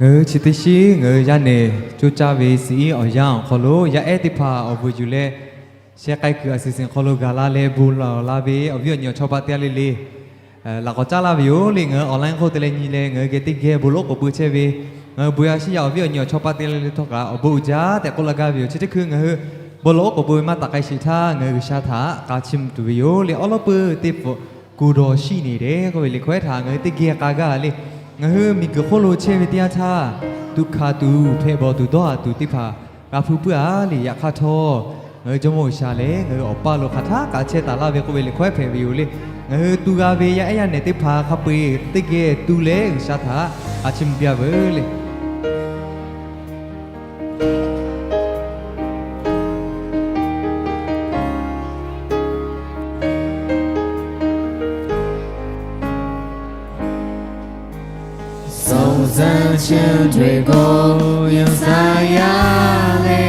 Ngaˬ hui chi teˇ shinˉ ngaˬ hui yaˇ nehˬ coˇ caˇ ve shiˍ iˉ awˬ yanˇ awˬ hk'aw lo yaˇ ehˉ teˇ hpaˍ awˬ vuiˬ yuˬ leh, sheh k'ai kuiˬ a suhˍ siˍ hk'aw lo gaˬ la leh bon lawˬ la ve awˬ viˉ awˬ nyi awˬ chawˇ paˆ teˇ g'aˇ le le, laꞈ k'awꞈ caˉ laˇ ve yoˬ le. Ngaˬ hui online hk'oˆ te leh nyi leh ngaˬ hui geh teˇ geh bon lawˬ oˉ k'oˍ pui chehˇ ve, ngaˬ hui bon yaˇ shiˉ yaˇ awˬ viˉ awˬ nyi awˬ chawˇ paˆ teˇ g'aˇ le le htawˇ kaꞈ awˬ bon uiˍ jaˇ tehꞈ k'oˆ laˇ gaˇ ve yoˬ. Chi teˇ hkui ngaˬ hui bon lawˬ oˉ k'oˍ pui maˇ taˍ k'ai sheˍ htaˇ, ngaˬ hui G'uiˬsha htaꞈ k'a chiˇ mvuh tuˬ ve yoˬ le. Awˉ lawˉ peuˇ teˇ pfuhꞈ ကိုယ်တော်ရှိနေတယ် k'oˆ ve liꞈ hkawehˉ htaꞈ ngaˬ hui teˇ geh k'a gaˇ le. Ngaˬ hui miˬguiˬ hk'oˆ lo chehˇ ve teˇ yanˇ htaˇ, tuꞈ hkanˍ tuˬ, hpehꞈ bawˬ tuˬ, dawˇ haˍ tuˬ teˇ hpaˍ g'a hpuˇ puiˉ a le. Yaꞈ hk'aˇ htawˇ, ngaˬ hui Jawˇmawˇ G'uiˬsha lehˬ ngaˬ hui awˬ paˇ lo hk'aˬ htaˇ k'a chehˇ taˍ laˇ ve k'oˆ ve liꞈ hkawehˉ hpehꞈ ve yoˬ le. Ngaˬ hui tu g'a ve yaˇ ehˉ yaˇ nehˬ teˇ hpaˍ hk'a peu-eˬ teˇ geh tu leh G'uiˬsha htaꞈ k'a chiˇ mvuh piˇ a veuˬ le. စုံစမ်းခြင်းတွေကို ရင်ဆိုင်ရလေ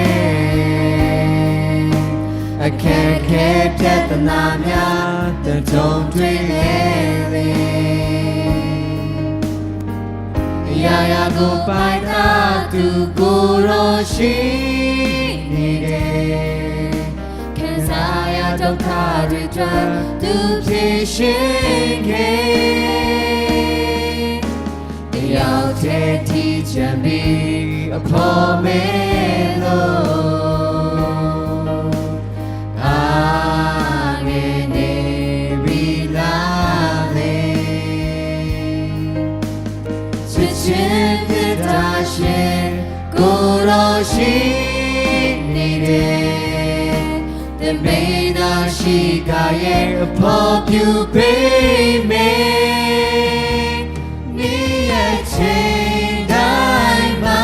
။ အခက်အခဲပြဿနာများ တကြုံတွေ့လေလေ။ အရာရာကိုပိုင်တာသူကိုယ်တော်ရှိနေတယ်။ ခံစားရာဒုက္ခတွေအတွက်သူဖြေရှင်းခဲ့။ တယောက်တည်းထိချမ်းမြေအဖို့မဲ့လို့ အားငယ်နေပြီလားလဲ။ ချစ်ခြင်းမေတ္တာရှင်ကိုယ်တော်ရှိနေတယ်။ သင်မင်းသားရှိခါရဲ့အဖို့ပြုပေးမယ်။ နေ့ရက်ချိန်တိုင်းမှာ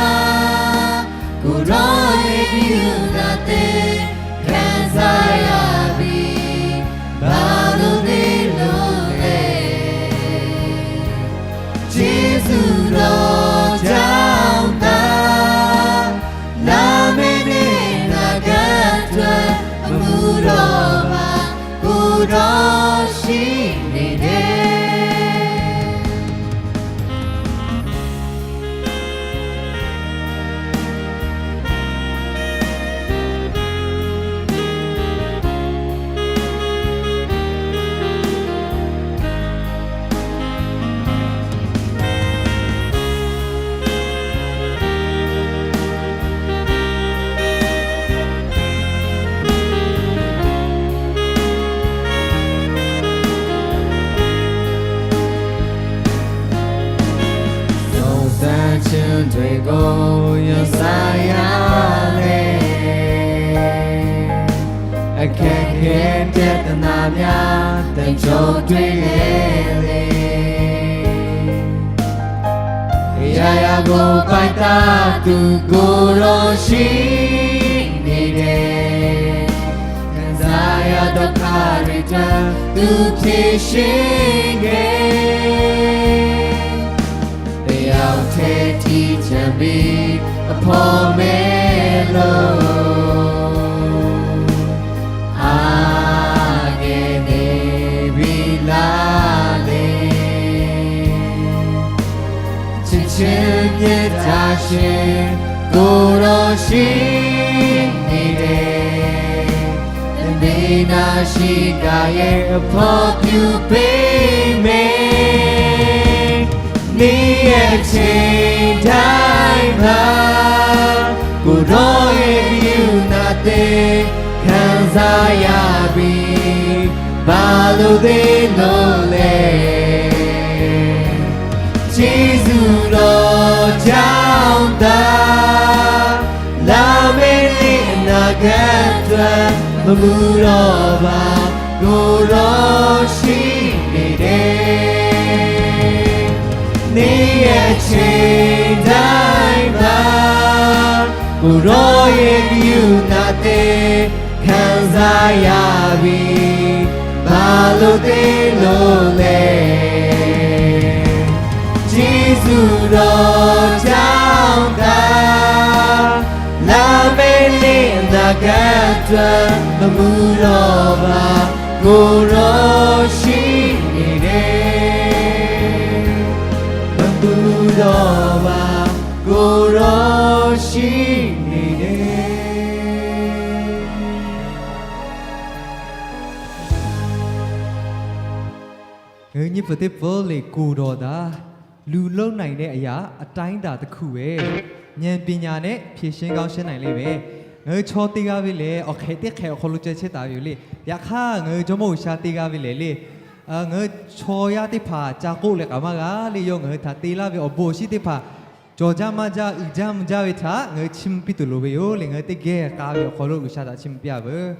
ကိုယ်တော်ရဲ့ဂရုဏာသင်ခံစားရပြီ။ ဘာလို့နေလို့လဲ။ ကျေးဇူးတော်ကြောင့်သာ လာမယ့်နေ့အနာဂတ်အတွက် မမူတော့ပါ။ ကိုယ်တော်ရှိနေတယ်။ စုံစမ်းခြင်းတွေကိုရင်ဆိုင်ရလေ။ အခက်အခဲပြဿနာများ သင်ကြုံတွေ့လေလေ။ အရာရာကိုပိုင်တာသူကိုယ်တော်ရှိနေတယ်။ ခံစားရာဒုက္ခတွေအတွက်သူဖြေရှင်းခဲ့။ တယောက်တည်းထိချမ်းမြေအဖို့မဲ့လို့ အားငယ်နေပြီလားလဲ။ ချစ်ခြင်းမေတ္တာရှင်ကိုယ်တော်ရှိနေတယ်။ သင်မင်းသားရှိခါရဲ့အဖို့ပြုပေးမယ်။ နေ့ရက်ချိန်တိုင်းမှာ ကိုယ်တော်ရဲ့ဂရုဏာသင်ခံစားရပြီ။ ဘာလို့သေးလို့လဲ။ ကျေးဇူးတော်ကြောင့်သာ လာမယ့်နေ့အနာဂတ်အတွက် မမူတော့ပါ။ ကိုယ်တော်ရှိနေတယ်။ နေ့ရက်ချိန်တိုင်းမှာ ကိုယ်တော်ရဲ့ ဂရုဏာသက် ခံစားရပြီ။ ဘာလို့သင်လို့လဲ။ ကျေးဇူးတော်ကြောင့်သာ လာမယ့်နေ့အနာဂတ်အတွက် မမူတော့ပါ။ ကိုယ်တော်ရှိနေတယ်။ မမူတော့ပါ။ ကိုယ်တော်ရှိနေတယ်။ ငါညစ်ပတ်တဲ့ပုလေကိုယ်တော်သာ လူလုပ်နိုင်တဲ့အရာ အတိုင်းအတာတစ်ခုပဲ ဉာဏ်ပညာနဲ့ ဖြေရှင်းကောင်းရှင်းနိုင်လိမ့်မယ်။ Ngaˬ hui chaw teˇ g'aˇ ve lehˬ, awˬ hk'e teˇ hk'e awˬ hk'aw lo ceh chehˇ taˍ ve yoˬ le. Yaꞈ hk'aˇ ngaˬ hui Jawˇmawˇ G'uiˬsha teˇ g'aˇ ve lehˬ le, ngaˬ hui chaw yaˇ teˇ hpaˍ ca k'oˆ leh k'aꞈ maˇ g'a le. Yawˇ ngaˬ hui htaꞈ te laˇ ve awˬ bon awˬ shinˉ teˇ hpaˍ cawˬ jaˇ maˇ jaˇ, uiˍ jaˇ mvuh jaˇ ve htaꞈ ngaˬ hui chiˇ mvuh piˇ tuˬ loˍ ve yoˬ le. Ngaˬ hui teˇ geh k'a ve awˬ hk'aw lo G'uiˬsha htaꞈ chiˇ mvuh piˇ-a veuˬ.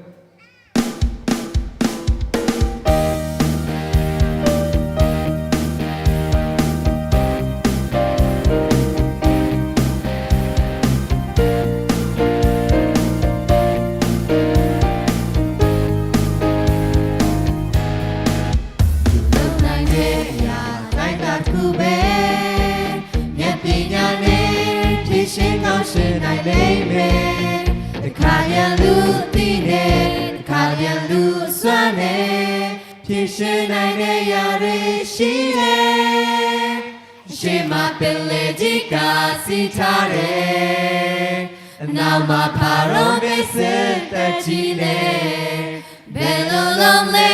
Lo na de ya, တိုင်းအတာတစ်ခုပဲ ဉာဏ်ပညာနဲ့ ဖြေရှင်းကောင်းရှင်းနိုင်လိမ့်မယ်။ တစ်ခါတည်းလူအသိနဲ့ တစ်ခါတည်းလူအစွမ်းနဲ့ ဖြေရှင်းနိုင်တဲ့အရာတွေရှိတယ်။ ရှေ့မှာပင်လယ်ကြီးကစီးထားတယ်။ အနောက်မှာဖာရောမင်းစစ်တပ်ကြီးနဲ့ ဘယ်လိုလုပ်မလဲ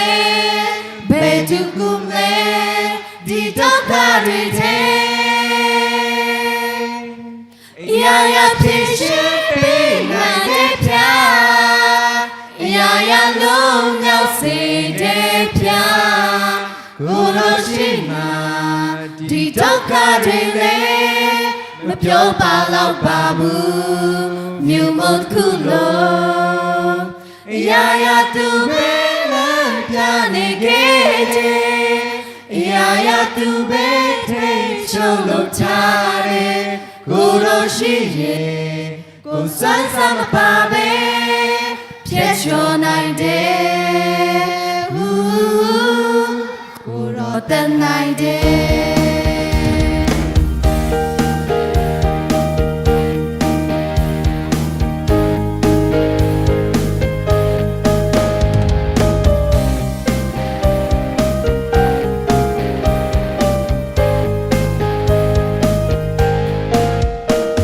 ဘယ်သူကူမလဲ ဒီဒုက္ခတွေထဲ အရာရာဖြေရှင်းပေးနိုင်တဲ့ဘုရား အရာရာလွတ်မြောက်စေတဲ့ဘုရား ကိုယ်တော်ရှိမှ ဒီဒုက္ခတွေလည်း မပြောပလောက်ပါဘူး မြို့မုန့်တစ်ခုလုံး အရာရာသူပဲလမ်းပြနေခဲ့တယ် အရာရာသူပဲထိန်းချုပ်လုပ်ထားတယ် ကိုယ်တော်ရှိရင် ကိုယ်စွမ်းစားမပါပဲ ဖြတ်ကျော်နိုင်တယ် ကိုယ်တော်တတ်နိုင်တယ်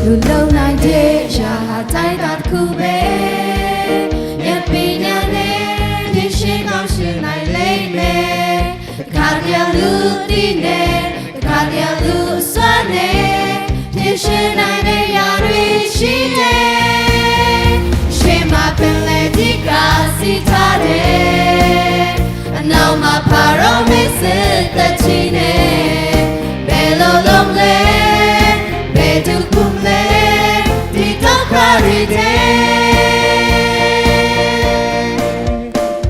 လူလုပ်နိုင်တဲ့ရာဟာတိုင်းသာတစ်ခုပဲ ဉာဏ်ပညာနဲ့ ဖြေရှင်းကောင်းရှင်းနိုင်လိမ့်မယ် တစ်ခါတည်းလူသိနဲ့ တစ်ခါတည်းလူအစွမ်းနဲ့ ဖြေရှင်းနိုင်တဲ့ຢာတွေရှိတယ် ရှေ့မှာပင်လယ်ကြီးကစီးထားတယ်အနောက်မှာဖာရောမင်းစစ်တပ်ကြီးနဲ့ ဘယ်လိုလုပ်မလဲ ဘယ်သူကူမလဲ ဒီဒုက္ခတွေထဲ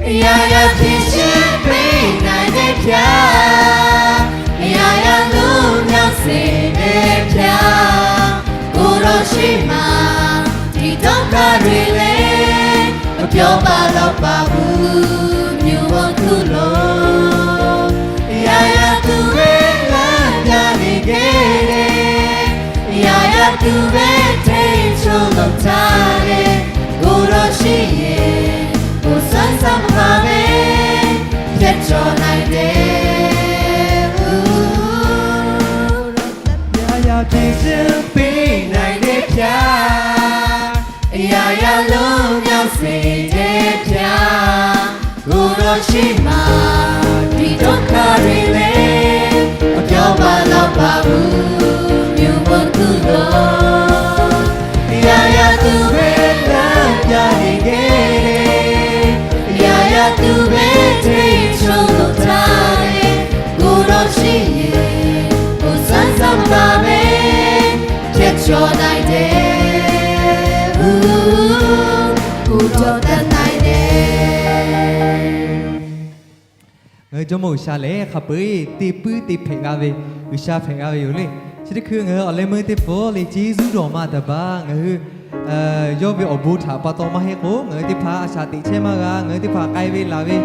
အရာရာဖြေရှင်းပေးနိုင်တဲ့ဘုရား အရာရာလွတ်မြောက်စေတဲ့ဘုရား ကိုယ်တော်ရှိမှ ဒီဒုက္ခတွေလည်း မပြောပလောက်ပါဘူး မြို့ဝန်းခုလို အရာရာသူပဲလမ်းပြနေခဲ့တယ် အရာရာသူပဲထိန်းချုပ်လုပ်ထားတယ် ကိုယ်တော်ရှိရင် ကိုယ်စွမ်းစားမပါပဲ ဖြတ်ကျော်နိုင်တယ် အရာရာဖြေရှင်းပေးနိုင်တဲ့ဘုရား အရာရာလွတ်မြောက်စေတဲ့ဘုရား ကိုယ်တော်ရှိမှ ဒီဒုက္ခတွေလည်း မပြောပလောက်ပါဘူး မြို့ဝန်းခုလို အရာရာသူပဲလမ်းပြနေခဲ့တယ် အရာရာသူပဲထိန်းချုပ်လုပ်ထားတယ် ကိုယ်တော်ရှိရင် ကိုယ်စွမ်းစားမပါပဲ ဖြတ်ကျော်နိုင်တယ် ကိုယ်တော်တတ်နိုင်တယ် Jawˇmawˇ G'uiˬsha lehˬ hk'a peu-eˬ te puiˉ te hpehꞈ g'a ve G'uiˬsha hpehꞈ g'a ve yoˬ le. Chi teˇ hkui ngaˬ hui awˬ leh meuˇ teˇ hpfuhˇ le, Jeˍsuˆ dawˬ ma taˍ baˬ ngaˬ hui yawˇ ve awˬ bon htaꞈ pa taw maˇ heˆ k'o, ngaˬ hui teˇ hpaˍ a shaꞈ teꞈ chehˇ maˇ g'a. Ngaˬ hui teˇ hpaˍ k'ai ve laˬ ve,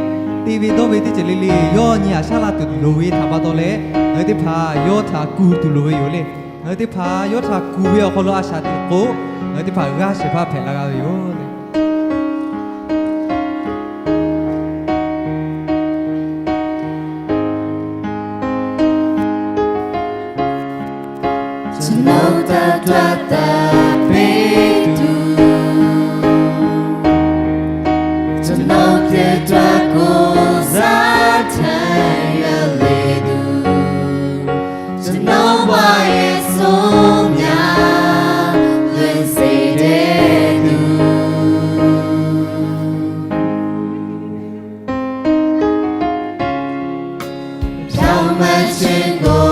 te ve dawˇ ve teˇ ceuˬ le le, yawˇ nyi aꞈ shaˉ laˇ tuˬ loˍ ve htaꞈ pa taw leh, ngaˬ hui teˇ hpaˍ yawˇ htaꞈ kuˬ tuˬ loˍ ve yoˬ le. Ngaˬ hui teˇ hpaˍ yawˇ htaꞈ kuˬ ve awˬ hk'aw lo a shaꞈ teꞈ k'o, ngaˬ hui teˇ hpaˍ g'aˇ shehˍ hpaˇ hpehꞈ la g'a ve yoˬ le. ကျွန်ုပ်တတ်တွက်တတ်ပေသူ ကျွန်ုပ်တတ်တွက်ကိုယ်စားထမ်းရလေသူ ကျွန်ုပ်ဘဝရဲ့အစိုးများလွင်စေတဲ့သူ ဖြောင့်မတ်ခြင်းကို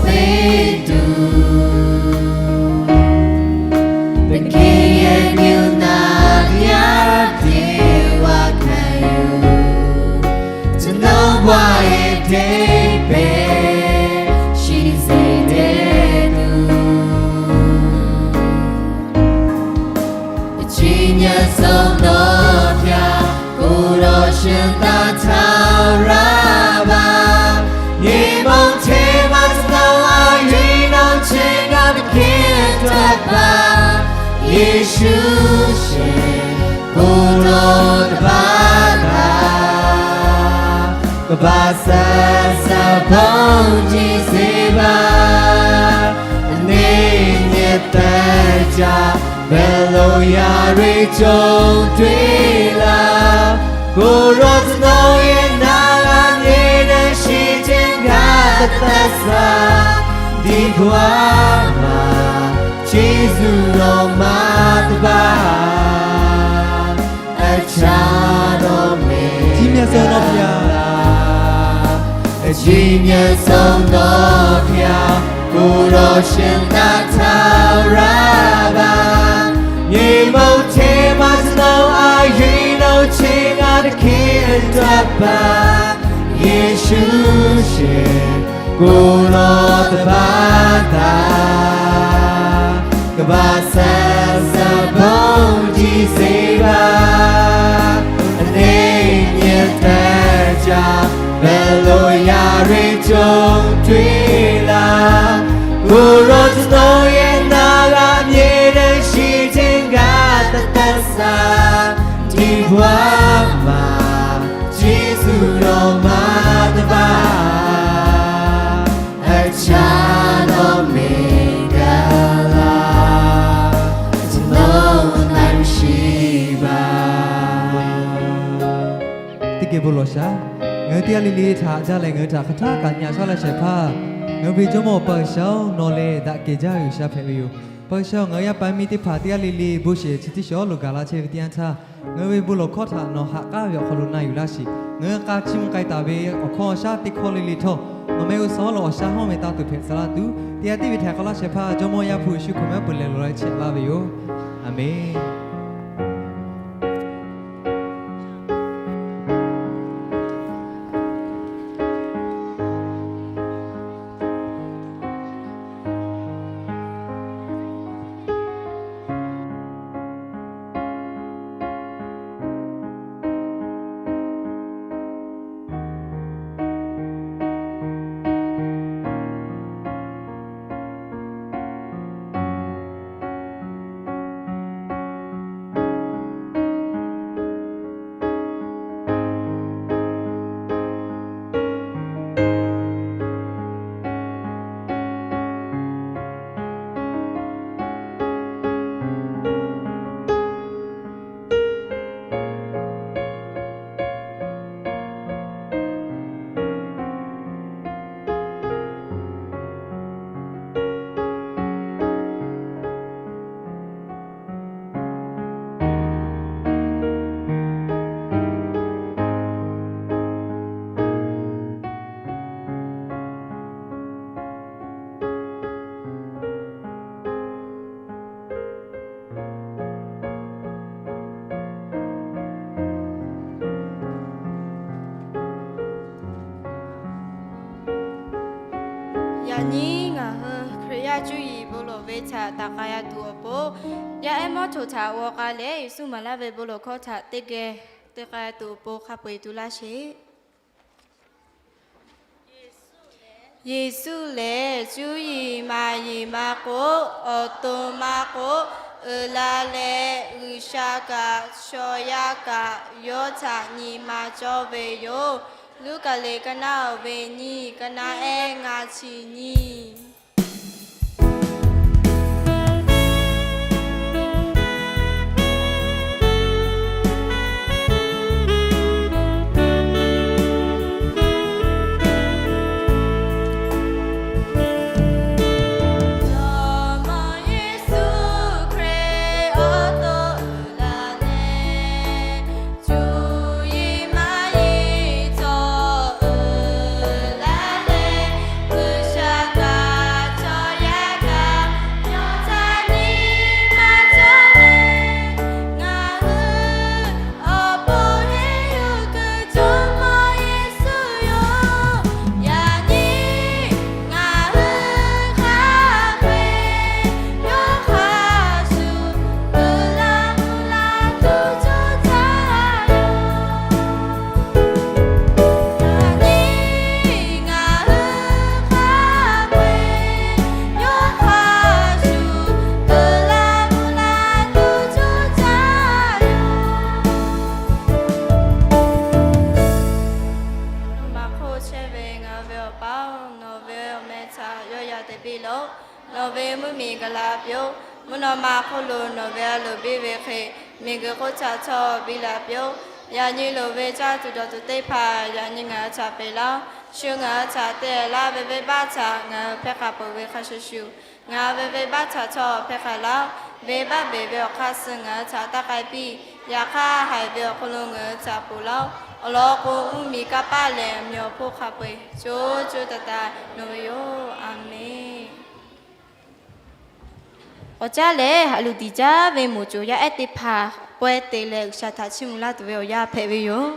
ပေးသူ သခင်ရဲ့မျက်နှာတရားဖြေဝခံယူ ကျွန်ုပ်ဘဝရဲ့အဓိပ္ပာယ်ရှိစေတဲ့သူ အကြီးမြတ်ဆုံးသောဘုရား ကိုယ်တော်ရှင်သာထာဝရပါ။ မြေမုန်ထဲမှာကျွန်တော်အရေးနှောင့်ခြင်းကသခင်အတွက်ပါ။ ယေရှုရှင်ကိုယ်တော်တစ်ပါးသာ ကမ္ဘာဆက်ဆက်ဘုန်းကြီးစေပါ။ အနှစ်နှစ်သက်ကြာ ဘယ်လိုရာတွေကြုံတွေ့လာ ကိုယ်တော်ကျွန်တော်ရဲ့နာဂမြေနဲ့ရှိခြင်းကတသက်စာ ဒီဘဝမှာကျေးဇူးတော်မတပါ အခြားသောမင်္ဂလာ ကြီးမြတ်ဆုံးသောဘုရား အကြီးမြတ်ဆုံးသောဘုရား ကိုယ်တော်ရှင်သာထာဝရပါ။ မြေမုန်ထဲမှာကျွန်တော်အရေးနှောင့်ခြင်းကသခင်အတွက်ပါ။ ယေရှုရှင်ကိုယ်တော်တစ်ပါးသာ ကမ္ဘာဆက်ဆက်ဘုန်းကြီးစေပါ။ အနှစ်နှစ်သက်ကြာ ဘယ်လိုရာတွေကြုံတွေ့လာ ကိုယ်တော်ကျွန်တော်ရဲ့နာဂမြေနဲ့ရှိခြင်းကတသက်စာ ဒီဘဝမှာကျေးဇူးတော်မတပါ အခြားသောမင်္ဂလာ ကျွန်တော်၌မရှိပါ။ Teˇ geh bon lawˬ shaˍ. Ngaˬ hui teˇ g'aˇ le le htaꞈ jaˇ leh ngaˬ hui htaꞈ hk'aˬ htaˇ kaꞈ nyi aꞈ shaˉ laˇ shehˍ hpaˇ, ngaˬ hui ve Jawˇmawˇ Awˬ pa G'uiˬsha-oˬ, nawˬ lehˬ daꞈ kehˬ jaˇ ve G'uiˬsha hpehꞈ ve yoˬ. Pa G'uiˬsha-oˬ, ngaˬ hui yaˇ paˍ miˇ teˇ hpaˍ teˇ g'aˇ le le bon shehˍ chi teˇ shawˉ lo gaˬ la chehˇ ve teˇ yanˇ htaˇ, ngaˬ hui ve bon lawˬ hkawˇ htaꞈ nawˬ ha k'aˉ ve awˬ hk'aw lo na yuˬ laˇ sheˍ. Ngaˬ hui k'a chiˇ mvuh k'ai taˍ ve awˬ hkawˇ awˬ shaˉ teˇ hkawˇ le le htawˇ, nawˬ mehˆ g'uˇ suhˍ awˬ lawn awˬ shaˉ hawˇ ve taˇ tuˬ hpehꞈ tcuh laˇ tuˬ, teˇ g'aˇ tiˉ ve htaꞈ k'awꞈ laˇ shehˍ hpaˇ Jawˇmawˇ Yaˇ hpu Yeˍsuˆ Hkriꞈ mehˆ peuˬ lehˬ lawˬ leh chehˇ laˇ ve yoˬ. Aˬmenˍ. Yaꞈ nyi ngaˬ hui Hkriꞈ yaˇ cuˇ yiˍ bon lawˬ ve htaꞈ taˍ k'ai tuˬ awˬ pon, yaˇ ehˉ mawˇ htoꞈ htaꞈ g'aw k'ai leh, Yeˍsuˆ maˍ laˇ ve bon lawˬ hkawˇ htaꞈ teˇ geh te k'ai tuˬ awˬ pon hk'a peu-eˬ tu laˇ sheˍ. Yeˍsuˆ lehˬ, cuˇ yiˍ maˍ yiˍ maˇ k'oˆ, awˬ to maˇ k'oˆ, uiˍ la leh G'uiˬsha kaꞈ shaw yaˇ kaꞈ yawˇ htaꞈ nyi ma cawˇ ve yoˬ. Luˉkaꞈ liꞈ ka naˆ awˬ ve nyiˇ, ka naˆ ehˉ ngaˇ chi nyiˇ. Maˇ hk'oˆ chehˇ ve ngaˬ hui ve Awˬ pa-oˬ, nawˬ ve awˬ meh htaꞈ yawˇ yaˇ te piˇ laˬ-oˆ. Nawˬ ve mvuhˇmiˬ gaˬ la piˇ-oˆ. Mvuhˇ naw ma hk'oˆ lo nawˬ ve a loˍ biˇ ve hk'e, miˬguiˬ hk'oˆ htaꞈ htawˇ biˇ la piˇ-oˆ. Yaꞈ nyi loˍ ve caˇ tuˬ dawˬ tuˬ teˇ hpaˍ yaꞈ nyi ngaˬ hui htaꞈ peꞈ laˇ-oˆ. Shu ngaˬ hui htaꞈ te laˇ ve venˇbaˆ htaꞈ ngaˬ hui hpehˇ k'aꞈ peuˬ ve hk'a shuˍ shuˍ, ngaˬ hui ve venˇbaˆ htaꞈ htawˇ hpehˇ k'aꞈ laˇ-oˆ. Venˇbaˆ beˬ ve awˬ hk'aˇ suh ngaˬ hui htaꞈ taˇ k'ai piˇ. Yaꞈ hk'aˇ, haiˬ ve awˬ hk'aw lo ngaˬ hui htaꞈ ponˬ laˇ-oˆ. Awˬ lawn k'o, mvuhˇmiˬ kanˇ paˆ lehˬ, awˬ meꞈ awˬ hponˇ hk'a peu-eˬ co co taiˍ taiˍ nawˬ ve yoˬ. A menˬ. Awˬ caˉ lehˬ, haꞈ luˬ tiˍ caˉ ve moˍ coˍ yaˇ ehˉ teˇ hpaˍ pawehˇ te leh G'uiˬsha htaꞈ chiˇ mvuh laˇ tuˬ ve awˬ yanˇ hpehꞈ ve yoˬ.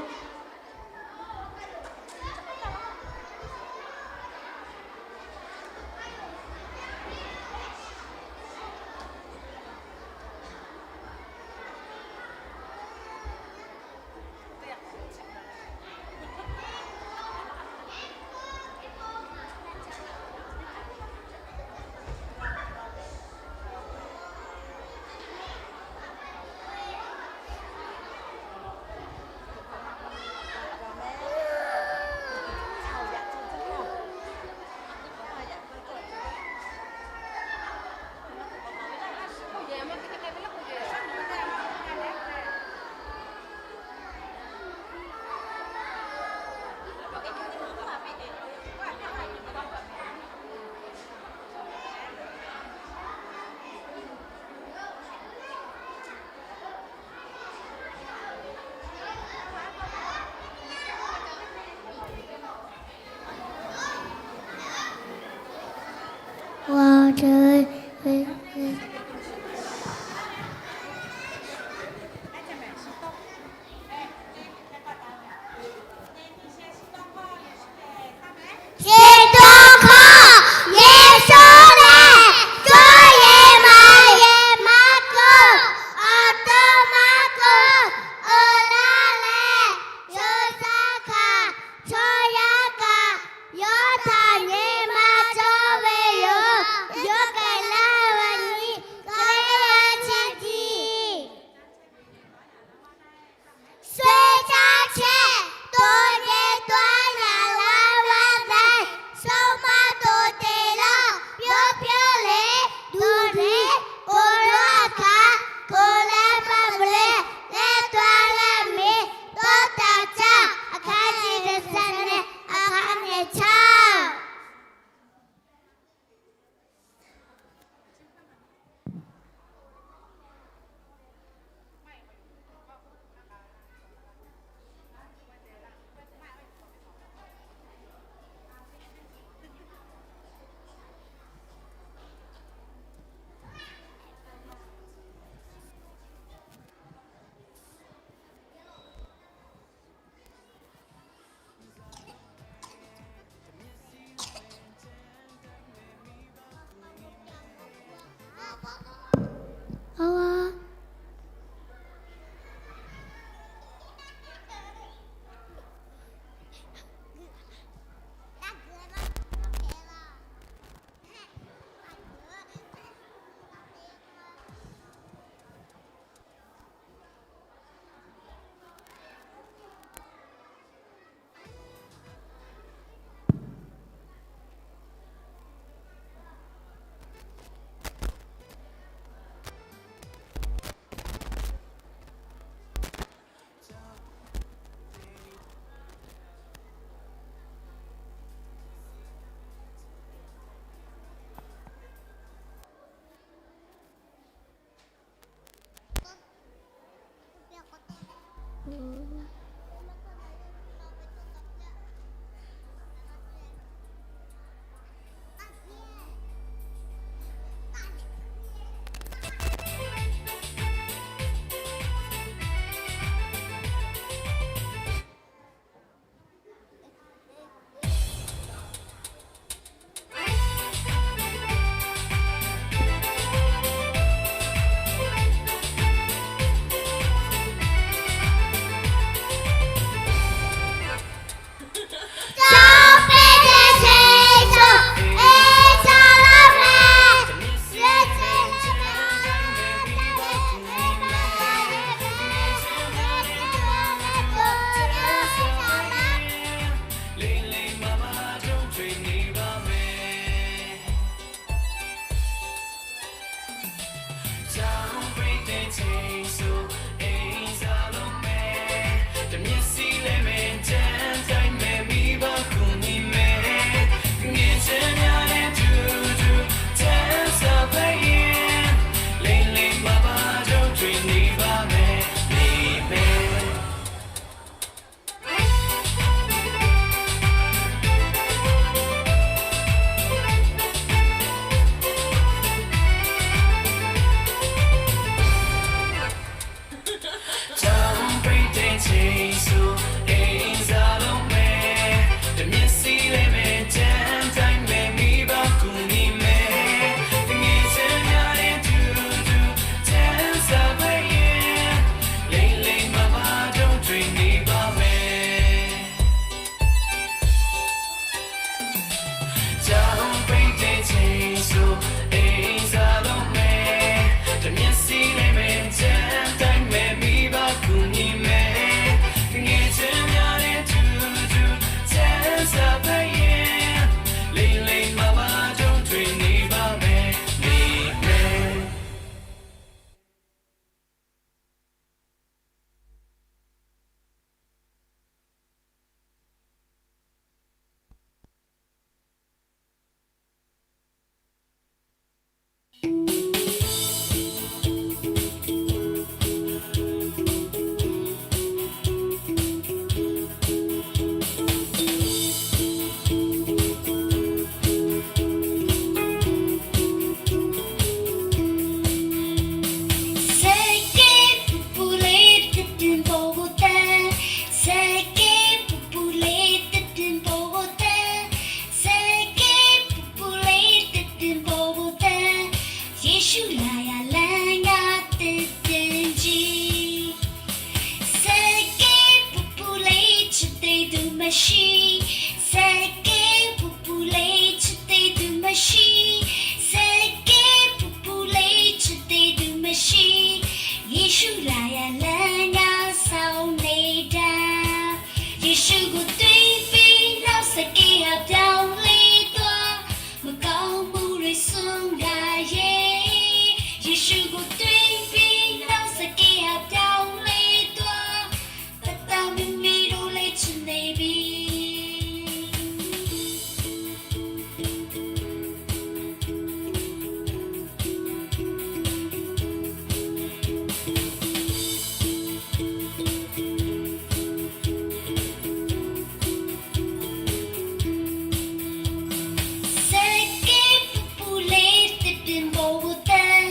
Chi tawˇ hkawˇ, Yeˍsuˆ lehˬ, cuˇ yiˍ maˍ yiˍ maˇ k'oˆ, awˬ to maˇ k'oˆ, uiˍ la leh G'uiˬsha kaꞈ chaw yaˇ kaꞈ yawˇ htaꞈ nyi ma cawˇ ve yoˬ. Yawˇ k'ai laˇ ve nyi chi te tuˬ maˇ shiˍ. Saˍlaˍ kehˉ pui pui le chi te tuˬ maˇ shiˍ. Saˍlaˍ kehˉ pui pui le chi te tuˬ maˇ shiˍ. Yeˍsuˆ laˬ yaꞈ leh ngaˬ saˍ oˍ neˍ daꞈ. Yeˍsuˆ g'uˇ tuiˇ piˇ, နောက်ဆက် kehˬ ha ပြောင်းလဲသွား မကောင်းမှုတွေ စွန့်ခါယဲ Yeˍsuˆ g'uˇ tuiˇ piˇ, နောက်ဆက် kehˬ ha ပြောင်းလဲသွား Hk'e taˇ miˇ miˇ lo leh chi neˍ piˇ. Saˍlaˍ kehˉ pui pui le teˇ pin bon g'uˇ taˇ.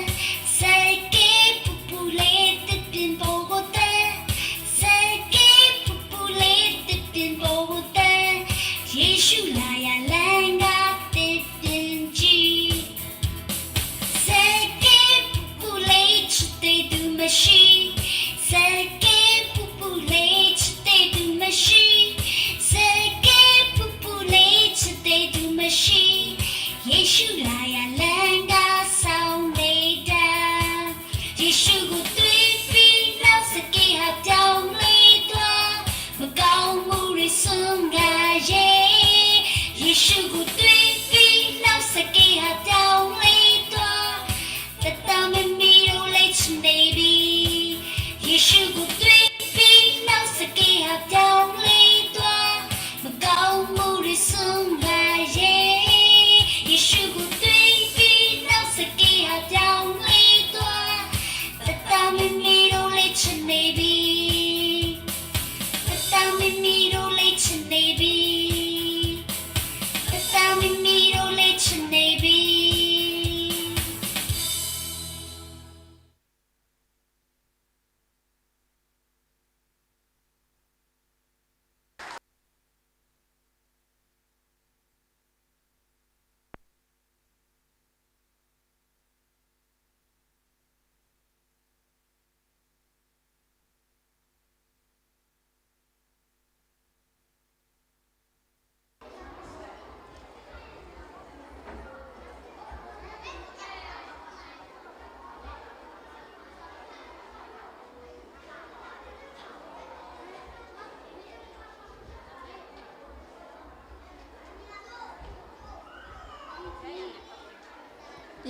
Saˍlaˍ kehˉ pui pui le teˇ pin bon g'uˇ taˇ. Saˍlaˍ kehˉ pui pui le teˇ pin bon g'uˇ taˇ. Yeˍsuˆ laˬ yaꞈ leh ngaˬ teˇ pin jiˇ. Saˍlaˍ kehˉ pui pui le chi te tuˬ maˇ shiˍ. Saˍlaˍ kehˉ pui pui le chi te tuˬ maˇ shiˍ. Saˍlaˍ kehˉ pui pui le chi te tuˬ maˇ shiˍ. Yeˍsuˆ laˬ yaꞈ leh ngaˬ saˍ oˍ neˍ daꞈ. Yeˍsuˆ g'uˇ tuiˇ piˇ, နောက်ဆက် kehˬ ha ပြောင်းလဲသွား မကောင်းမှုတွေ စွန့်ခါယဲ Yeˍsuˆ g'uˇ tuiˇ piˇ, နောက်ဆက် kehˬ ha ပြောင်းလဲသွား Hk'e taˇ miˇ miˇ lo leh chi neˍ piˇ. Yeˍsuˆ g'uˇ tuiˇ piˇ, နောက်ဆက် kehˬ ha ပြောင်းလဲသွား မကောင်းမှုတွေ စွန့်ခါယဲ Yeˍsuˆ g'uˇ tuiˇ piˇ, နောက်ဆက် kehˬ ha ပြောင်းလဲသွား Hk'e taˇ miˇ miˇ lo leh chi neˍ piˇ. Hk'e taˇ miˇ miˇ lo leh chi neˍ piˇ. Hk'e taˇ miˇ miˇ lo leh chi neˍ piˇ.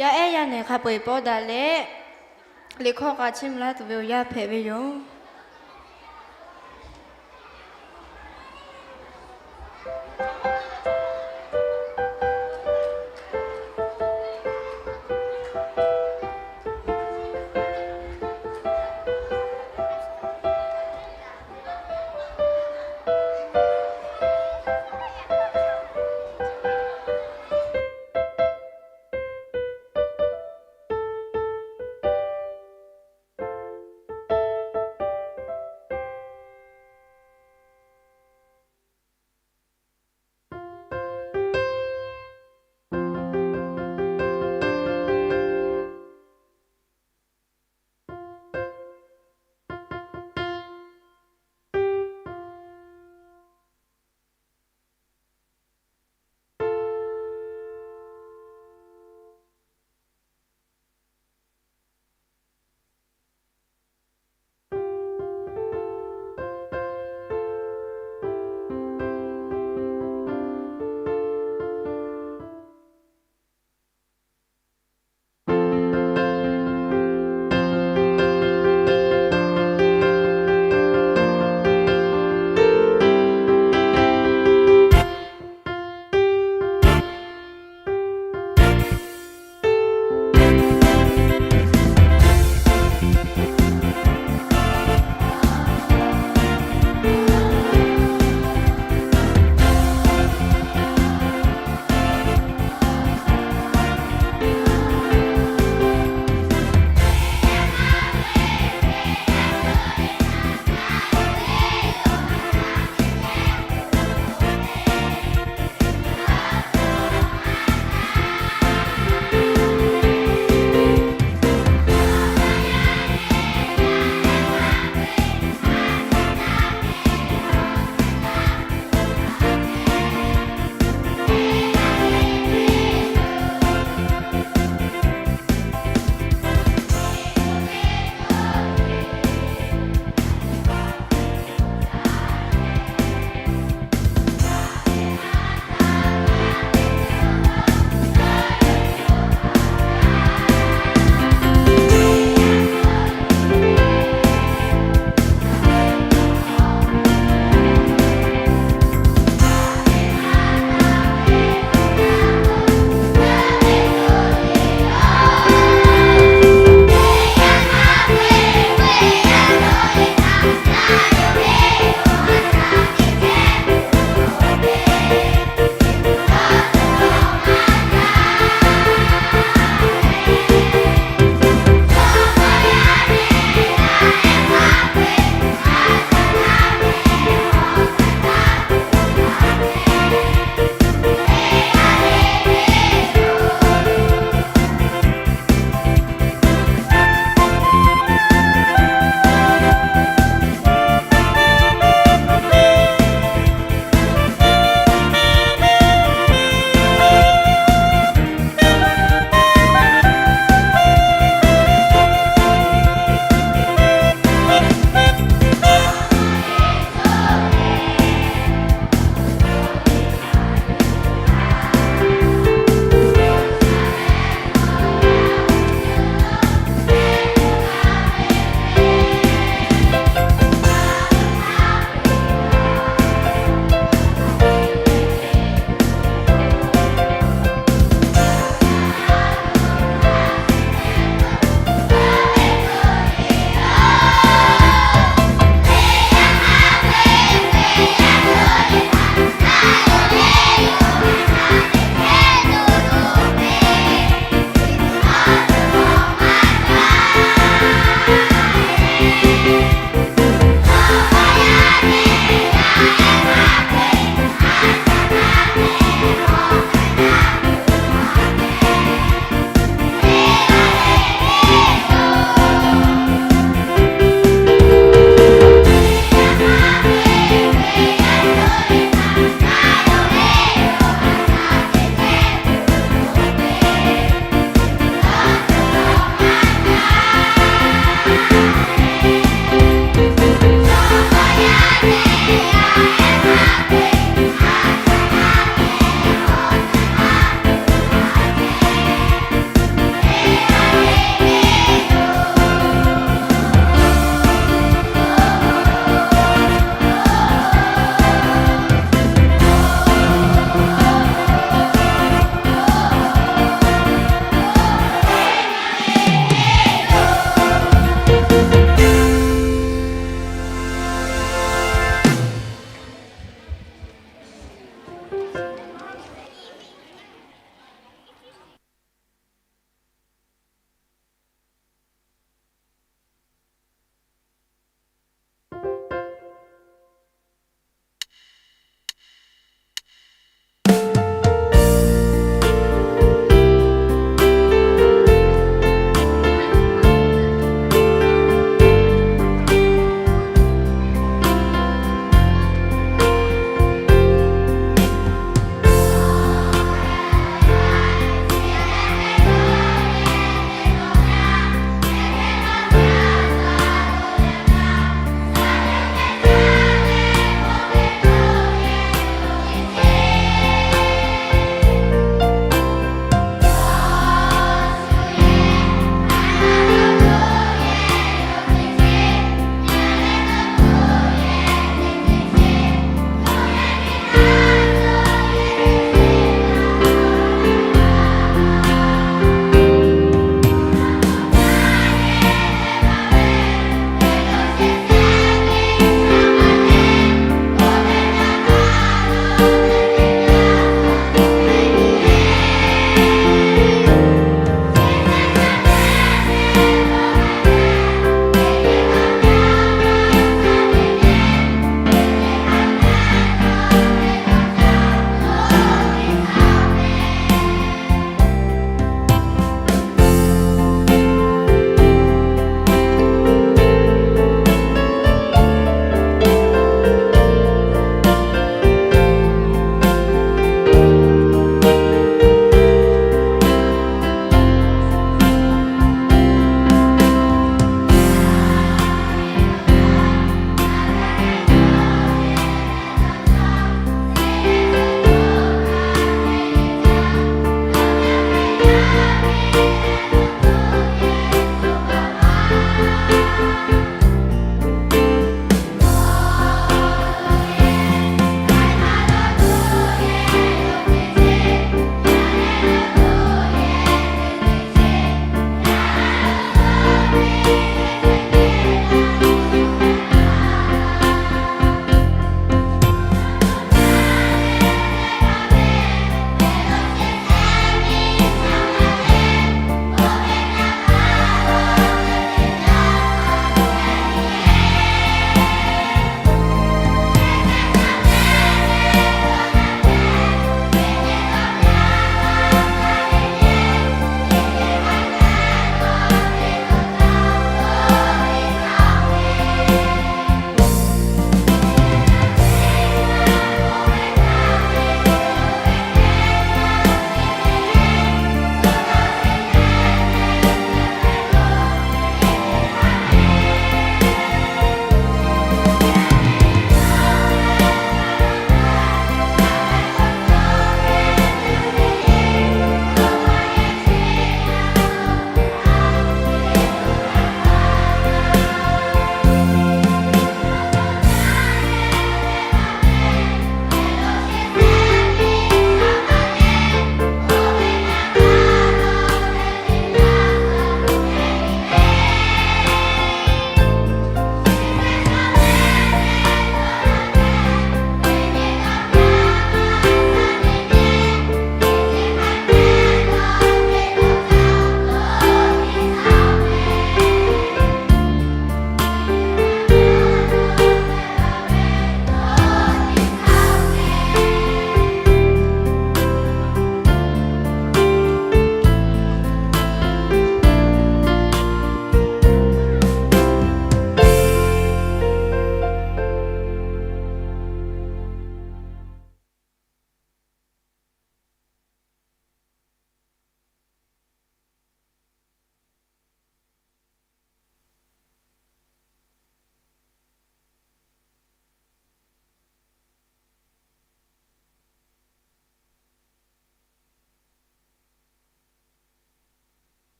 Yaˇ ehˉ yaˇ nehˬ hk'a peu-eˬ pawˆ daꞈ leh, liꞈ hkawˇ k'a chiˇ mvuh laˇ tuˬ ve awˬ yanˇ hpehꞈ ve yoˬ.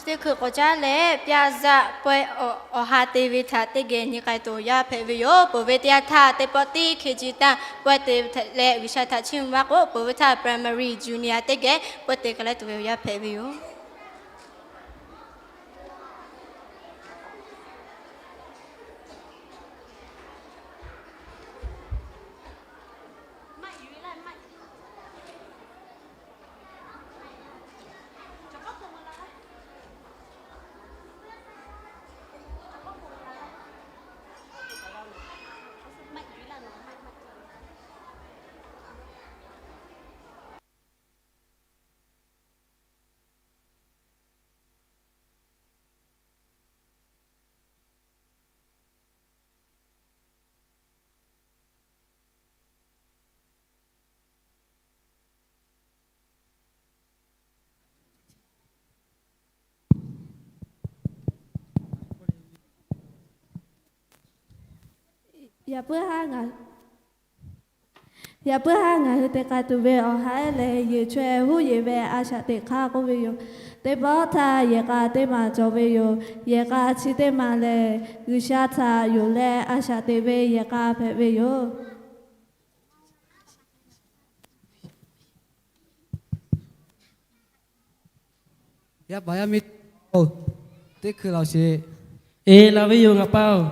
Teˇ hkui k'awꞈ caˉ leh pyaˇ zaˆ pawehˇ awˬ ha te ve htaꞈ teˇ geh nyi k'ai tuˬ yaˇ hpehꞈ ve yoˬ. Ponˬ ve teˇ yanˇ htaˇ teˇ pawˆ tiˉ hk'e ji tanˇ pawehˇ te leh G'uiˬsha htaꞈ chiˇ mvuh maˇ k'o, ponˬ ve htaˇ primary, junior teˇ geh pawehˇ te k'ai leh tuˬ ve awˬ yaˇ hpehꞈ ve yoˬ. Yaꞈ puiˉ haˉ ngaˬ hui te k'ai tuˬ ve awˬ ha ehˉ lehˬ, yehˬ chaweh huˉ yeˬ ve a shaꞈ teꞈ hk'aˇ k'oˆ ve yoˬ. Teˇ pawˆ htaˇ yehˬ k'a teˇ maˬ cawˬ ve yoˬ. Yehˬ k'a chi teˇ maˬ lehˬ, G'uiˬsha htaꞈ yonˍ leh a shaꞈ teꞈ ve yehˬ k'a hpehꞈ ve yoˬ. Yaˇ paˍ yaˇ miˇ, oˬ, teˇ hkui laˬ sheˍ. Eˬ, laˬ ve yoˬ ngaˬ pa-oˬ.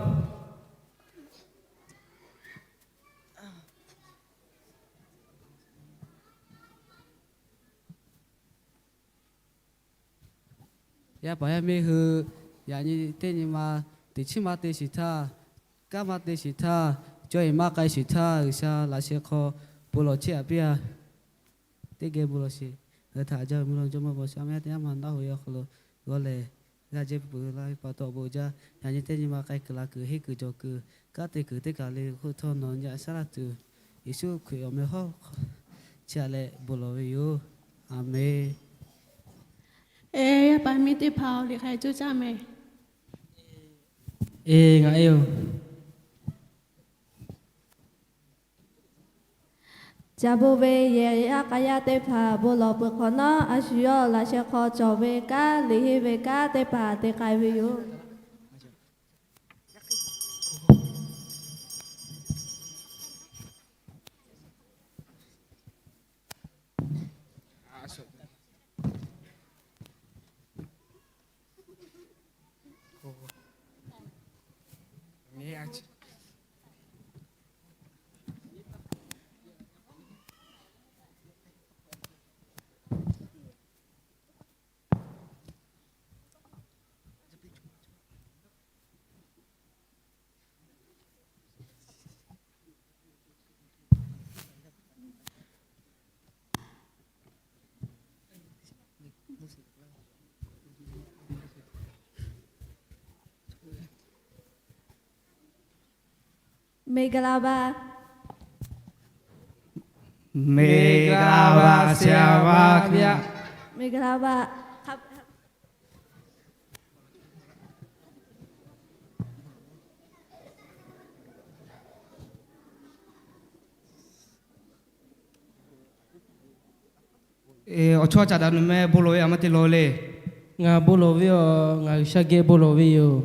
Yaˇ paˍ yaˇ miˇ hui, yaꞈ nyi teˇ nyi ma teꞈ chiˉ maˇ te sheˍ htaˇ, kanˉ maˇ te sheˍ htaˇ, cawˇ eˍ maˇ k'ai sheˍ htaˇ, G'uiˬsha laꞈ sheh hk'aw bon lawˬ chehˇ aꞈ piˇ-a. Teˇ geh bon lawˬ sheˍ. Ngaˬ hui htaꞈ jaˇ ve mvuhˇ naw jawˇmawˇ G'uiˬsha mehˆ teˇ yanˇ maˇ naˆ hoꞈ ve awˬ hk'aw lo g'awˇ lehˬ, g'a jehˇ peuˬ la ve pa taw bon jaˇ. Yaꞈ nyi teˇ nyi ma k'ai kuiˬ la kuiˬ henˇ kuiˬ jawˬ kuiˬ kanˉ te kuiˬ teˇ kaˬ le hk'oˆ htawˇ nawˬ nyi aꞈ shaˉ laˇ tuˬ, Yeˍsuˆ Hkriꞈ awˬ meh hawˉ chi aꞈ leh bon lawˬ ve yoˬ. Aˬmenˍ. Eˬ, yaˇ paˍ miˇ teˇ hpaˍ-oˬ, liꞈ hk'a coˇ caˇ mehˍ. Eˬ, ngaˬ e-oˬ. Ca bon ve yehˬ yaˇ k'a yaˇ teˇ hpaˍ bon lawˬ peuˬ hk'awꞈ nawˉ, a shu yawˇ laꞈ sheh hk'aw cawˬ ve kanˉ, liꞈ henˇ ve kanˉ teˇ hpaˍ te k'ai ve yoˬ. Meˍgaˍlaˍ baˬ. Meˍgaˍlaˍ baˬ, ဆရာ baˬ ခင်ဗျာ။ Meˍgaˍlaˍ baˬ. Awˬ chawˇ caꞈ daꞈ nawˬ meh bon lawˬ ve a ma te lawˬ le. Ngaˬ bon lawˬ ve-oˬ, ngaˬ G'uiˬsha geh bon lawˬ ve yoˬ.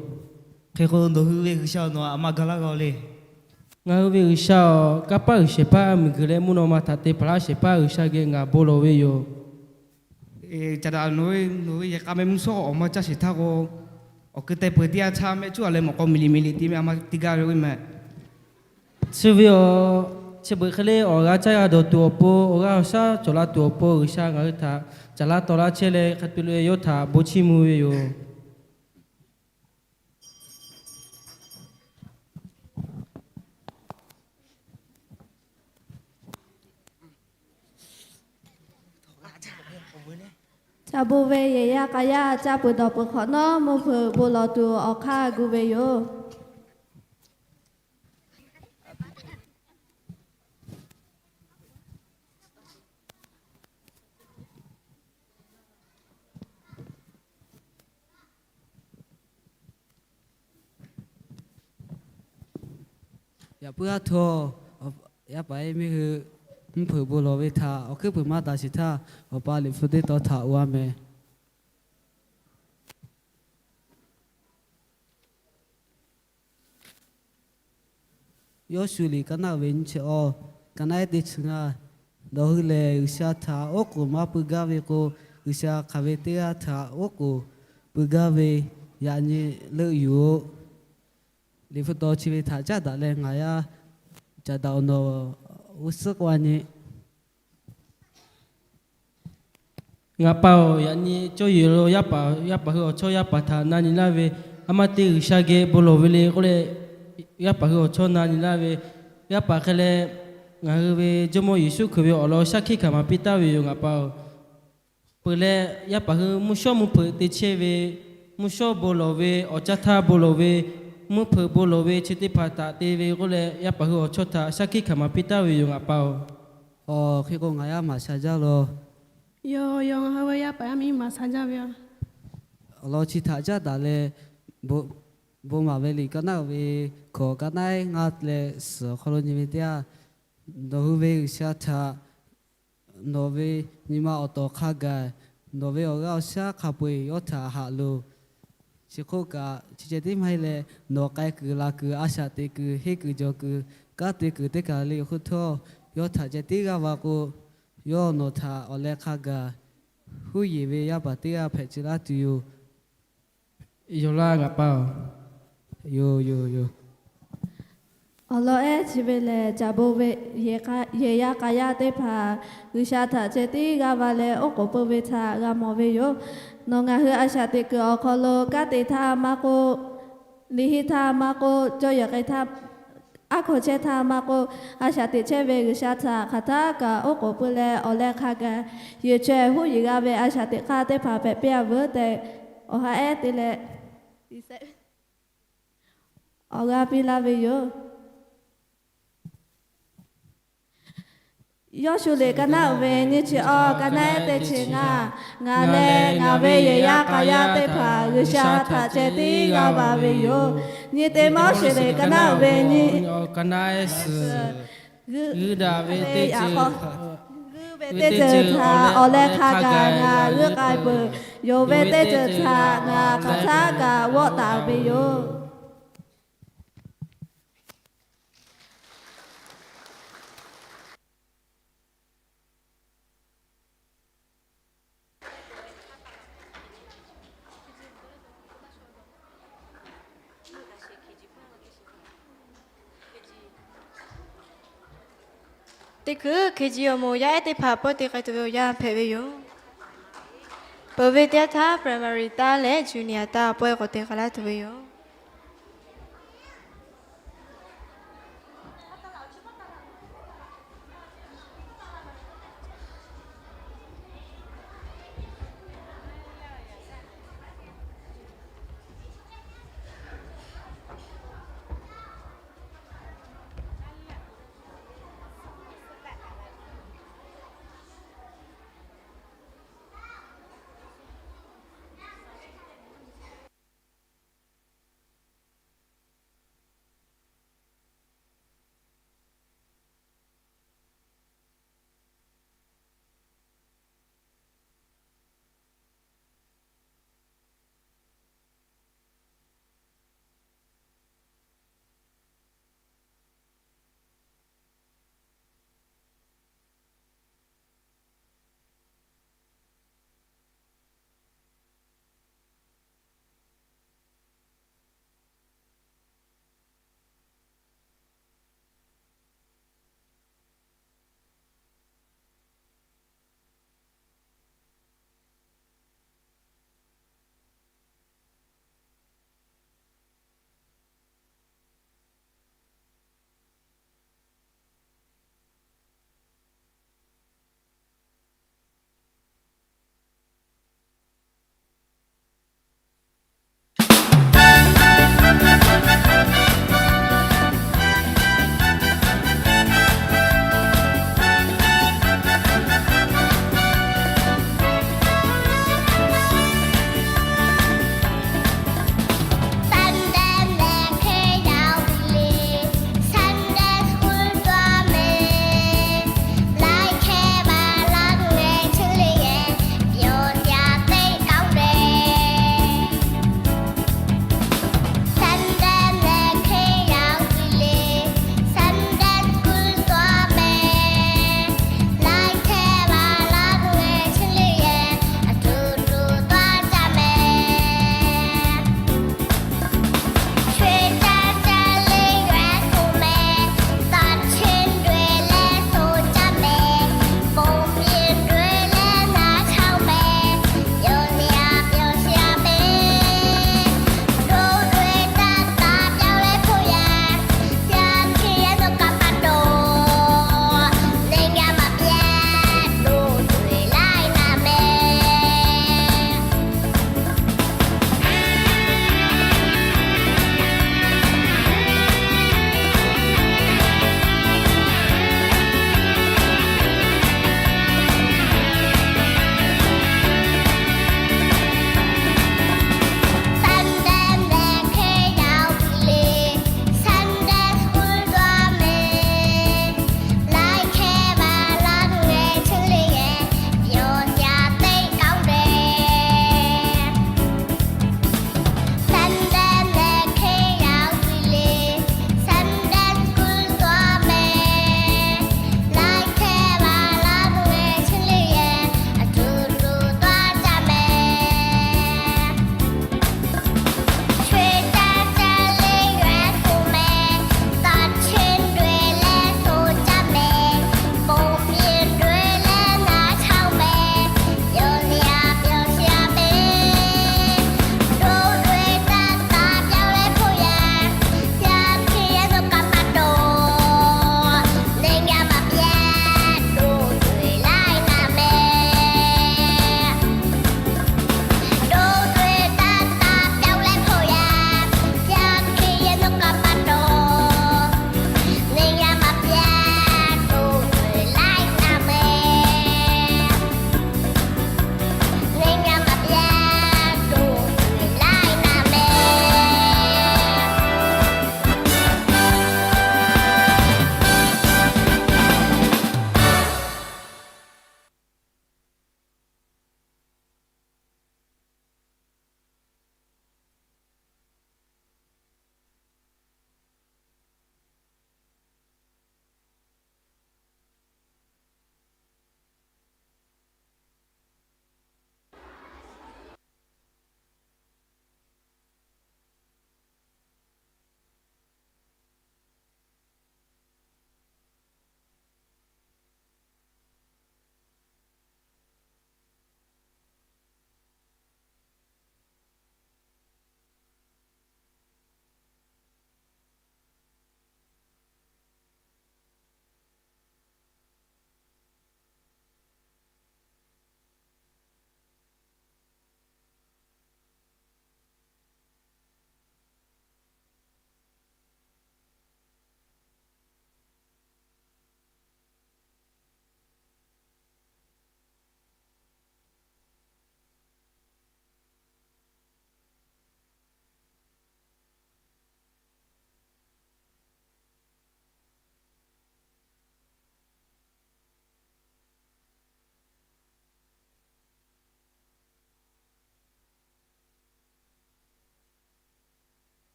Hk'e k'o, nawˬ hui ve G'uiˬsha nawˬ a ma gaˬ laˇ g'a le. Ngaˬ hui ve G'uiˬsha-oˬ, kanˇ paˆ uiˍ shehˍ hpaˇ miˬguiˬ leh mvuhˇ naw ma htaꞈ te hpaˍ laˇ shehˍ hpaˇ G'uiˬsha geh ngaˬ bon lawˬ ve yoˬ. Caꞈ daꞈ nawˬ ve, nawˬ ve yehˬ k'a meh mvuhˇ shawˉ awˬ ma caˇ shehˍ htaˇ k'o, awˬ keu teh peuˬ teˇ yanˇ chaˇ mehˆ cuˉ a leh mawꞈ k'aw miˬ liꞈ miˬ liꞈ te meh a ma te gaˇ ve k'oˆ meh. Chi ve-oˬ, chi beuꞈ hk'e le awˬ g'aˇ caˇ g'a dawˬ tuˬ awˬ pon, awˬ g'aˇ awˬ shaˉ cawˬ la tuˬ awˬ pon G'uiˬsha ngaˬ hui htaꞈ caꞈ laˇ taw laˇ chehˇ leh hk'a te lo yawˇ htaꞈ bon chiˇ mvuh ve yoˬ. Ca bon ve yehˬ yaˇ k'a yaˇ caˇ peuˬ dawˬ peuˬ hk'awꞈ nawˉ, mvuhˇ hpeuꞈ bon lawˬ tuˬ awˬ hk'aˇ gu ve yoˬ. Yaꞈ puiˉ aˉ htawˇ, yaˇ paˍ yaˇ miˇ hui mvuhˇ hpeuꞈ bon lawˬ ve htaꞈ awˬ hkuiˉ puiˍ maˇ taˍ sheˍ htaˇ, awˬ pa liꞈ hpu teˇ tawn htaꞈ uˉ a meh. Yawˇshuˍ liꞈ ka naˆ ve nyiˇ chi awˇ, ka naˆ ehˉ teˇ chi ngaˇ. Nawˬ hui lehˬ, G'uiˬsha htaꞈ oˉ k'oˍ maˇ pui gaˇ ve k'o, G'uiˬsha hk'aˬ ve teˇ g'aˇ htaꞈ oˉ k'oˍ pui gaˇ ve, yaꞈ nyi leuˆ yuˬ-oꞈ. Liꞈ hpu taw chi ve htaꞈ caˉ daꞈ leh ngaˬ yaˇ caˍ daꞈ awˬ nawˬ g'uˇ suhˉ k'oˆ a nyi. Ngaˬ pa-oˬ, yaꞈ nyi cawˇ yeˬ lo yaˇ paˍ, yaˇ paˍ hui awˬ chawˇ yaˇ paˍ htaꞈ na nyi laˇ ve, a ma te G'uiˬsha geh bon lawˬ ve le k'oˆ leh, yaˇ paˍ hui awˬ chawˇ na nyi laˇ ve, yaˇ paˍ hk'e leh, ngaˬ hui ve Jawˇmawˇ Yeˍsuˆ Hkriꞈ ve awˬ lawn shaˉ hkiˆ hkanˍ maˍ piˇ taˍ ve yoˬ ngaˬ pa-oˬ. Peuˬ leh, yaˇ paˍ hui mvuhˇ shawˉ mvuhˇ hpeuꞈ te chehˇ ve, mvuhˇ shawˉ bon lawˬ ve, awˬ caˇ htaˇ bon lawˬ ve, mvuhˇ hpeuꞈ bon lawˬ ve chi teˇ hpaˍ htaꞈ te ve k'oˆ leh, yaˇ paˍ hui awˬ chawˇ htaꞈ shaˉ hkiˆ hkanˍ maˍ piˇ taˍ ve yoˬ ngaˬ pa-oˬ. Awˬ, hk'e k'o ngaˬ yaˇ maˍ sha jaˇ law. Yoˬ, yoˬ, ngaˬ hui ve yaˇ paˍ yaˇ miˇ maˍ sha jaˇ ve yoˬ. Awˬ lawn chi htaꞈ caˉ daꞈ leh, bon maˍ ve liꞈ ka naˆ ve hkawꞈ ka naˆ ehˉ ngaˇ leh suhˍ awˬ hk'aw lo nyi ve teˇ yanˇ, nawˬ hui ve G'uiˬsha htaꞈ nawˬ ve nyi ma awˬ tawˍ hk'a gaˬ, nawˬ ve awˬ g'aˇ awˬ shaˉ hk'a peu-eˬ yawˇ htaꞈ haꞈ loˬ. Chi hk'oˆ kaꞈ, chi ceh tiˉ maˇ heˆ leh, nawˬ k'ai kuiˬ la kuiˬ, a shaꞈ teꞈ kuiˬ, henˇ kuiˬ jawˬ kuiˬ, kanˉ te kuiˬ teˇ kaˬ le awˬ hk'oˆ htawˇ, yawˇ htaꞈ ceh tiˉ g'aˇ va k'o, yawˇ nawˬ htaꞈ awˬ leh hk'a gaˬ huˉ yeˬ ve yaˇ paˍ teˇ g'aˇ hpehꞈ tcuh laˇ tuˬ yoˬ. Yoˬ laˇ ngaˬ pa-oˬ. Yoˬ, yoˬ, yoˬ. Awˬ lawn ehˉ chi ve lehˬ, caꞈ bon ve yehˬ yaˇ k'a yaˇ teˇ hpaˍ G'uiˬsha htaꞈ ceh tiˉ g'aˇ va leh oˉ k'oˍ pui ve htaꞈ g'a mawˬ ve yoˬ. Nawˬ ngaˬ hui a shaꞈ teꞈ kuiˬ awˬ hk'aw lo kanˉ te htaˇ maˇ k'oˆ, liꞈ henˇ htaˇ maˇ k'oˆ, cawˇ yehˬ k'ai htaˇ, aˉ hkaw chehˇ htaˇ maˇ k'oˆ, a shaꞈ teꞈ chehˇ ve G'uiˬsha htaꞈ hk'aˬ htaˇ kaꞈ oˉ k'oˍ pui leh awˬ leh hk'a gaˬ, yehˬ chaweh huˉ yeˬ g'a ve a shaꞈ teꞈ hk'aˇ teˇ hpaˍ hpehꞈ piˇ a veuˬ tehꞈ, awˬ ha ehˉ te leh awˬ g'aˇ piˇ laˇ ve yoˬ. Yawˇshuˍ liꞈ ka naˆ ve nyiˇ chi awˇ, ka naˆ ehˉ teˇ chi ngaˇ. Ngaˬ leh ngaˬ ve yehˬ yaˇ k'a yaˇ teˇ hpaˍ G'uiˬsha htaꞈ ceh tiˉ g'aˇ va ve yoˬ. Nyi te Moˉseˍ liꞈ ka naˆ ve nyiˇ, ka naˆ ehˉ suhˍ, g'uiˇ daꞈ ve teˇ ceuˬ, g'uiˇ ve teˇ ceuˬ htaꞈ awˬ leh hk'a gaˬ ngaˬ g'uiˇ k'ai peuˬ. Yonˍ ve teˇ ceuˬ htaꞈ ngaˬ hk'aˬ htaˇ kaꞈ g'awˆ taˍ ve yoˬ. Teˇ hkui K G awˬ moˍ yaˇ ehˉ teˇ hpaˍ pawˆ te k'ai tuˬ ve awˬ yanˇ hpehꞈ ve yoˬ. Peuˬ ve teˇ yanˇ htaˇ Primary taˇ leh Junior taˇ pawehˇ k'awꞈ te k'ai laˇ tuˬ ve yoˬ.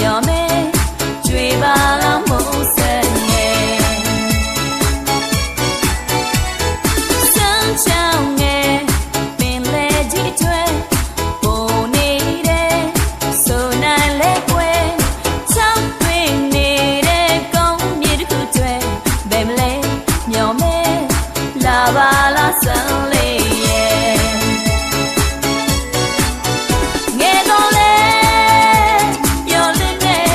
Myaw mehˆ co-e baˬ laˇ mvuhˇ suhˍ ngeh, suhˉ caˇ-oˬ ngeh, peꞈ leh jiˆ cawehˇ, ponˬ neˇ leh suhˍ na leh kawehˇ, caˇ peꞈ neˇ leh kawˆ mehˆ teˇ hkui cawehˇ, behˬ mehˍ leh myaw mehˆ laˬ baˬ laˇ suhˍ le yehˬ. Ngeh dawˇ leh yawˇ leuˉ nehˆ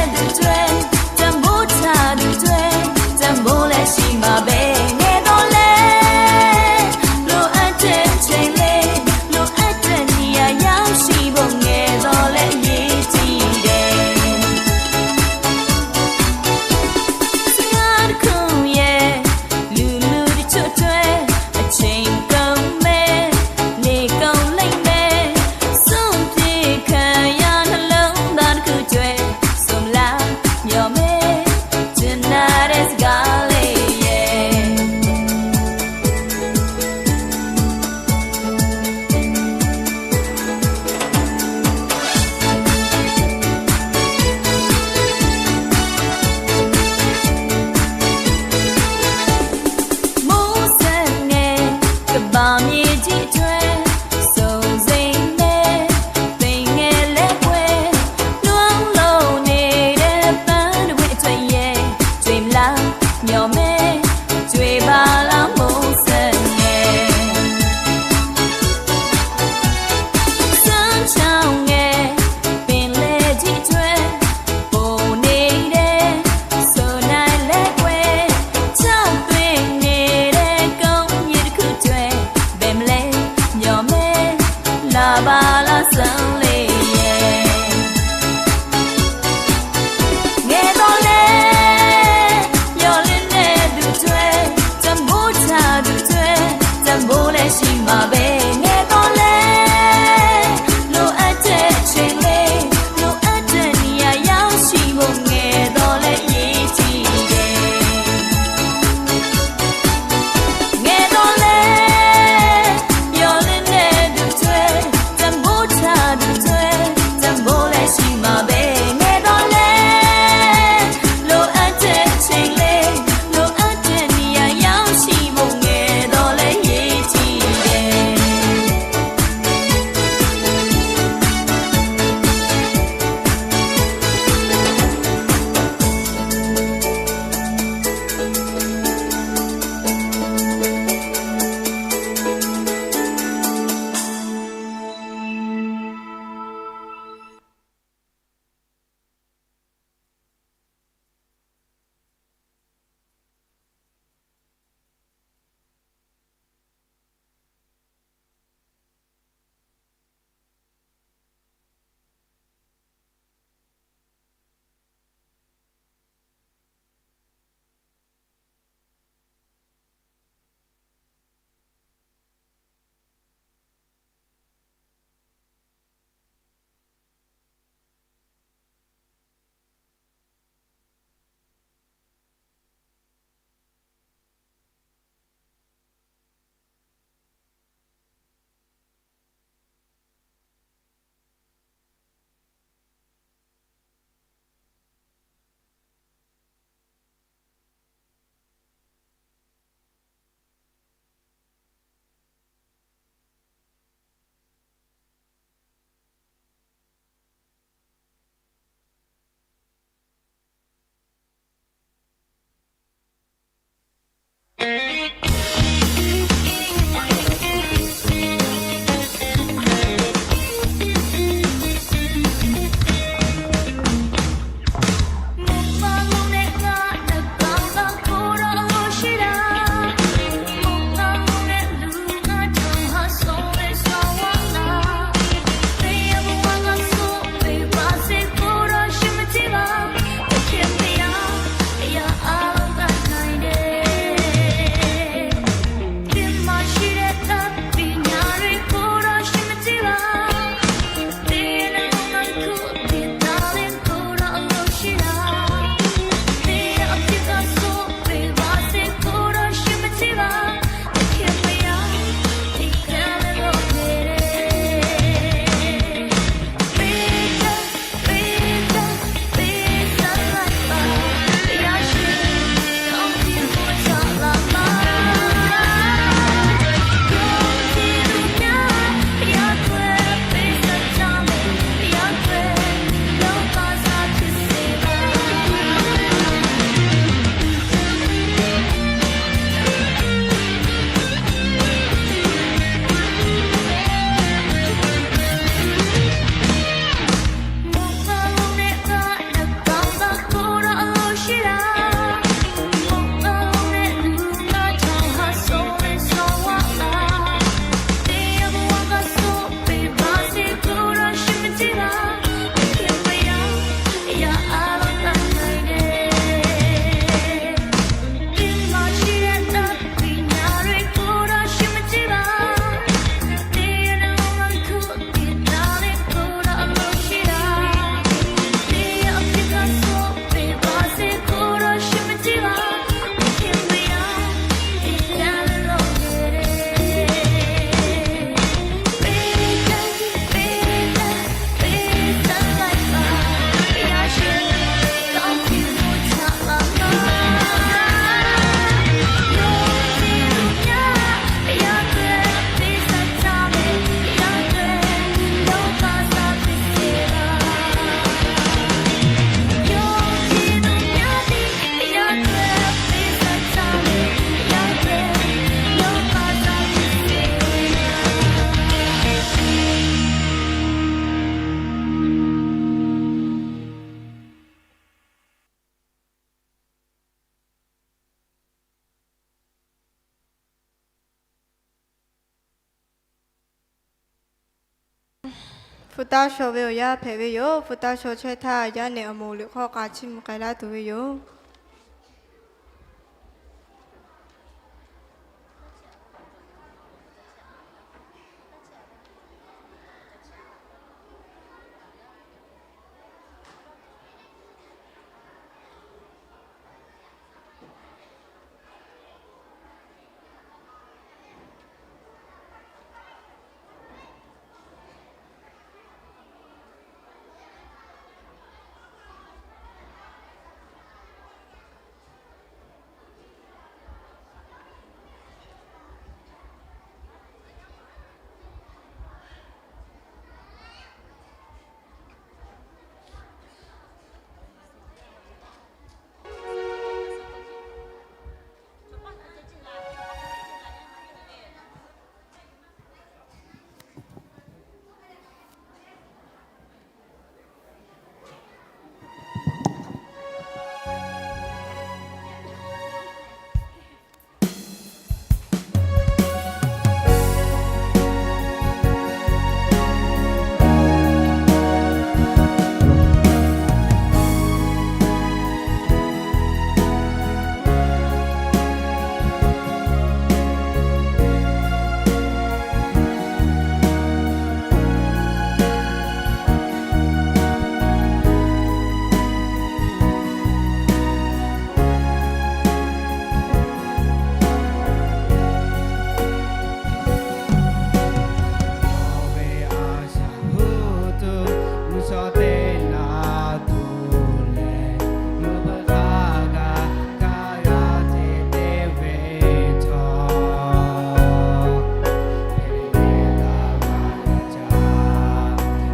Hpu taˇ shaw ve awˬ yanˇ hpehꞈ ve yoˬ. Hpu taˇ shaw chehˇ htaˇ, yaˇ nehˬ awˬ moˍ liꞈ hk'aw k'a chiˇ mvuh k'ai laˇ tuˬ ve yoˬ.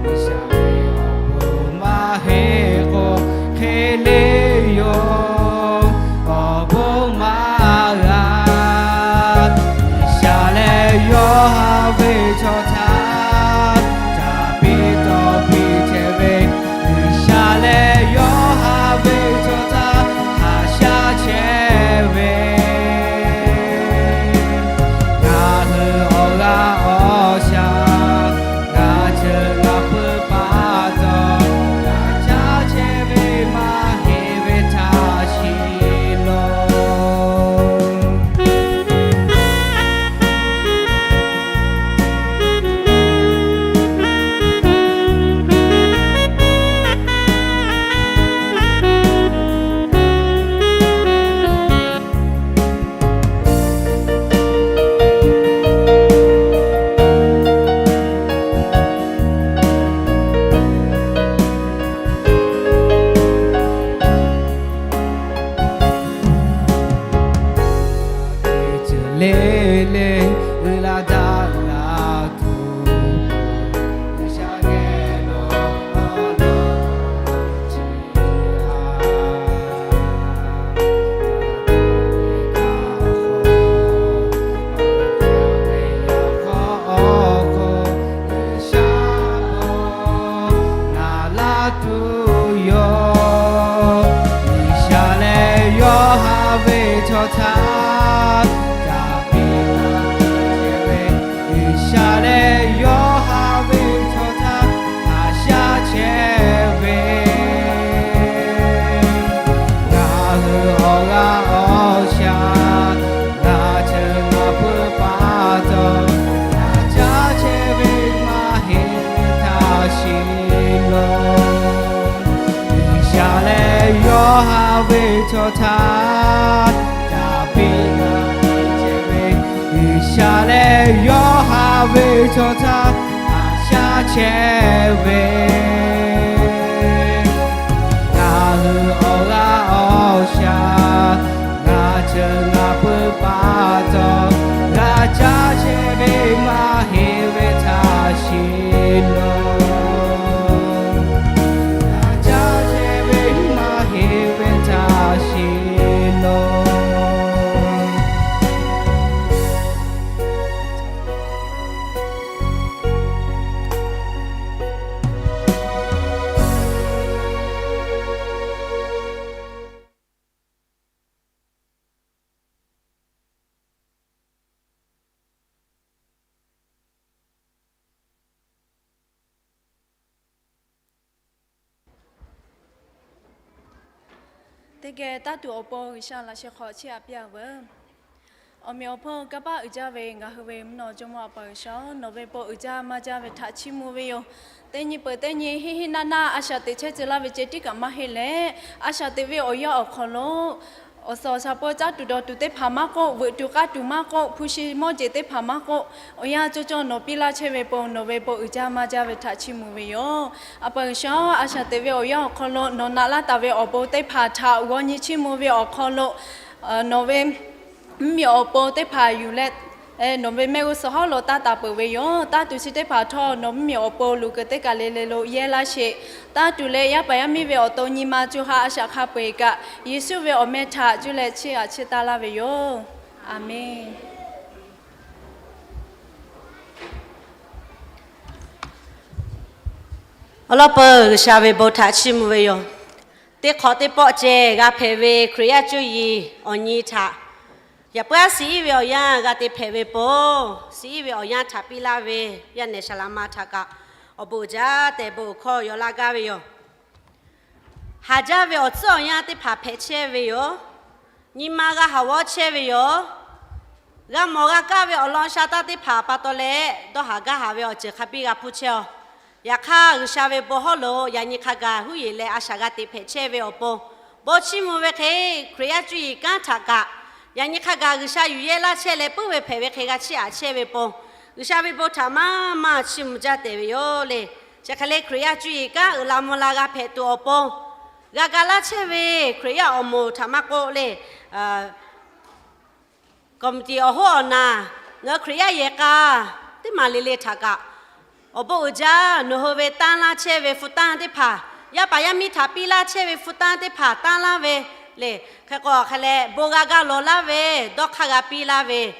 G'uiˬ sha ve awˬ bon maˇ heˆ k'o, hk'e le yoˬ, awˬ bon maˇ g'a. G'uiˬ sha leh yawˇ ha ve chaw htaꞈ caˇ piˇ tawˆ piˇ chehˇ ve, G'uiˬ sha leh yawˇ ha ve chaw htaꞈ haꞈ shaˉ chehˇ ve, ngaˬ hui awˬ g'aˇ awˬ shaˍ, ngaˬ ceuˬ ngaˬ pui pa taw, ngaˬ caˇ chehˇ ve maˇ heˆ ve htaꞈ shiˍ loˬ. Teˇ ceuˬ le le uiˍ la daꞈ la tuˬ, G'uiˬ sha geh lo awˬ lawn chi a, a ve yaꞈ k'aw awˬ hk'aw G'uiˬ sha awˬ naˍ laˇ tuˬ yoˬ. G'uiˬ sha leh yawˇ ha ve chaw htaꞈ caˇ piˇ tawˆ piˇ chehˇ ve, G'uiˬ sha leh yawˇ ha ve chaw htaꞈ haꞈ shaˉ chehˇ ve, ngaˬ hui awˬ g'aˇ awˬ shaˍ, ngaˬ ceuˬ ngaˬ pui pa taw, ngaˬ caˇ chehˇ ve maˇ heˆ ve htaꞈ shiˍ loˬ. G'uiˬ sha leh yawˇ ha ve chaw htaꞈ caˇ piˇ tawˆ piˇ chehˇ ve, G'uiˬ sha leh yawˇ ha ve chaw htaꞈ haꞈ shaˉ chehˇ ve, ngaˬ hui awˬ g'aˇ awˬ shaˍ, ngaˬ ceuˬ ngaˬ pui pa taw, g'a caˇ chehˇ ve maˇ heˆ ve htaꞈ shiˍ loˬ. G'a caˇ chehˇ ve maˇ heˆ ve htaꞈ shiˍ loˬ. Teˇ geh taˇ tuˬ awˬ pon G'uiˬsha laꞈ sheh hk'aw chiˇ aꞈ piˇ-a veuˬ. Awˬ meꞈ awˬ hponˇ kanˇ paˆ uiˍ jaˇ ve ngaˬ hui ve mvuhˇ naw jawˇmawˇ A pa G'uiˬsha-oˬ, nawˬ ve bon uiˍ jaˇ maˇ jaˇ ve htaꞈ chiˇ mvuh ve yoˬ. Teˇ nyi peuˬ teˇ nyi hiˆ hiˆ naˆ naˆ a shaꞈ teꞈ chehˇ tcuh laˇ ve ceh tiˉ kaꞈ maˇ heˆ leh, a shaꞈ teꞈ ve awˬ yanˇ awˬ hk'aw lo awˬ suhˍ awˬ shaˍ pon caˇ tuˬ dawˬ tuˬ teˇ hpaˍ maˇ k'oˆ, veuꞈ tuˬ k'aˇ tuˬ maˇ k'oˆ, hpu shi mawˇ jeˬ teˇ hpaˍ maˇ k'oˆ, awˬ yanˇ cawˇ cawˇ nawˬ piˇ laˇ chehˇ ve pon nawˬ ve bon uiˍ jaˇ maˇ jaˇ ve htaꞈ chiˇ mvuh ve yoˬ. A pa G'uiˬsha-oˬ, a shaꞈ teꞈ ve awˬ yanˇ awˬ hk'aw lo nawˬ naꞈ laˇ taˍ ve awˬ bon teˇ hpaˍ htaꞈ g'aw nyi chiˇ mvuh ve awˬ hk'aw lo nawˬ ve mvuhˇmiˬ awˬ pon teˇ hpaˍ yuˬ leh, nawˬ ve mehˆ g'uˇ suhˍ hawˉ lo taˇ taˍ peuˬ ve yoˬ. Taˇ tuˬ chi teˇ hpaˍ htawˇ nawˬ mvuhˇmiˬ awˬ pon luˬ kuiˬ teˇ kaˬ le le lo yehˇ laˇ sheˍ. Taˇ tuˬ leh yaˇ paˍ yaˇ miˇ ve awˬ to nyi ma co ha a shaꞈ hk'a peu-eˬ kaꞈ, Yeˍsuˆ ve awˬ meh htaꞈ cuˇ leh chiˇ aꞈ chiˇ taˇ laˇ ve yoˬ. Aˍmenˇ. Awˬ lawn peuˬ G'uiˬsha ve bon htaꞈ chiˇ mvuh ve yoˬ. Teˇ hk'awꞈ teˇ pawˆ ceh g'a hpehꞈ ve Hkriꞈ yaˇ cuˇ yiˍ awˬ nyi htaꞈ yaꞈ puiˉ aˉ suh iˉ ve awˬ yanˇ g'a te hpehꞈ ve pon, suh iˉ ve awˬ yanˇ htaꞈ piˇ laˇ ve yaˇ nehˬ saˍ laꞈ ma htaꞈ kaꞈ awˬ bon uiˍ jaˇ tehꞈ bon uiˍ hkawˇ yaw laˇ gaˇ ve yoˬ. Haˍ jaˇ ve awˬ tcuhˉ awˬ yanˇ teˇ hpaˍ hpehꞈ chehˇ ve yoˬ. Nyi ma g'a haˍ g'awˇ chehˇ ve yoˬ. G'a mawˬ g'a kaˇ ve awˬ lawn sha taˇ teˇ hpaˍ pa taw leh, dawˇ haˍ gaˇ haˍ ve awˬ ceuˬ hk'a biˇ g'a hpuˇ chehˇ-aˬ. Yaꞈ hk'aˇ, G'uiˬsha ve bon hawˉ lo yaꞈ nyi hk'a gaˬ huˉ yeˬ leh a shaꞈ g'a teꞈ hpehꞈ chehˇ ve awˬ pon, bon chiˇ mvuh ve hk'e, Hkriꞈ yaˇ cuˇ yiˍ kanˉ htaꞈ kaꞈ yaꞈ nyi hk'a gaˬ G'uiˬsha yuˬ yehˇ laˇ chehˇ leh puiˉ ve hpehꞈ ve hk'e g'a chiˇ aꞈ chehˇ ve pon, G'uiˬsha ve bon htaꞈ maˇ maˇ chiˇ mvuh jaˇ tehꞈ ve yoˬ le. Chi hk'e leh Hkriꞈ yaˇ cuˇ yiˍ kanˉ uiˍ la mvuh la g'a hpehꞈ tuˬ awˬ pon, g'a ga laˇ chehˇ ve Hkriꞈ yaˇ awˬ moˍ htaꞈ maˇ k'oˆ le, committee awˬ hoˉ awˬ naˍ, ngaˬ hui Hkriꞈ yaˇ yehˬ k'a teˇ maˬ le le htaꞈ kaꞈ, awˬ bon uiˍ jaˇ, nawˬ hui ve tanˇ laˇ chehˇ ve hpu tanˇ teˇ hpaˍ, yaˇ paˍ yaˇ miˇ htaꞈ piˇ laˇ chehˇ ve hpu tanˇ teˇ hpaˍ tanˇ laˇ ve le. Hk'e k'o hk'e leh bon g'a gaˇ lawˬ laˇ ve, dawˇ hk'aˇ g'a piˇ laˇ ve,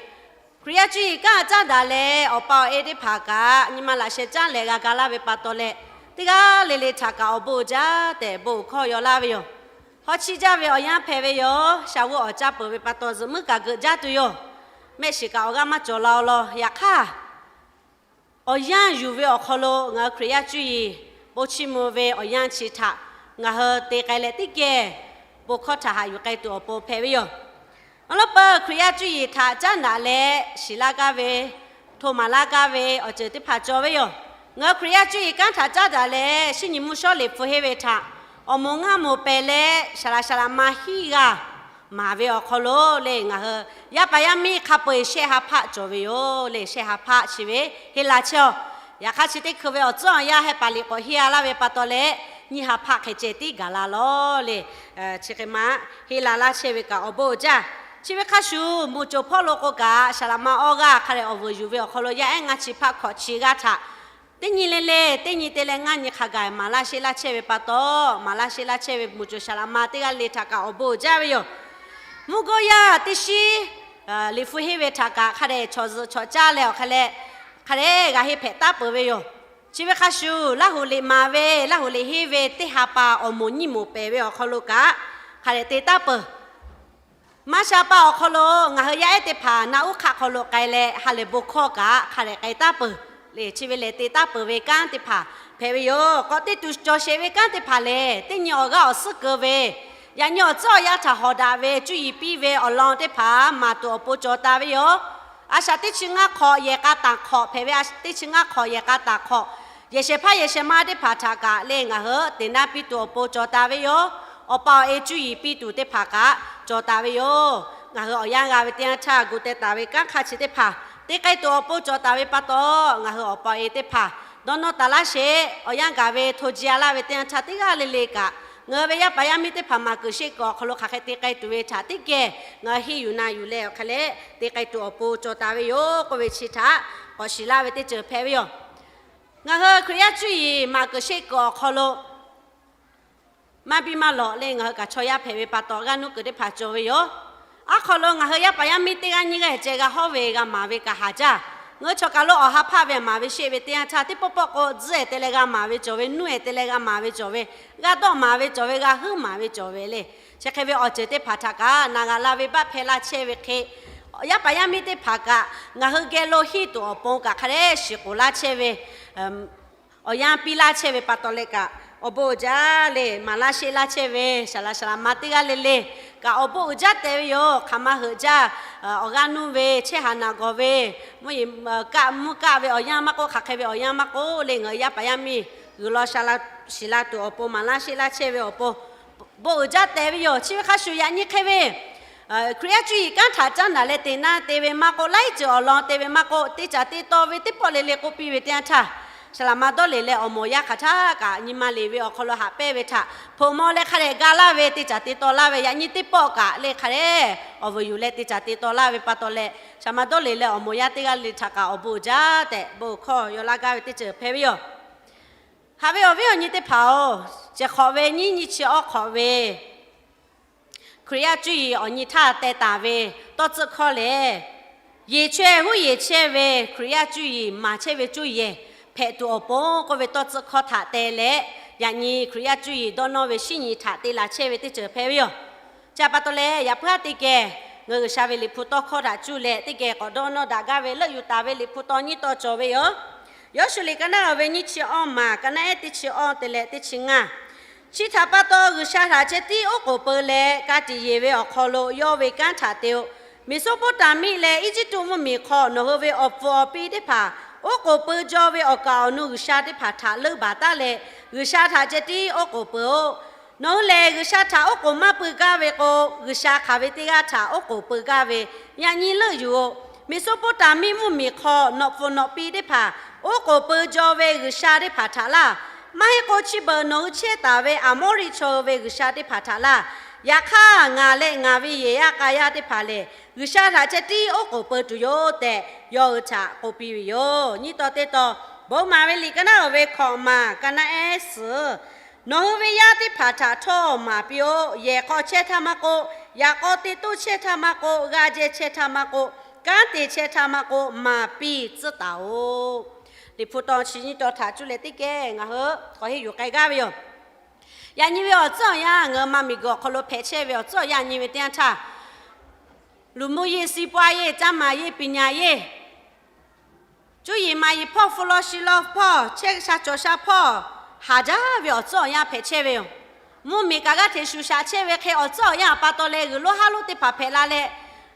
Hkriꞈ yaˇ cuˇ yiˍ kanˉ caˉ daꞈ leh awˬ pa awˬ e teˇ hpaˍ kaꞈ nyi ma laꞈ sheh caˉ leh g'a ga laˇ ve pa taw leh, teˇ g'aˇ le le htaꞈ kaꞈ awˬ bon uiˍ jaˇ tehꞈ bon uiˍ hkawˇ yaw laˇ ve yoˬ. Hawˉ chiˇ jaˇ ve awˬ yanˇ hpehꞈ ve yoˬ. Shaˍ g'uˇ awˬ caˇ peuˬ ve pa taw zuhꞈ muiˉ kaꞈ geuꞈ jaˇ tuˬ yoˬ. Mehˆ shiˍ kaꞈ awˬ g'aˇ maˇ cawˬ la-o law. Yaꞈ hk'aˇ, awˬ yanˇ yuˬ ve awˬ hk'aw lo ngaˬ hui Hkriꞈ yaˇ cuˇ yiˍ bon chiˇ mvuh ve awˬ yanˇ chi htaꞈ ngaˬ hui te k'ai leh teˇ geh bon hkawˇ htaꞈ haꞈ yuˬ k'ai tuˬ awˬ pon hpehꞈ ve yoˬ. Awˬ lawn peuˬ Hkriꞈ yaˇ cuˇ yiˍ htaꞈ caˉ daꞈ leh shiˍ laˇ gaˇ ve, hto maˍ laˇ gaˇ ve awˬ ceuˬ teˇ hpaˍ cawˬ ve yoˬ. Ngaˬ hui Hkriꞈ yaˇ cuˇ yiˍ kanˉ htaꞈ caˉ daꞈ leh shinˉ nyi mvuhˇ shawˉ liꞈ hpu henˇ ve htaꞈ awˬ moˍ ngaˇ moˍ pehˬ leh shaˍ laꞈ shaˍ laꞈ ma hiˉ g'aˇ maˍ ve awˬ hk'aw lo le, ngaˬ hui yaˇ paˍ yaˇ miˇ hk'a peu-eˬ shehˆ ha hpaˆ cawˬ ve yoˬ le. Shehˆ ha hpaˆ chi ve henˇ la chehˇ-aˬ. Yaꞈ hk'aˇ chi teˇ hkui ve awˬ tcuhˉ awˬ yanˇ heh paˍ liꞈ k'awꞈ henˇ-a laˇ ve pa taw leh, nyiˇ ha hpaˆ hk'e ceh tiˉ gaˬ la lawˬ le. Chi hk'e ma henˇ la laˇ chehˇ ve kaꞈ awˬ bon uiˍ jaˇ. Chi ve hk'a shuˍ, moˍ coˍ hpawˇ lo k'o kaꞈ shaˍ laꞈ ma awˇ g'aˇ hk'a dehꞈ awˬ vuiˬ yuˬ ve awˬ hk'aw lo yaˇ ehˉ ngaˇ chi hpaˆ hkawꞈ chi g'aˇ htaꞈ teˇ nyi le le, teˇ nyi te leh ngaˇ nyi hk'a gaˬ maˍ laˇ sheˆ laˇ chehˇ ve pa taw, maˍ laˇ sheˆ laˇ chehˇ ve moˍ coˍ shaˍ laꞈ ma teˇ g'aˇ le htaꞈ kaꞈ awˬ bon uiˍ jaˇ ve yoˬ. Mvuhˇ gawˇ yaˇ teˇ shiˉ liꞈ hpu henˇ ve htaꞈ kaꞈ hk'a dehꞈ chaw zuhꞈ chaw caˇ leh awˬ hk'a leh, hk'a dehꞈ g'a henˇ hpehꞈ taˉ peuˬ ve yoˬ. Chi ve hk'a shuˍ, Laˇ huˍ liꞈ maˍ ve Laˇ huˍ liꞈ henˇ ve teˇ ha pa awˬ moˍ nyiˇ moˍ pehˬ ve awˬ hk'aw lo kaꞈ hk'a dehꞈ te taˉ peuˬ. Maˇ sha pa awˬ hk'aw lo ngaˬ hui yaˇ ehˉ teˇ hpaˍ naˆ uˉ hk'aˆ hk'aw lo k'ai leh ha lehˬ bon hkawˇ kaꞈ hk'a dehꞈ k'ai taˉ peuˬ le. Chi ve lehˬ te taˉ peuˬ ve kanˉ teˇ hpaˍ hpehꞈ ve yoˬ. K'awꞈ te tuˬ cawˬ sheˍ ve kanˉ teˇ hpaˍ lehˬ, teˇ nyi awˬ g'aˇ awˬ suhˉ keu ve, yaꞈ nyi awˬ tcuhˉ awˬ yanˇ htaꞈ hawꞈ daꞈ ve cuˇ yiˍ piˇ ve awˬ lawn teˇ hpaˍ maˍ tuˬ awˬ pon cawˬ taˍ ve yoˬ. A shaꞈ teˇ chi ngaˇ hk'awꞈ yehˬ k'a taˍ hk'awꞈ hpehꞈ ve, teˇ chi ngaˇ hk'awꞈ yehˬ k'a taˍ hk'awꞈ, yehˬ shehˍ hpaˇ yehˬ shehˍ ma teˇ hpaˍ htaꞈ kaꞈ le ngaˬ hui teꞈ naˉ piˇ tuˬ awˬ pon cawˬ taˍ ve yoˬ. Awˬ pa awˬ e cuˇ yiˍ piˇ tuˬ teˇ hpaˍ kaꞈ cawˬ taˍ ve yoˬ. Ngaˬ hui awˬ yanˇ g'a ve teˇ yanˇ htaˇ gu teh taˍ ve kanˉ hk'a chi teˇ hpaˍ te k'ai tuˬ awˬ pon cawˬ taˍ ve pa taw, ngaˬ hui awˬ pa awˬ e teˇ hpaˍ dawˇ nawˇ taˍ laˇ sheˍ. Awˬ yanˇ gaˬ ve hto ji-a laˇ ve teˇ yanˇ htaˇ teˇ g'aˇ le le kaꞈ ngaˬ hui ve yaˇ paˍ yaˇ miˇ teˇ hpaˍ maˍ kuiˬ sheˆ kuiˬ awˬ hk'aw lo hk'aˬ hk'e te k'ai tuˬ ve htaꞈ teˇ geh ngaˬ hui henˇ yuˬ na yuˬ leh awˬ hk'e leh te k'ai tuˬ awˬ pon cawˬ taˍ ve yoˬ k'oˆ ve chi htaꞈ k'awꞈ shiˍ laˇ ve teˇ ceuˬ hpehꞈ ve yoˬ. Ngaˬ hui Hkriꞈ yaˇ cuˇ yiˍ maˍ kuiˬ sheˆ kuiˬ awˬ hk'aw lo maˇ biˇ maˇ lawꞈ le ngaˬ hui kaꞈ chaw yaˇ hpehꞈ ve pa taw g'aˇ nuˇ kuiˬ teˇ hpaˍ cawˬ ve yoˬ. Aˉ hk'aw lo ngaˬ hui yaˇ paˍ yaˇ miˇ teˇ g'aˇ nyiˇ g'aˇ ceh g'a hawˉ ve g'a maˍ ve kaꞈ haˍ jaˇ. Ngaˬ hui chaw kaˬ lo awˬ ha hpaˆ ve maˍ ve sheˆ ve teˇ yanˇ htaˇ teˇ pawˆ pawˆ k'o tzuhˇ-ehˍ te leh g'a maˍ ve cawˬ ve, nuˇ-ehˍ te leh g'a maˍ ve cawˬ ve, g'a dawˆ maˍ ve cawˬ ve, g'a huiˉ maˍ ve cawˬ ve le. Chi hk'e ve awˬ ceuˬ teˇ hpaˍ htaꞈ kaꞈ na g'a laˇ ve baˆ hpehˇ laˇ chehˇ ve hk'e, yaˇ paˍ yaˇ miˇ teˇ hpaˍ kaꞈ ngaˬ hui geh lo henˇ tuˬ awˬ pon kaꞈ hk'a dehꞈ shiˍ k'oˍ laˇ chehˇ ve, awˬ yanˇ piˇ laˇ chehˇ ve pa taw leh kaꞈ, Awˬ bon uiˍ jaˇ le, maˍ laˇ sheˆ laˇ chehˇ ve saˍ laꞈ saˍ laꞈ ma teˇ g'aˇ le le kaꞈ awˬ bon uiˍ jaˇ tehꞈ ve yoˬ. Hk'aˬ ma heuꞈ jaˇ, awˬ g'aˇ nuˇ ve, chehˇ haˍ naˬ gawˬ ve, mvuhˇ yeˬ kaˆ mvuhˇ kaˆ ve awˬ yanˇ maˇ k'oˆ, hk'aˬ hk'e ve awˬ yanˇ maˇ k'oˆ le, ngaˬ hui yaˇ paˍ yaˇ miˇ g'uiˬ law saˍ laꞈ shiˍ la tuˬ awˬ pon maˍ laˇ sheˆ laˇ chehˇ ve awˬ pon bon uiˍ jaˇ tehꞈ ve yoˬ. Chi ve hk'a shuˍ yaꞈ nyi hk'e ve Hkriꞈ yaˇ cuˇ yiˍ kanˉ htaꞈ caˉ daꞈ leh te naˇ te ve maˇ k'oˆ, laiˉ ceuˬ awˬ lawn te ve maˇ k'oˆ, teˇ caˬ te taw ve teˇ pawˆ le le k'oˆ piˇ ve teˇ yanˇ htaˇ, saˍ laꞈ ma dawˇ le leh awˬ moˍ yaˇ hk'aˬ htaˇ kaꞈ nyi ma le ve awˬ hk'aw lo haꞈ pehnˇ ve htaꞈ hpoꞈ maw leh hk'a dehꞈ ga laˇ ve, teˇ caˬ te taw laˇ ve yaꞈ nyi teˇ pawˆ kaꞈ le hk'a dehꞈ awˬ vuiˬ yuˬ leh teˇ caˬ te taw laˇ ve pa taw leh, saˍ laꞈ ma dawˇ le leh awˬ moˍ yaˇ teˇ g'aˇ le htaꞈ kaꞈ awˬ bon uiˍ jaˇ tehꞈ bon hkawˇ yaw laˇ gaˇ ve teˇ ceuˬ hpehꞈ ve yoˬ. Haꞈ ve awˬ viˉ awˬ nyi teˇ hpaˍ-oˬ, chi hk'awꞈ ve nyiˇ nyi chi awˇ hk'awꞈ ve Hkriꞈ yaˇ cuˇ yiˍ awˬ nyi htaˇ teh taˍ ve tawˇ tcuhˆ hkawˇ lehˬ, yeˬ chaweh huˉ yeˬ chehˇ ve Hkriꞈ yaˇ cuˇ yiˍ maˍ chehˇ ve cuˇ yehˬ hpehꞈ tuˬ awˬ pon k'oˆ ve tawˇ tcuhˆ hkawˇ htaꞈ teh leh, yaꞈ nyi Hkriꞈ yaˇ cuˇ yiˍ dawˇ nawˇ ve shinˉ nyi htaꞈ te la chehˇ ve teˇ ceuˬ hpehꞈ ve yoˬ. Chi pa taw leh, yaꞈ hpuiˉ haˉ teˇ geh ngaˬ hui G'uiˬsha ve liꞈ hpu tawˇ hkawˇ htaꞈ cuˇ leh teˇ geh k'awꞈ dawˇ nawˇ daꞈ gaˇ ve leuˆ yuˬ taˍ ve liꞈ hpu tawˇ nyiˇ tawˇ cawˬ ve yoˬ. Yawˇshuˍ liꞈ ka naˉ awˬ ve nyiˇ chi awˇ maˬ, ka naˉ ehˉ teˇ chi awˇ te leh teˇ chi ngaˇ. Chi htaꞈ pa taw, G'uiˬsha htaꞈ ceh tiˉ oˉ k'oˍ peu leh ka tiꞈ yeˬ ve awˬ hk'aw lo yawˇ ve kanˉ htaꞈ te-o. Meˍsoˉpoˉtaˍmiˆ leh Eˇjiˇtuꞈ mvuhˇmiˬ hk'aw nawˬ hui ve awˬ pfuhˍ awˬ pi teˇ hpaˍ oˉ k'oˍ peu jaw ve awˬ kaˍ awˬ nu g'uiˬsha teˇ hpaˍ htaꞈ leuˆ baˬ taˉ leh, G'uiˬsha htaꞈ ceh tiˉ oˉ k'oˍ peuˬ-oˬ. Nawˬ hui lehˬ, G'uiˬsha htaꞈ oˉ k'oˍ maˇ peu gaˇ ve k'o, G'uiˬsha hk'aˬ ve teˇ g'aˇ htaꞈ oˉ k'oˍ peu gaˇ ve? Yaꞈ nyi leuˆ yuˬ-oˬ. Meˍsoˉpoˉtaˍmiˆ mvuhˇmiˬ hk'aw nawꞈ pfuhˍ nawꞈ pi teˇ hpaˍ oˉ k'oˍ peu jaw ve g'uiˬsha teˇ hpaˍ htaꞈ laˇ. Maˇ heˆ k'o, chi beuꞈ nawˬ hui chehˇ taˍ ve Aˍmawˇriˆ chaw hui ve g'uiˬsha teˇ hpaˍ htaꞈ laˇ. Yaꞈ hk'aˇ, ngaˬ leh ngaˬ ve yehˬ yaˇ k'a yaˇ teˇ hpaˍ lehˬ, G'uiˬsha htaꞈ ceh tiˉ oˉ k'oˍ peu tuˬ yoˬ tehꞈ, yawˇ hui htaꞈ k'oˆ piˇ ve yoˬ. Nyiˇ taw teˇ taw, Bon maˍ ve liꞈ ka naˉ awˬ ve hkawꞈ maˬ, ka naˉ ehˉ suhˍ, Nawˬ hui ve yaˇ teˇ hpaˍ htaꞈ htawˇ maˍ piˇ-oˆ. Yehˬ hk'aw chehˇ htaˇ maˇ k'oˆ, yaꞈ k'aw te toˇ chehˇ htaˇ maˇ k'oˆ, g'aˇ jehˇ chehˇ htaˇ maˇ k'oˆ, kanˉ te chehˇ htaˇ maˇ k'oˆ, maˍ piˇ tcuhˉ taˍ-oꞈ. Liꞈ hpu taw chi nyiˇ taw htaꞈ cuˇ leh teˇ geh ngaˬ hui k'awꞈ henˇ yuˬ k'ai gaˇ ve yoˬ. Yaꞈ nyi ve awˬ tcuhˉ awˬ yanˇ, ngaˬ hui ma miˬguiˬ awˬ hk'aw lo hpehꞈ chehˇ ve awˬ tcuhˉ awˬ yanˇ nyi ve teˇ yanˇ htaˇ, luˬ mvuhˇ yeˇ, siˉ paˇ yeˇ, caˇ maˍ yeˇ, piˍ nyaˍ yeˇ, cuˇ yiˍ maˍ yiˍ hpawˇ, hpu law shi law hpawˇ, chehˇ sha cawˬ sha hpawˇ, haˍ jaˇ ve awˬ tcuhˉ awˬ yanˇ hpehꞈ chehˇ ve yoˬ. Mvuhˇmiˬ kaꞈ g'aˇ hteꞈ shuˍ shaꞈ chehˇ ve hk'e, awˬ tcuhˉ awˬ yanˇ pa taw leh g'uiˬ lonˉ haˉ lonˉ teˇ hpaˍ hpehꞈ la leh,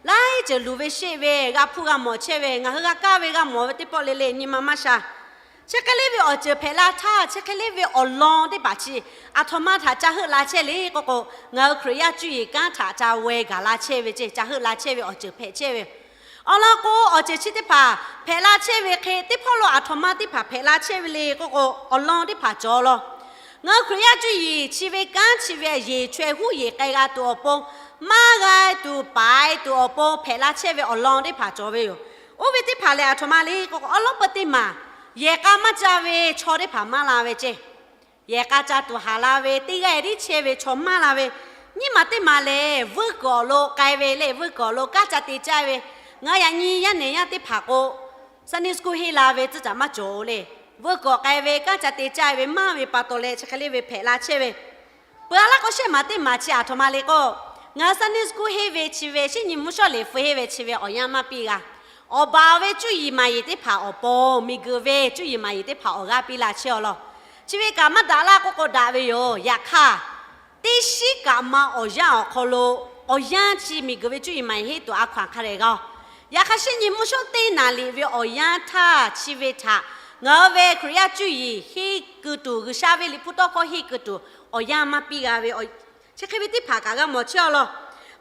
laiˉ ceuˬ luˬ ve sheˆ ve, g'a hpuˇ g'a mawˬ chehˇ ve, ngaˬ hui g'a kaˇ ve g'a mawˬ ve teˇ pawˆ le le nyi ma maˇ sha. Chi hk'e le ve awˬ ceuˬ hpehꞈ la htaˇ, chi hk'e le ve awˬ lawn teˇ hpaˍ chi aˬ htoꞈ ma htaꞈ ca heuˆ la chehˇ le k'oˆ k'o, ngaˬ hui Hkriꞈ yaˇ cuˇ yiˍ kanˉ htaꞈ ca weh gaˬ la chehˇ ve ceˇ, ca heuˆ la chehˇ ve awˬ ceuˬ hpehꞈ chehˇ ve. Awˬ lawn k'o, awˬ ceuˬ chi teˇ hpaˍ hpehꞈ la chehˇ ve hk'e, teˇ hpawˇ lo aˬ htoꞈ ma teˇ hpaˍ hpehꞈ la chehˇ ve le k'oˆ k'o, awˬ lawn teˇ hpaˍ cawˬ law. Ngaˬ hui Hkriꞈ yaˇ cuˇ yiˍ chi ve kanˉ chi ve yeˬ chaweh huˉ yeˬ k'ai g'a tuˬ awˬ pon, maˇ g'a tuˬ paiˍ tuˬ awˬ pon hpehꞈ la chehˇ ve awˬ lawn teˇ hpaˍ cawˬ ve yoˬ. Oˇ ve teˇ hpaˍ lehˬ, aˬ htoꞈ ma le k'oˆ k'o, awˉ lawˉ peuˇ teˇ maˬ yehˬ k'a maˇ ca ve chaw teˇ hpaˍ maˇ la ve ceˇ. Yehˬ k'a ca tuˬ haˍ la ve, teˇ g'aˇ tiˉ chehˇ ve chaw maˇ la ve, nyiˇ maˬ teˇ maˬ lehˬ, vuiˇ kuiˬ awˬ lo k'ai ve le, vuiˇ kuiˬ awˬ lo kanˉ ca te caˇ ve. Ngaˬ yaꞈ nyi yaˇ nehˬ yaˇ teˇ hpaˍ k'o, Sunday school henˇ la ve tcuhˉ caꞈ maˇ cawˬ le. Vuiˇ kuiˬ k'ai ve kanˉ ca te caˇ ve maˇ ve pa taw leh, chi hk'e le ve hpehꞈ la chehˇ ve. Peuˬ a laˇ k'o, shehˆ maˬ teˇ maˬ chi aˬ htoꞈ ma le k'o, ngaˬ hui Sunday school henˇ ve chi ve, shinˉ nyi mvuhˇ shawˉ liꞈ hpu henˇ ve chi ve awˬ yanˇ maˇ piˇ g'a. Awˬ baˬ ve cuˇ yiˍ maˍ yeˬ teˇ hpaˍ awˬ pon, miˬguiˬ ve cuˇ yiˍ maˍ yeˬ teˇ hpaˍ awˬ g'aˇ piˇ la chehˇ-aw law. Chi ve kaꞈ maˇ daꞈ laˇ k'oˆ k'o daꞈ ve yoˬ. Yaꞈ hk'aˇ, teˇ shiˉ kaꞈ ma awˬ yanˇ awˬ hk'aw lo, awˬ yanˇ chi miˬguiˬ ve cuˇ yiˍ maˍ yeˬ henˇ tuˬ a hkaw-anˬ hk'a dehꞈ g'a-o. Yaꞈ hk'aˇ, shinˉ nyi mvuhˇ shawˉ teˇ naˍ liꞈ ve awˬ yanˇ htaˇ chi ve htaꞈ ngaˬ hui ve Hkriꞈ yaˇ cuˇ yiˍ henˇ keu tuˬ, G'uiˬsha ve liꞈ hpu tawˇ hkawˇ henˇ keu tuˬ awˬ yanˇ maˇ piˇ g'a ve, chi hk'e ve teˇ hpaˍ kaꞈ g'a mawˬ chehˇ-aw law.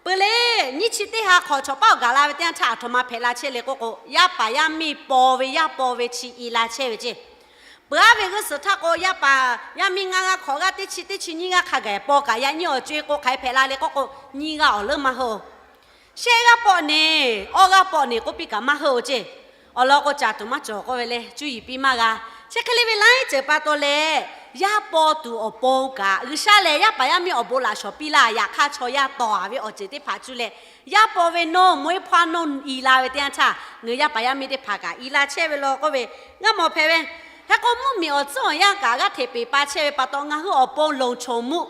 Peuˬ le, nyiˇ chi teˇ ha hk'awꞈ chawˬ paˆ awˬ gaˬ la ve teˇ yanˇ htaˇ aˬ htoꞈ ma hpehꞈ la chehˇ le k'oˆ k'o, yaˇ paˍ yaˇ miˇ paw ve yaˇ paw ve chi i la chehˇ ve ceˇ. Peuˬ aˉ ve g'uˇ suhˍ htaˇ k'o, yaˇ paˍ yaˇ miˇ ngaˇ g'aˇ hk'awꞈ g'aˇ teˇ chi teˇ chi nyiˇ g'aˇ hk'a gaˬ paw kaꞈ, yaꞈ nyi awˬ co-e k'o hk'aˬ hk'e hpehꞈ la le k'oˆ k'o, nyiˇ g'aˇ awˬ leuˉ maˇ heuˆ-oˬ. Shehˆ g'aˇ pawˆ neˬ, awˇ g'aˇ pawˆ neˬ k'oˆ piˇ kaꞈ maˇ heuˆ-oˬ ceˇ. Awˬ lawn k'o, caˍ tuˬ maˇ cawˬ k'oˆ ve leh, cuˇ yiˍ piˇ maˇ g'a. Chi hk'e le ve laiˉ ceuˬ pa taw leh, yaˇ paw tuˬ awˬ pon kaꞈ, G'uiˬsha lehˬ yaˇ paˍ yaˇ miˇ awˬ bon laꞈ shawˍ piˇ laˇ. Yaꞈ hk'aˇ, chaw yaˇ tawˍ-a ve awˬ ceuˬ teˇ hpaˍ cuˇ leh, yaˇ paw ve nawˇ mawehˇ hpaˇ nawˇ i la ve teˇ yanˇ htaˇ, ngaˬ hui yaˇ paˍ yaˇ miˇ teˇ hpaˍ kaꞈ i la chehˇ ve law k'oˆ ve, g'a mawˬ hpehꞈ ve. Hk'e k'o, mvuhˇmiˬ awˬ tcuhˉ awˬ yanˇ kaꞈ g'aˇ hteꞈ peˬ pa chehˇ ve pa taw, ngaˬ hui awˬ pon loˍ choˬ mvuhˇ,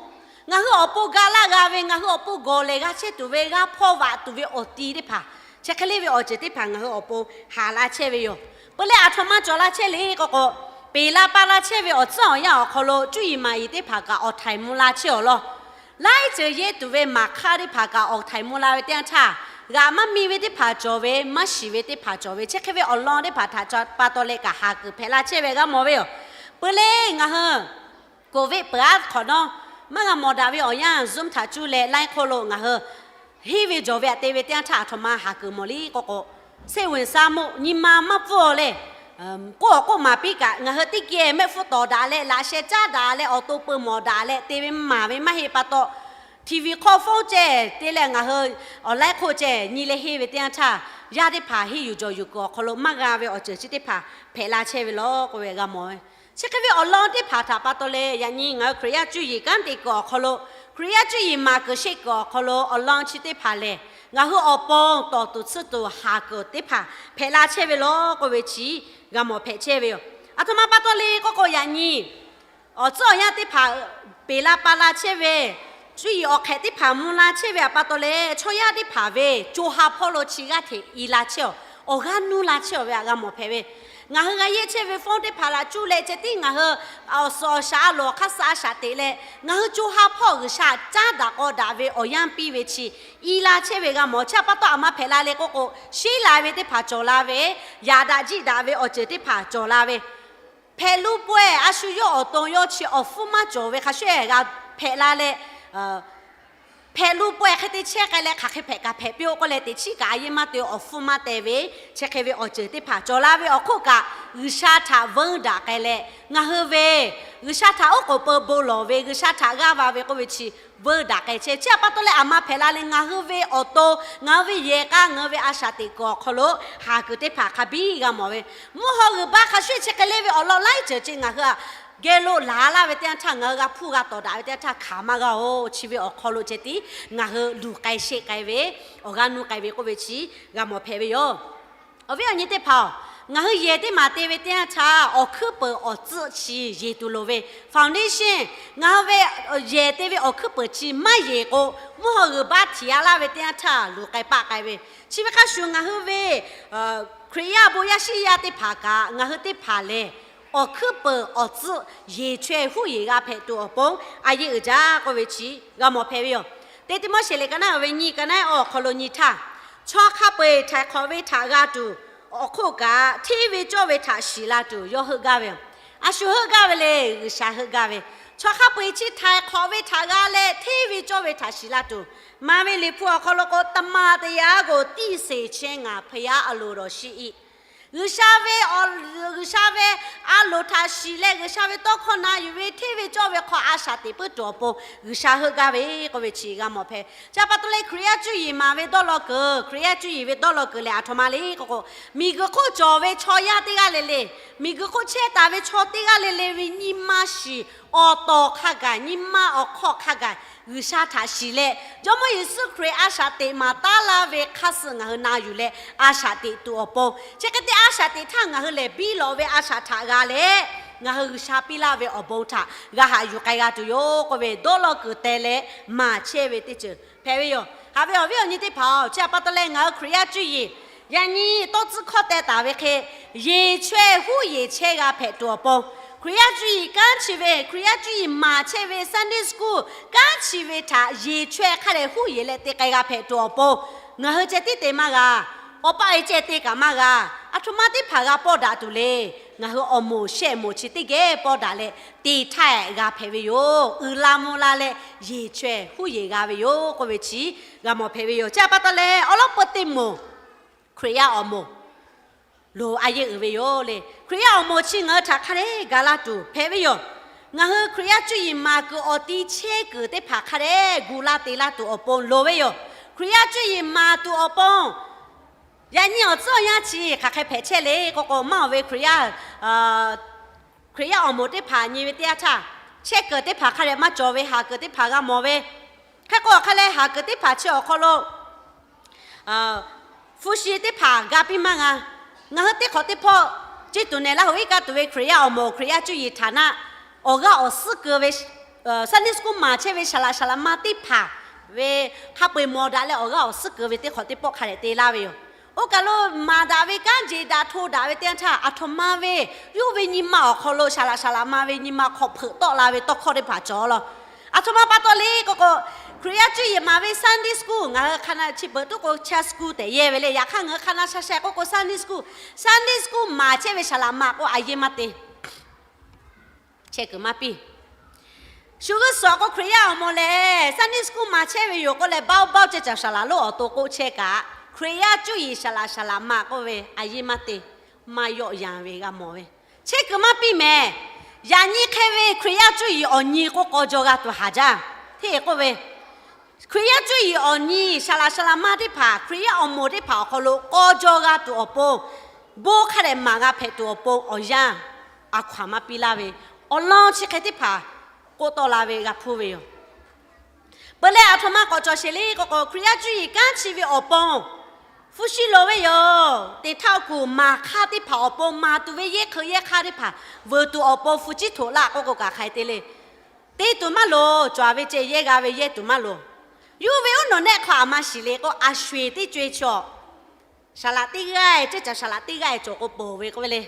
ngaˬ hui awˬ pon ga laˇ g'a ve, ngaˬ hui awˬ pon gawˬ lehˬ g'a chehˇ tuˬ ve, g'a hpawˇ vaꞈ tuˬ ve awˬ ti teˇ hpaˍ, chi hk'e le ve awˬ ceuˬ teˇ hpaˍ ngaˬ hui awˬ pon haˍ la chehˇ ve yoˬ. Peuˬ leh aˬ htoꞈ ma cawˬ la chehˇ le k'oˆ k'o, Peˬ la pa la chehˇ ve awˬ tcuhˉ awˬ yanˇ awˬ hk'aw lo cuˇ yiˍ maˍ yiˍ teˇ hpaˍ kaꞈ awˬ htaiˍ mvuh la chehˇ awˬ lawn, laiˉ ceuˬ yehˇ tuˬ ve maˍ hk'aˇ teˇ hpaˍ kaꞈ awˬ htaiˍ mvuh la ve teˇ yanˇ htaˇ, g'aꞈ maˇ mi ve teˇ hpaˍ cawˬ ve, maˇ shiˍ ve teˇ hpaˍ cawˬ ve, chi hk'e ve awˬ lawn teˇ hpaˍ htaꞈ pa taw leh kaꞈ haˍ kuiˬ hpehꞈ la chehˇ ve g'a mawˬ ve yoˬ. Peuˬ leh ngaˬ hui Covid peuˬ aˉ hk'awꞈ nawˉ, maˇ g'a mawˬ daꞈ ve awˬ yanˇ Zoom htaꞈ cuˇ leh laiˉ hk'oˆ lo ngaˬ hui henˇ ve jawˬ ve aꞈ te ve teˇ yanˇ htaˇ, aˬ htoꞈ ma haˍ kuiˬ mawˬ le k'oˆ k'o, စိတ်ဝင်စားမှု nyi ma maˇ pfuhˇ leh, k'oˆ awˬ k'oˆ maˍ piˇ kaꞈ, ngaˬ hui teˇ geh mehˆ hpfuhˇ tawˍ daꞈ leh, laꞈ sheh caˉ daꞈ leh, awˬ to peu mawˬ daꞈ leh te ve maˍ ve maˇ heˆ pa taw, TV hk'aw phone ceh te leh ngaˬ hui awˬ laiˉ hk'oˆ ceh nyi leh henˇ ve teˇ yanˇ htaˇ, yaˇ teˇ hpaˍ henˇ yuˬ jawˬ yuˬ kuiˬ awˬ hk'aw lo maˇ g'a ve awˬ ceuˬ chi teˇ hpaˍ hpehꞈ la chehˇ ve law k'oˆ ve g'a mawˬ ve. Chi hk'e ve awˬ lawn teˇ hpaˍ htaꞈ pa taw leh, yaꞈ nyi ngaˬ hui Hkriꞈ yaˇ cuˇ yiˍ kanˉ te kuiˬ awˬ hk'aw lo, Hkriꞈ yaˇ cuˇ yiˍ maˍ kuiˬ sheˆ kuiˬ awˬ hk'aw lo awˬ lawn chi teˇ hpaˍ lehˬ, ngaˬ hui awˬ pon tawˍ tuˬ tsuhˇ tuˬ haˍ kuiˬ teˇ hpaˍ hpehꞈ la chehˇ ve law k'oˆ ve chi g'a mawˬ hpehꞈ chehˇ ve yoˬ. Aˬ htoꞈ ma pa taw le k'oˆ k'o, yaꞈ nyi awˬ tcuhˉ awˬ yanˇ teˇ hpaˍ peˬ la pa la chehˇ ve, cuˇ yiˍ awˬ hk'ehꞈ teˇ hpaˍ mvuh la chehˇ ve aꞈ pa taw leh, chaw yaˇ teˇ hpaˍ ve co ha hpawˇ lo chi g'aˇ hteꞈ i la chehˇ awˬ, awˬ g'aˇ nuˇ la chehˇ awˬ ve aꞈ g'a mawˬ hpehꞈ ve. Ngaˬ hui g'a yehˇ chehˇ ve phone teˇ hpaˍ laꞈ cuˇ leh ceh tiˉ ngaˬ hui awˬ suhˍ awˬ shaˍ a loˍ awˬ hk'aˇ suh a shaꞈ teꞈ leh, ngaˬ hui co ha hpawˇ G'uiˬsha caˉ daꞈ k'aw daꞈ ve awˬ yanˇ piˇ ve chi i la chehˇ ve g'a mawˬ. Chi aꞈ pa taw aˬ ma hpehꞈ la le k'oˆ k'o, sheˉ la ve teˇ hpaˍ cawˬ la ve, yaꞈ daꞈ jiˆ daꞈ ve awˬ ceuˬ teˇ hpaˍ cawˬ la ve, hpehꞈ lu pawehˇ a shu yawˇ awˬ to yawˇ chi awˬ hpfuhˇ maˇ cawˬ ve hk'a shuˍ g'a hpehꞈ la leh, hpehꞈ lu pawehˇ hk'e te chehˇ k'ai leh hk'aˬ hk'e hpehꞈ kaꞈ hpehꞈ piˇ-oˆ k'oˆ leh, teꞈ chiˉ kaꞈ a yehˇ maˇ te awˬ hpfuhˇ maˇ teh ve, chi hk'e ve awˬ ceuˬ teˇ hpaˍ cawˬ la ve awˬ hk'oˆ kaꞈ, G'uiˬsha htaꞈ veuˇ daꞈ k'ai leh ngaˬ hui ve G'uiˬsha htaꞈ oˉ k'oˍ peuˬ bon lawˬ ve, G'uiˬsha htaꞈ g'aˇ va ve k'oˆ ve chi veuˇ daꞈ k'ai chehˇ. Chi aꞈ pa taw leh aˬ ma hpehꞈ la leh ngaˬ hui ve awˬ to, ngaˬ hui ve yehˬ k'a, ngaˬ hui ve a shaꞈ teꞈ kuiˬ awˬ hk'aw lo haˍ kuiˬ teˇ hpaˍ hk'a biˇ g'a mawˬ ve. Mvuhˇ haw g'uiˬ baˆ hk'a shuˍ chi hk'e le ve awˬ lawn laiˉ ceuˬ chi ngaˬ hui aꞈ geh lo laˬ laˇ ve teˇ yanˇ htaˇ, ngaˬ hui g'a hpuˇ g'a tawˍ daꞈ ve teˇ yanˇ htaˇ hk'aˬ maˇ g'a-oˬ. Chi ve awˬ hk'aw lo ceh tiˉ ngaˬ hui luˬ k'ai sheˆ k'ai ve, awˬ g'aˇ nuˇ k'ai ve k'oˆ ve chi g'a mawˬ hpehꞈ ve yoˬ. Awˬ viˉ awˬ nyi teˇ hpaˍ-oˬ, ngaˬ hui yehˬ teˇ maˍ te ve teˇ yanˇ htaˇ, awˬ hkuiˉ peuˍ awˬ tcuhˆ chi yeˬ tuˬ loˍ ve foundation, ngaˬ hui ve yehˬ te ve awˬ hkuiˉ peuˍ chi maˇ yeˬ k'o, mvuhˇ haw g'uiˬ baˆ htiꞈ yaꞈ laˇ ve teˇ yanˇ htaˇ luˬ k'ai paˆ k'ai ve. Chi ve hk'a shuˍ ngaˬ hui ve Hkriꞈ yaˇ bon yaˇ shiˉ yaˇ teˇ hpaˍ kaꞈ, ngaˬ hui teˇ hpaˍ lehˬ awˬ hkuiˉ peuˍ awˬ tcuhˆ yeˬ chaweh huˉ yeˬ g'a hpehꞈ tuˬ awˬ pon a yehˇ uiˍ jaˇ k'oˆ ve chi g'a mawˬ hpehꞈ ve yoˬ. Teˇ Tiˆmoˉseˍ liꞈ ka naˉ ve nyiˇ ka naˉ awˬ hk'aw lo nyi htaˇ, chaw hk'a peu-eˬ htaiˍ hk'awꞈ ve htaꞈ g'a tuˬ awˬ hk'oˆ kaꞈ, hteˇ ve cawˇ ve htaꞈ shiˍ la tuˬ yawˇ heuˆ gaˇ ve yoˬ. A shu heuˆ gaˇ ve le, G'uiˬsha heuˆ gaˇ ve. Chaw hk'a peu-eˬ chi htaiˍ hk'awꞈ ve htaꞈ g'a leh hteˇ ve cawˇ ve htaꞈ shiˍ la tuˬ, maˍ ve Liꞈ hpu awˬ hk'aw lo k'o, သမ္မာတရားကို သိစေခြင်းငှာ ဘုရားအလိုတော်ရှိ၏. G'uiˬsha ve, G'uiˬsha ve a loˍ htaꞈ shiˍ leh G'uiˬsha ve tawˇ hkawˇ na yuˬ ve hteˇ ve cawˇ ve hk'aw a shaꞈ teꞈ puiˉ tuˬ awˬ pon G'uiˬsha heuˆ gaˇ ve k'oˆ ve chi g'a mawˬ hpehꞈ. Chi aꞈ pa taw leh Hkriꞈ yaˇ cuˇ yiˍ maˍ ve dawˇ law kuiˬ, Hkriꞈ yaˇ cuˇ yiˍ ve dawˇ law kuiˬ lehˬ aˬ htoꞈ ma le k'oˆ k'o, miˬguiˬ hk'oˆ cawˬ ve chaw yaˇ teˇ g'aˇ le le, miˬguiˬ hk'oˆ chehˇ taˍ ve chaw teˇ g'aˇ le le ve nyi ma shiˍ awˬ tawˍ hk'a gaˬ, nyi ma awˬ hk'awˆ hk'a gaˬ G'uiˬsha htaꞈ shiˍ leh, Jawˇmawˇ Yeˍsuˆ Hkriꞈ a shaꞈ teꞈ maˍ taˉ laˇ ve hk'a suh ngaˬ hui na yuˬ leh a shaꞈ teꞈ tuˬ awˬ pon, chi hk'e te a shaꞈ teꞈ htaˇ ngaˬ hui lehˬ biˇ lawꞈ ve a shaꞈ htaꞈ g'a leh, ngaˬ hui G'uiˬsha piˇ laˇ ve awˬ bon htaꞈ g'a haꞈ yuˬ k'ai g'a tuˬ yoˬ k'oˆ ve dawˇ law kuiˬ teh leh maˍ chehˇ ve teˇ ceuˬ hpehꞈ ve yoˬ. Haꞈ ve awˬ viˉ awˬ nyi teˇ hpaˍ-oˬ, chi aꞈ pa taw leh ngaˬ hui Hkriꞈ yaˇ cuˇ yiˍ yaꞈ nyi tawˇ tcuhˉ hkawˇ teh taˍ ve hk'e, yeˬ chaweh huˉ yeˬ chehˇ g'a hpehꞈ tuˬ awˬ pon, Hkriꞈ yaˇ cuˇ yiˍ kanˉ chi ve, Hkriꞈ yaˇ cuˇ yiˍ maˍ chehˇ ve Sunday school kanˉ chi ve htaꞈ yeˬ chaweh hk'a dehꞈ huˉ yeˬ leh te k'ai g'a hpehꞈ tuˬ awˬ pon, ngaˬ hui ceh tiˉ te maˇ g'a. Awˬ pa e ceh te kaꞈ maˇ g'a. Aˬ htoꞈ ma teˇ hpaˍ g'a pawˇ daꞈ tuˬ le. Ngaˬ hui awˬ moˍ shehˆ moˍ chi teˇ geh pawˇ daꞈ leh te htaˇ g'a hpehꞈ ve yoˬ. Uiˍ la mvuh la leh yeˬ chaweh huˉ yeˬ g'a ve yoˬ k'oˆ ve chi g'a mawˬ hpehꞈ ve yoˬ. Chi aꞈ pa taw leh awˉ lawˉ peu teˇ moˍ Hkriꞈ yaˇ awˬ moˍ loˍ a yehˇ uiˍ ve yoˬ le. Hkriꞈ yaˇ awˬ moˍ chi ngaˬ hui htaꞈ hk'a dehꞈ ga laˇ tuˬ hpehꞈ ve yoˬ. Ngaˬ hui Hkriꞈ yaˇ cuˇ yiˍ maˍ kuiˬ awˬ ti chehˇ kuiˬ teˇ hpaˍ hk'a dehꞈ gu laˇ te laˇ tuˬ awˬ pon loˍ ve yoˬ. Hkriꞈ yaˇ cuˇ yiˍ maˍ tuˬ awˬ pon yaꞈ nyi awˬ tcuhˉ awˬ yanˇ chi hk'aˬ hk'e hpehꞈ chehˇ le k'oˆ k'o, maˇ awˬ ve Hkriꞈ yaˇ Hkriꞈ yaˇ awˬ moˍ teˇ hpaˍ nyi ve teˇ yanˇ htaˇ, chehˇ kuiˬ teˇ hpaˍ hk'a dehꞈ maˇ cawˬ ve haˍ kuiˬ teˇ hpaˍ g'a mawˬ ve. Hk'e k'o hk'a leh haˍ kuiˬ teˇ hpaˍ chi awˬ hk'aw lo hpu shi teˇ hpaˍ ga piˇ maˇ g'a. Ngaˬ hui teˇ hk'awꞈ teˇ hpawˇ ceˇ tuˬ nehˬ laˇ hoꞈ iˉ kaˆ tuˬ ve Hkriꞈ yaˇ awˬ moˍ, Hkriꞈ yaˇ cuˇ yiˍ htaꞈ naˆ awˬ g'aˇ awˬ suhˉ keu ve, Sunday school maˍ chehˇ ve saˍ laꞈ saˍ laꞈ ma teˇ hpaˍ ve hk'a peu-eˬ mawˬ daꞈ leh awˬ g'aˇ awˬ suhˉ keu ve teˇ hk'awꞈ teˇ pawˆ hk'a dehꞈ te laˇ ve yoˬ. Oˇ kaˬ lo maˍ daꞈ ve kanˉ jeˬ daꞈ hto daꞈ ve teˇ yanˇ htaˇ, aˬ htoꞈ ma ve yawˇ ve nyi ma awˬ hk'aw lo saˍ laꞈ saˍ laꞈ ma ve nyi ma hk'awꞈ hpeuꞈ tawˆ la ve tawˇ hkawˇ teˇ hpaˍ cawˬ laˇ. Aˬ htoꞈ ma pa taw le k'o k'o, Hkriꞈ yaˇ cuˇ yiˍ maˍ ve Sunday school, ngaˬ hui hk'a na chi beuꞈ tuˉ k'o church school tehꞈ yehˇ ve le. Yaꞈ hk'aˇ ngaˬ hui hk'a na sha sha k'oˆ k'o Sunday school, Sunday school maˍ chehˇ ve saˍ laꞈ ma k'o a yeˇ maˇ te. Chehˇ kuiˬ maˇ piˇ. Shu g'uˇ suhˍ k'o Hkriꞈ yaˇ awˬ moˍ lehˬ Sunday school maˍ chehˇ ve yoˬ k'oˆ leh, baˆuˉ baˆuˉ ceh caˬ saˍ laꞈ lonˉ awˬ to k'oˆ chehˇ kaꞈ, Hkriꞈ yaˇ cuˇ yiˍ saˍ laꞈ saˍ laꞈ ma k'oˆ ve a yeˇ maˇ te, maˇ yawˆ yan ve g'a mawˬ ve. Chehˇ kuiˬ maˇ piˇ mehˍ. Yaꞈ nyi hk'e ve Hkriꞈ yaˇ cuˇ yiˍ awˬ nyi k'o k'aw jaw g'a tuˬ haˍ jaˇ. Hteˇ k'oˆ ve, Hkriꞈ yaˇ cuˇ yiˍ awˬ nyi saˍ laꞈ saˍ laꞈ ma teˇ hpaˍ, Hkriꞈ yaˇ awˬ moˍ teˇ hpaˍ awˬ hk'aw lo k'aw jaw g'a tuˬ awˬ pon, bon hk'a dehꞈ maˍ g'a hpehꞈ tuˬ awˬ pon awˬ yanˇ a hkaw aˬ maˇ piˇ laˇ ve, awˬ lawn chi hk'e teˇ hpaˍ k'oˆ tawˆ la ve g'a hpuˇ ve yoˬ. Peuˬ leh aˬ htoꞈ ma k'awꞈ cawˬ sheˍ le k'o k'o, Hkriꞈ yaˇ cuˇ yiˍ kanˉ chi ve awˬ pon hpu shi loˍ ve yoˬ. Teˇ htaˇ kuˬ maˍ hk'aˇ teˇ hpaˍ awˬ pon, maˍ tuˬ ve yehˇ hk'eun yehˇ hk'aˇ teˇ hpaˍ veuˬ tuˬ awˬ pon hpu ciˉ htoꞈ laˇ k'oˆ k'o kaꞈ hk'ai te le. Te tuˬ maˇ loˍ. Cawˬ ve ceh yehˇ g'a ve yehˇ tuˬ maˇ loˍ. Yawˇ ve uˉ nawˬ nehˆ hk'aw aˬ ma shiˍ le k'o, a sho-eˬ teˇ co-e chaw saˍ laꞈ teˇ g'aˇ-e, ceh caˬ saˍ laꞈ teˇ g'aˇ-e cawˬ k'o ponˬ ve k'oˆ ve le.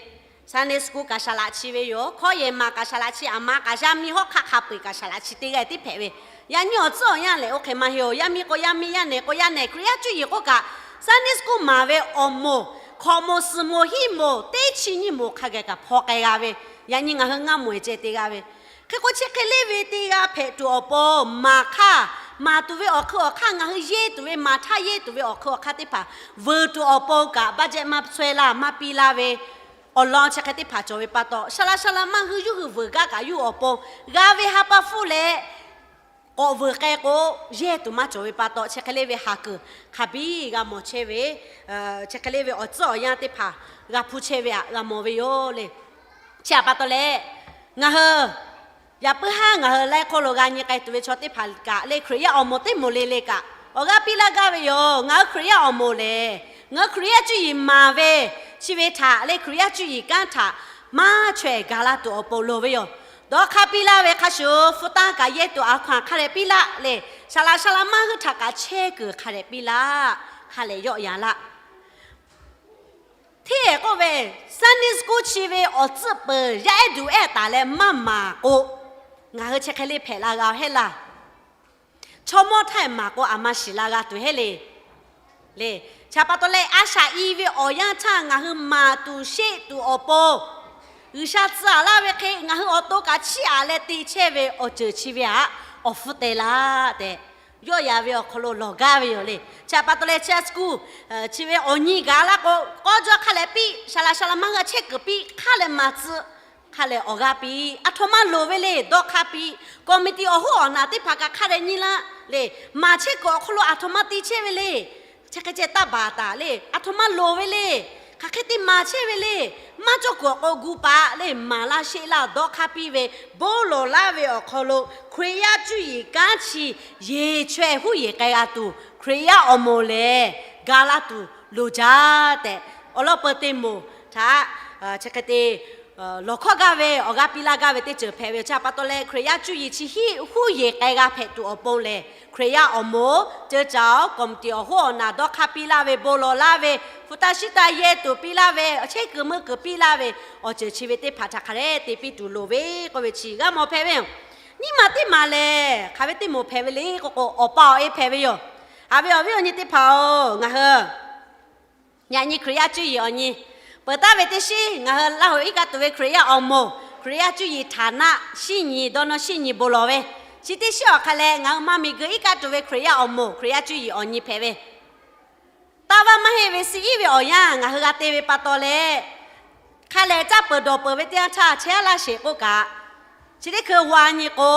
Sunday school kaꞈ saˍ laꞈ chi ve yoˬ. Hkawˇ yehˬ maˍ kaꞈ saˍ laꞈ chi, aˬ ma kaꞈ yaˇ miˇ hawˉ hk'aˆ hk'a peu-eˬ kaꞈ saˍ laꞈ chi teˇ g'aˇ-e tiˉ hpehꞈ ve. Yaꞈ nyi awˬ tcuhˉ awˬ yanˇ lehˬ oˇ hk'e maˇ heˆ-oˬ. Yaˇ miˇ k'o yaˇ miˇ, yaˇ nehˬ k'o yaˇ nehˬ, Hkriꞈ yaˇ cuˇ yiˍ k'oˆ kaꞈ Sunday school maˍ ve awˬ moˍ, hkaw moˍ, suhˍ moˍ, hiˉ moˍ, teˇ chi nyiˇ moˍ hk'a gaˬ kaꞈ hpaw k'ai g'a ve. Yaꞈ nyi ngaˬ hui ngaˇ moˍ-eˬ ceh te g'a ve. Hk'e k'o chi hk'e le ve te g'a hpehꞈ tuˬ awˬ pon, maˍ hk'aˇ, maˍ tuˬ ve awˬ hk'eun awˬ hk'aˇ, ngaˬ hui yehˇ tuˬ ve, maˍ htaˇ yehˇ tuˬ ve awˬ hk'eun awˬ hk'aˇ teˇ hpaˍ veuˬ tuˬ awˬ pon kaꞈ budget maˇ chaweh laˇ, maˇ piˇ laˇ ve awˬ lawn chi hk'e teˇ hpaˍ cawˬ ve pa taw, saˍ laꞈ saˍ laꞈ ma hui yawˇ hui veuˬ gaˇ kaꞈ yawˇ hui awˬ pon g'a ve ha pa hpfuhˇ leh k'awꞈ veuˬ k'ai k'o, yehˇ tuˬ maˇ cawˬ ve pa taw, chi hk'e le ve ha kuiˬ hk'a biˇ g'a mawˬ chehˇ ve, chi hk'e le ve awˬ tcuhˉ awˬ yanˇ teˇ hpaˍ g'a hpuˇ chehˇ ve htaꞈ g'a mawˬ ve yoˬ le. Chi htaꞈ pa taw leh, ngaˬ hui yaꞈ puiˉ haˉ ngaˬ hui laiˉ hk'oˆ lo g'a nyi k'ai tuˬ ve chaw teˇ hpaˍ kaꞈ le, Hkriꞈ yaˇ awˬ moˍ teˇ moˍ le le kaꞈ awˬ g'aˇ piˇ laˇ gaˇ ve yoˬ. Ngaˬ hui Hkriꞈ yaˇ awˬ moˍ lehˬ, ngaˬ hui Hkriꞈ yaˇ cuˇ yiˍ maˍ ve chi ve htaꞈ le, Hkriꞈ yaˇ cuˇ yiˍ kanˉ htaꞈ maˇ chaweh gaˬ la tuˬ awˬ pon loˍ ve yoˬ. Dawˇ hk'aˇ piˇ laˇ ve hk'a shuˍ, hpu tanˇ kaꞈ yehˇ tuˬ a hkaw-anˬ hk'a dehꞈ piˇ laˇ le. Saˍ laꞈ saˍ laꞈ ma hui htaꞈ kaꞈ chehˇ kuiˬ hk'a dehꞈ piˇ laˇ. Hk'a lehˬ yawˆ yan laˇ. Hteˇ k'oˆ ve, Sunday school chi ve awˬ tcuhˉ peuˬ yaˇ ehˉ duˬ ehˉ taˍ leh maˇ maˍ k'o, ngaˬ hui chi hk'e le hpehꞈ la g'a hehˉ laˇ. Chaw mawˇ htaˇ maˍ k'o aˬ ma shiˍ la g'a tuˬ hehˉ le. Le, chi htaꞈ pa taw leh a shaꞈ i ve awˬ yanˇ htaˇ ngaˬ hui maˍ tuˬ sheˆ tuˬ awˬ pon, G'uiˬsha tcuh aꞈ laˇ ve hk'e ngaˬ hui awˬ to kaꞈ chiˇ aꞈ leh te chehˇ ve awˬ ceuˬ chi ve htaꞈ awˬ hpfuhˇ teh laˇ tehꞈ, yawˆ yan ve awˬ hk'aw lo lawˬ gaˇ ve yoˬ le. Chi htaꞈ pa taw leh chi school chi ve awˬ nyi gaˬ laˇ k'o, k'aw jaw hk'a lehˬ piˇ, saˍ laꞈ saˍ laꞈ ma hui a chehˇ kuiˬ piˇ, hk'a lehˬ maˍ tcuh, hk'a lehˬ awˬ g'aˇ piˇ, aˬ htoꞈ ma loˍ ve le dawˇ hk'aˇ piˇ. Committee awˬ hoˉ awˬ naˬ teˇ hpaˍ kaꞈ hk'a dehꞈ nyi laˇ le. Maˍ chehˇ kuiˬ awˬ hk'aw lo aˬ htoꞈ ma te chehˇ ve le. Chi hk'e ceh taˇ baˬ taˍ le. Aˬ htoꞈ ma loˍ ve le. Hk'aˬ hk'e te maˍ chehˇ ve le. Maˇ cawˇ kuiˬ awˬ k'o gu paˍ le, maˍ laˇ sheˆ laˇ dawˇ hk'aˇ piˇ ve, bon lawˬ laˇ ve awˬ hk'aw lo Hkriꞈ yaˇ cuˇ yiˍ kanˉ chi yeˬ chaweh huˉ yeˬ k'ai g'a tuˬ, Hkriꞈ yaˇ awˬ moˍ lehˬ ga laˇ tuˬ loˍ jaˇ tehꞈ, awˬ lawn peu teˇ moˍ htaꞈ chi hk'e te lawˬ hkawˇ gaˇ ve, awˬ g'aˇ piˇ laˇ gaˇ ve teˇ ceuˬ hpehꞈ ve yoˬ. Chi htaꞈ pa taw leh Hkriꞈ yaˇ cuˇ yiˍ chi hiˆ huˉ yeˬ k'ai g'a hpehꞈ tuˬ awˬ pon lehˬ, Hkriꞈ yaˇ awˬ moˍ ceuˬ caˍ-oˬ, committee awˬ hoˉ awˬ naˬ dawˇ hk'aˇ piˇ laˇ ve, bon lawˬ laˇ ve, hpu taˇ shiˉ taˇ yehˇ tuˬ piˇ laˇ ve, awˬ chehˇ kuiˬ meuˇ kuiˬ piˇ laˇ ve, awˬ ceuˬ chi ve teˇ hpaˍ htaꞈ hk'a dehꞈ te piˇ tuˬ loˍ ve k'oˆ ve chi g'a mawˬ hpehꞈ ve yoˬ. Nyiˇ maˬ teˇ maˬ lehˬ, hk'aˬ ve teˇ moˍ hpehꞈ ve le k'o k'o, awˬ pa awˬ e hpehꞈ ve yoˬ. Haꞈ ve awˬ viˉ awˬ nyi teˇ hpaˍ-oˬ, ngaˬ hui yaꞈ nyi Hkriꞈ yaˇ cuˇ yiˍ awˬ nyi peuˬ taˍ ve teˇ shiˉ ngaˬ hui Laˇ huˍ iˉ kaˆ tuˬ ve Hkriꞈ yaˇ awˬ moˍ, Hkriꞈ yaˇ cuˇ yiˍ htaˍ naˆ shiˉ nyi, dawˇ nawˇ shiˉ nyi bon lawˬ ve, chi teˇ shiˉ awˬ hk'a leh ngaˬ hui maˇ miˬ guiˬ iˉ kaˆ tuˬ ve Hkriꞈ yaˇ awˬ moˍ, Hkriꞈ yaˇ cuˇ yiˍ awˬ nyi hpehꞈ ve, taˇ vaˇ maˇ heˆ ve suh iˉ ve awˬ yanˇ ngaˬ hui g'a te ve pa taw leh, hk'a lehˬ caˇ peuˬ dawˬ peuˬ ve teˇ yanˇ htaˇ chehˇ aˉ laˇ sheˍ k'oˆ kaꞈ, chi teˇ hkui wa nyi k'o,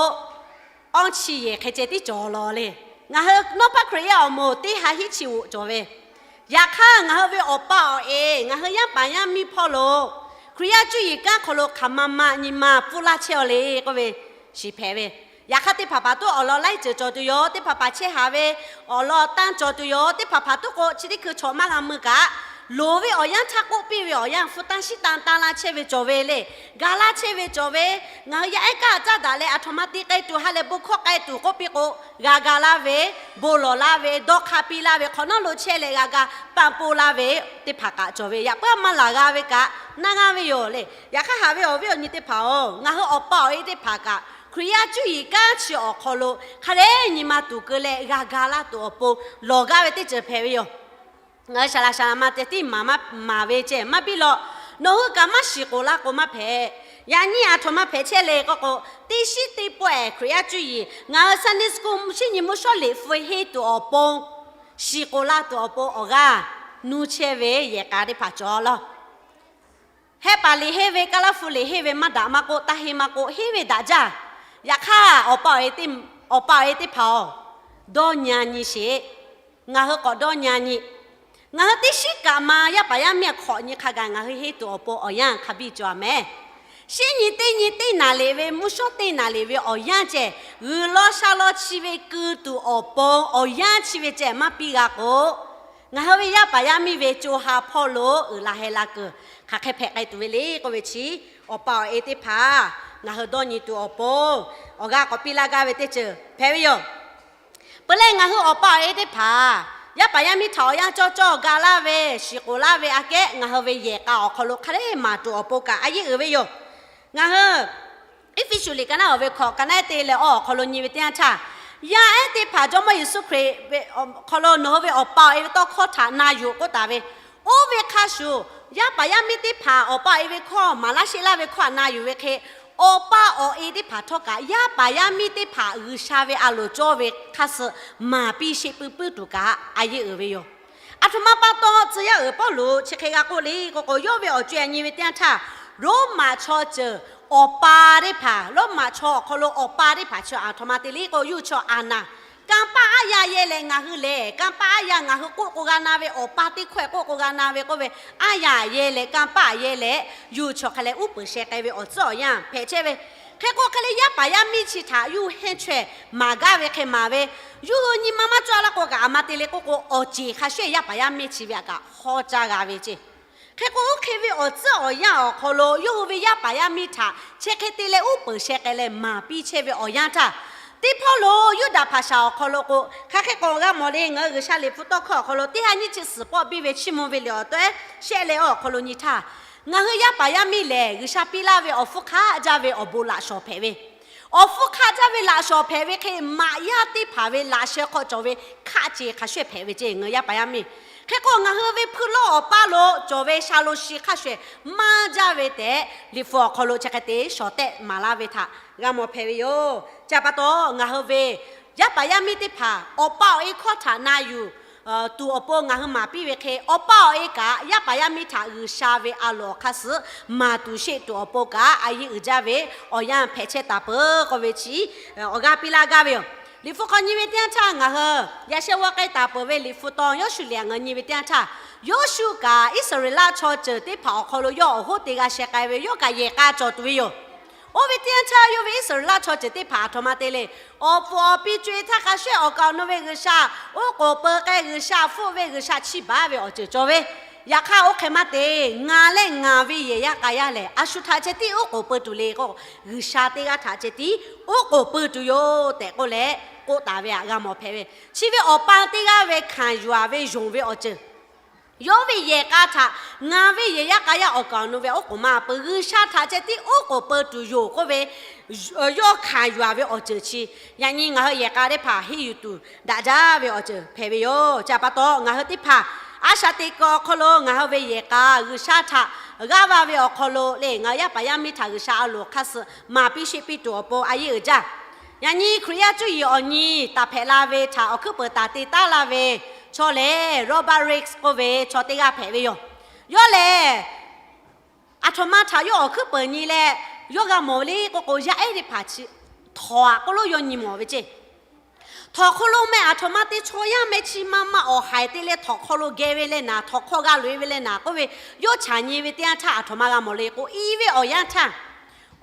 awˇ chi yehˬ hk'e ceh tiˉ cawˬ lawˬ le. Ngaˬ hui Nawˉ paˆ Hkriꞈ yaˇ awˬ moˍ teˇ ha hiˉ chi g'oꞈ cawˬ ve, yaꞈ hk'aˇ ngaˬ hui ve awˬ pa awˬ e, ngaˬ hui yaˇ paˍ yaˇ miˇ hpawˇ lo Hkriꞈ yaˇ cuˇ yiˍ kanˉ hk'aw lo hk'aˬ ma ma nyi ma pfuhˇ laˇ chehˇ-aw le k'oˆ ve shiˍ hpehꞈ ve. Yaꞈ hk'aˇ teˇ hpaˍ hpaˍ tuˉ awˬ lawn laiˉ ceuˬ cawˬ tuˬ yoˬ. Teˇ hpaˍ hpaˍ chehˇ haˍ ve awˬ lawn tanˇ cawˬ tuˬ yoˬ. Teˇ hpaˍ hpaˍ tuˉ k'o chi teˇ hkui chaw maˇ g'a mui kaꞈ, Loˍ ve awˬ yanˇ htaˇ k'oˆ piˇ ve awˬ yanˇ hpu tanˇ shiˉ tanˇ tanˇ laˇ chehˇ ve cawˬ ve le. Ga laˇ chehˇ ve cawˬ ve. Ngaˬ hui yaˇ ehˉ kaˇ caˇ daꞈ leh aˬ htoꞈ ma te k'ai tuˬ ha lehˬ bon hkawˇ k'ai tuˬ k'oˆ piˇ k'o, g'a ga laˇ ve, bon lawˬ laˇ ve, dawˇ hk'a piˇ laˇ ve, hk'awꞈ nawˉ lo chehˇ leh g'a ga panˇ poˆ laˇ ve teˇ hpaˍ kaꞈ cawˬ ve. Yaꞈ puiˉ maˇ laˬ g'a ve kaꞈ naˇ g'aˇ ve yoˬ le. Yaꞈ hk'aˇ haꞈ ve awˬ viˉ awˬ nyi teˇ hpaˍ-oˬ, ngaˬ hui awˬ pa awˬ e teˇ hpaˍ kaꞈ Hkriꞈ yaˇ cuˇ yiˍ kanˉ chi awˬ hk'aw lo hk'a dehꞈ nyi ma tuˬ keu leh g'a ga laˇ tuˬ awˬ pon lawˬ gaˇ ve teˇ ceuˬ hpehꞈ ve yoˬ. Ngaˬ hui shaˍ laꞈ shaˍ laꞈ ma ceh tiˉ maˍ maˇ maˍ ve ceh maˇ biˇ law. Nawˬ hui kaꞈ maˇ shiˍ k'oˍ laˇ k'o maˇ hpehꞈ. Yaꞈ nyi aˬ htoꞈ ma hpehꞈ chehˇ le k'oˆ k'o, teˇ shiˉ teˇ pawehˇ Hkriꞈ yaˇ cuˇ yiˍ ngaˬ hui Sunday school shinˉ nyi mvuhˇ shawˉ liꞈ hpu henˇ tuˬ awˬ pon, shiˍ k'oˍ laˇ tuˬ awˬ pon awˬ g'aˇ nuˇ chehˇ ve yehˬ k'a teˇ hpaˍ cawˬ laˇ. Hehˆ paˍ liꞈ henˇ ve, Kaˇlaˇ hpu liꞈ henˇ ve maˇ daꞈ maˇ k'oˆ, taˇ henˇ maˇ k'oˆ, henˇ ve daꞈ jaˇ. Yaꞈ hk'aˇ awˬ pa awˬ e teˇ hpaˍ-oˬ, dawˇ nyi nyi sheˍ. Ngaˬ hui k'awꞈ dawˇ nyi nyi. Ngaˬ hui teˇ shiˉ kaꞈ ma yaˇ paˍ yaˇ miˇ hk'awꞈ nyi hk'a gaˬ ngaˬ hui henˇ tuˬ awˬ pon awˬ yanˇ hk'a biˇ cawˬ a mehˍ. Shinˉ nyi teˇ nyi teˇ naˍ liꞈ ve mvuhˇ shawˉ teˇ naˍ liꞈ ve awˬ yanˇ ceh, g'uiˬ law sha law chi ve keu tuˬ awˬ pon awˬ yanˇ chi ve ceh maˇ piˇ g'a k'o, ngaˬ hui ve yaˇ paˍ yaˇ miˇ ve co ha hpawˇ lo uiˍ la heh la kuiˬ hk'aˬ hk'e hpehꞈ k'ai tuˬ ve le k'oˆ ve chi, awˬ pa awˬ e teˇ hpaˍ ngaˬ hui dawˇ nyi tuˬ awˬ pon awˬ g'aˇ k'awꞈ piˇ laˇ gaˇ ve teˇ ceuˬ hpehꞈ ve yoˬ. Peuˬ leh ngaˬ hui awˬ pa awˬ e teˇ hpaˍ yaˇ paˍ yaˇ miˇ htaꞈ awˬ yanˇ cawˇ cawˇ ga laˇ ve, shiˍ k'oˍ laˇ ve aꞈ kehˉ ngaˬ hui ve yehˬ k'a awˬ hk'aw lo hk'a dehꞈ maˍ tuˬ awˬ pon kaꞈ a yeˇ uiˍ ve yoˬ. Ngaˬ hui Eˇfeˇsuꞈ liꞈ ka naˉ awˬ ve hkawꞈ ka naˉ teˇ leh awˬ awˬ hk'aw lo nyi ve teˇ yanˇ htaˇ, yaˇ ehˉ teˇ hpaˍ Jawˇmawˇ Yeˍsuˆ Hkriꞈ ve awˬ hk'aw lo nawˬ hui ve awˬ pa awˬ e ve tawˇ hkawˇ htaꞈ na yuˬ k'oˆ taˍ ve, oˇ ve hk'a shuˍ, yaˇ paˍ yaˇ miˇ teˇ hpaˍ awˬ pa awˬ e ve hkawˇ maˍ laˇ sheˆ laˇ ve hkawˇ htaꞈ na yuˬ ve hk'e, awˬ pa awˬ e teˇ hpaˍ htawˇ kaꞈ yaˇ paˍ yaˇ miˇ teˇ hpaˍ G'uiˬsha ve a loˍ cawˇ ve hk'a suh maˍ piˇ sheˆ puiˉ puiˉ tuˬ kaꞈ a yeˇ uiˍ ve yoˬ. Aˬ htoꞈ ma pa taw tcuh yaˇ uiˍ Pawˇluꞈ chi hk'e g'a k'oˆ le k'o k'o, yawˇ ve awˬ co-e nyi ve teˇ yanˇ htaˇ, Roˉmaꞈ chaw ceuˬ awˬ pa teˇ hpaˍ, Roˉmaꞈ chaw awˬ hk'aw lo awˬ pa teˇ hpaˍ chi aˬ htoꞈ ma te le k'o, yawˇ hui chaw aˬ naˍ kanˇ paˆ aˉ yaˇ yehˇ leh ngaˬ hui lehˬ, kanˇ paˆ aˉ yaˇ ngaˬ hui k'oˆ k'o g'a na ve, awˬ pa teˇ hkawehˇ k'oˆ k'o g'a na ve k'oˆ ve, aˉ yaˇ yehˇ leh kanˇ paˆ yehˇ leh, yawˇ hui chaw hk'a leh uˉ peunˍ sheh k'ai ve awˬ tcuhˉ awˬ yanˇ hpehꞈ chehˇ ve. Hk'e k'o hk'e leh yaˇ paˍ yaˇ miˇ chi htaꞈ yawˇ hui henˇ chaweh maˍ gaˇ ve hk'e maˍ ve, yawˇ hui nyi ma maˇ cawˇ laˇ k'o kaꞈ aˬ ma te le k'oˆ k'o, awˬ ceˬ hk'a shuˍ yaˇ paˍ yaˇ miˇ chi ve aꞈ kaꞈ hawˉ caˇ g'a ve ceˇ. Hk'e k'o oˇ hk'e ve awˬ tcuhˉ awˬ yanˇ awˬ hk'aw lo yawˇ hui ve yaˇ paˍ yaˇ miˇ htaꞈ chi hk'e te leh uˉ peunˍ sheh k'ai leh maˍ piˇ chehˇ ve awˬ yanˇ htaˇ, teˇ hpawˇ lo Yuˇdaꞈ hpaˍ shaˍ awˬ hk'aw lo k'o, hk'aˬ hk'e k'awꞈ g'a mawˬ le, ngaˬ hui G'uiˬsha liꞈ hpu tawˇ hkawˇ awˬ hk'aw lo teˇ ha nyiˇ chi suhˍ pawˆ biˇ ve Chiˇ mvuh ve liꞈ awˬ tawehˉ shehˆ leh awˬ hk'aw lo nyi htaˇ, ngaˬ hui yaˇ paˍ yaˇ miˇ lehˬ G'uiˬsha piˇ laˇ ve awˬ hpfuhˇ hk'aˆ jaˇ ve awˬ bon laꞈ shawˍ hpehꞈ ve, awˬ hpfuhˇ hk'aˆ jaˇ ve laꞈ shawˍ hpehꞈ ve hk'e, maꞈ yaˇ teˇ hpaˍ ve laꞈ sheh hk'aw cawˬ ve hkaˆ ceˬ hk'a shuˍ hpehꞈ ve ceˇ ngaˬ hui yaˇ paˍ yaˇ miˇ. Hk'e k'o ngaˬ hui ve hpui lawˇ awˬ paˇ lo cawˬ ve sha lo shi hk'a shuˍ maˇ jaˇ ve tehꞈ, liꞈ hpu awˬ hk'aw lo chi hk'e te shawˍ tehˆ maˍ laˇ ve htaꞈ g'a mawˬ hpehꞈ ve yoˬ. Chi pa taw ngaˬ hui ve yaˇ paˍ yaˇ miˇ teˇ hpaˍ awˬ pa awˬ e hkawˇ htaꞈ na yuˬ tuˬ awˬ pon ngaˬ hui maˍ piˇ ve hk'e, awˬ pa awˬ e kaꞈ yaˇ paˍ yaˇ miˇ htaꞈ G'uiˬsha ve a loˍ awˬ hk'aˇ suh maˍ tuˬ sheˆ tuˬ awˬ pon kaꞈ a yeˇ uiˍ jaˇ ve awˬ yanˇ hpehꞈ chehˇ taˍ peuˬ k'oˆ ve chi awˬ g'aˇ piˇ laˇ gaˇ ve yoˬ. Liꞈ hpu hk'aw nyi ve teˇ yanˇ htaˇ ngaˬ hui yaꞈ sheh g'aw k'ai taˍ peuˬ ve liꞈ hpu taw Yawˇshuˆ liꞈ aꞈ ngaˬ hui nyi ve teˇ yanˇ htaˇ, Yawˇshuˆ kaꞈ Iˉsaˍreˍlaˆ chaw ceuˬ teˇ hpaˍ awˬ hk'aw lo yawˇ awˬ hoˉ te g'a sheh k'ai ve, yawˇ kaꞈ yehˬ k'a cawˬ tuˬ ve yoˬ. Oˇ ve teˇ yanˇ htaˇ yawˇ ve Iˉsaˍreˍlaˆ chaw ceuˬ teˇ hpaˍ aˬ htoꞈ ma te le, awˬ puˍ awˬ pi co-e htaˇ hk'a shuˍ awˬ kaˍ awˬ nu ve G'uiˬsha, oˉ k'oˍ peu k'ai G'uiˬsha, hpfuhˆ ve G'uiˬsha chiˇ baˬ ve awˬ ceuˬ cawˬ ve. Yaꞈ hk'aˇ oˇ hk'e maˇ te, ngaˬ leh ngaˬ ve yehˬ yaˇ k'a yaˇ lehˬ a shu htaꞈ ceh tiˉ oˉ k'oˍ peu tuˬ le k'o, G'uiˬsha teˇ g'aˇ htaꞈ ceh tiˉ oˉ k'oˍ peu tuˬ yoˬ tehꞈ k'oˆ leh k'oˆ taˍ ve htaꞈ g'a mawˬ hpehꞈ ve. Chi ve awˬ pa teˇ g'aˇ ve hkanˍ yuˬ ve yonˍ ve awˬ ceuˬ, yawˇ ve yehˬ k'a htaꞈ ngaˬ ve yehˬ yaˇ k'a yaˇ awˬ kaˍ awˬ nu ve oˉ k'oˍ maˇ peu, G'uiˬsha htaꞈ ceh tiˉ oˉ k'oˍ peu tuˬ yoˬ k'oˆ ve, yawˇ hkanˍ yuˬ ve awˬ ceuˬ chi, yaꞈ nyi ngaˬ hui yehˬ k'a teˇ hpaˍ henˇ yuˬ tuˬ daꞈ jaˇ ve awˬ ceuˬ hpehꞈ ve yoˬ. Chi pa taw ngaˬ hui teˇ hpaˍ a shaꞈ teꞈ kuiˬ awˬ hk'aw lo ngaˬ hui ve yehˬ k'a G'uiˬsha htaꞈ g'aˇ va ve awˬ hk'aw lo le, ngaˬ hui yaˇ paˍ yaˇ miˇ htaꞈ G'uiˬsha a loˍ hk'aˇ suh maˍ piˇ sheˆ piˇ tuˬ awˬ pon a yeˇ uiˍ jaˇ. Yaꞈ nyi Hkriꞈ yaˇ cuˇ yiˍ awˬ nyi taˍ hpehꞈ la ve htaꞈ awˬ hkuiˉ peuˍ taˍ te taˉ la ve chaw lehˬ, Robert Raikes k'oˆ ve chaw teˇ g'aˇ hpehꞈ ve yoˬ. Yawˇ lehˬ, aˬ htoꞈ ma htaꞈ yawˇ awˬ hkuiˉ peuˍ nyi leh yawˇ g'a mawˬ le k'oˆ k'o, yaˇ ehˉ teˇ hpaˍ chi htawnˍ aꞈ k'oˆ lo yawˇ nyi mawˬ ve ceˇ. Htawnˍ hk'aw lo meh aˬ htoꞈ ma te chaw yaˇ meh chi ma ma awˬ haiˬ te leh htawnˍ hk'aw lo geh ve leh naˍ, htawnˍ hk'aw g'a loꞈ e ve leh naˍ k'oˆ ve, yawˇ chaꞈ nyi ve teˇ yanˇ htaˇ aˬ htoꞈ ma g'a mawˬ le k'o, i ve awˬ yanˇ htaˇ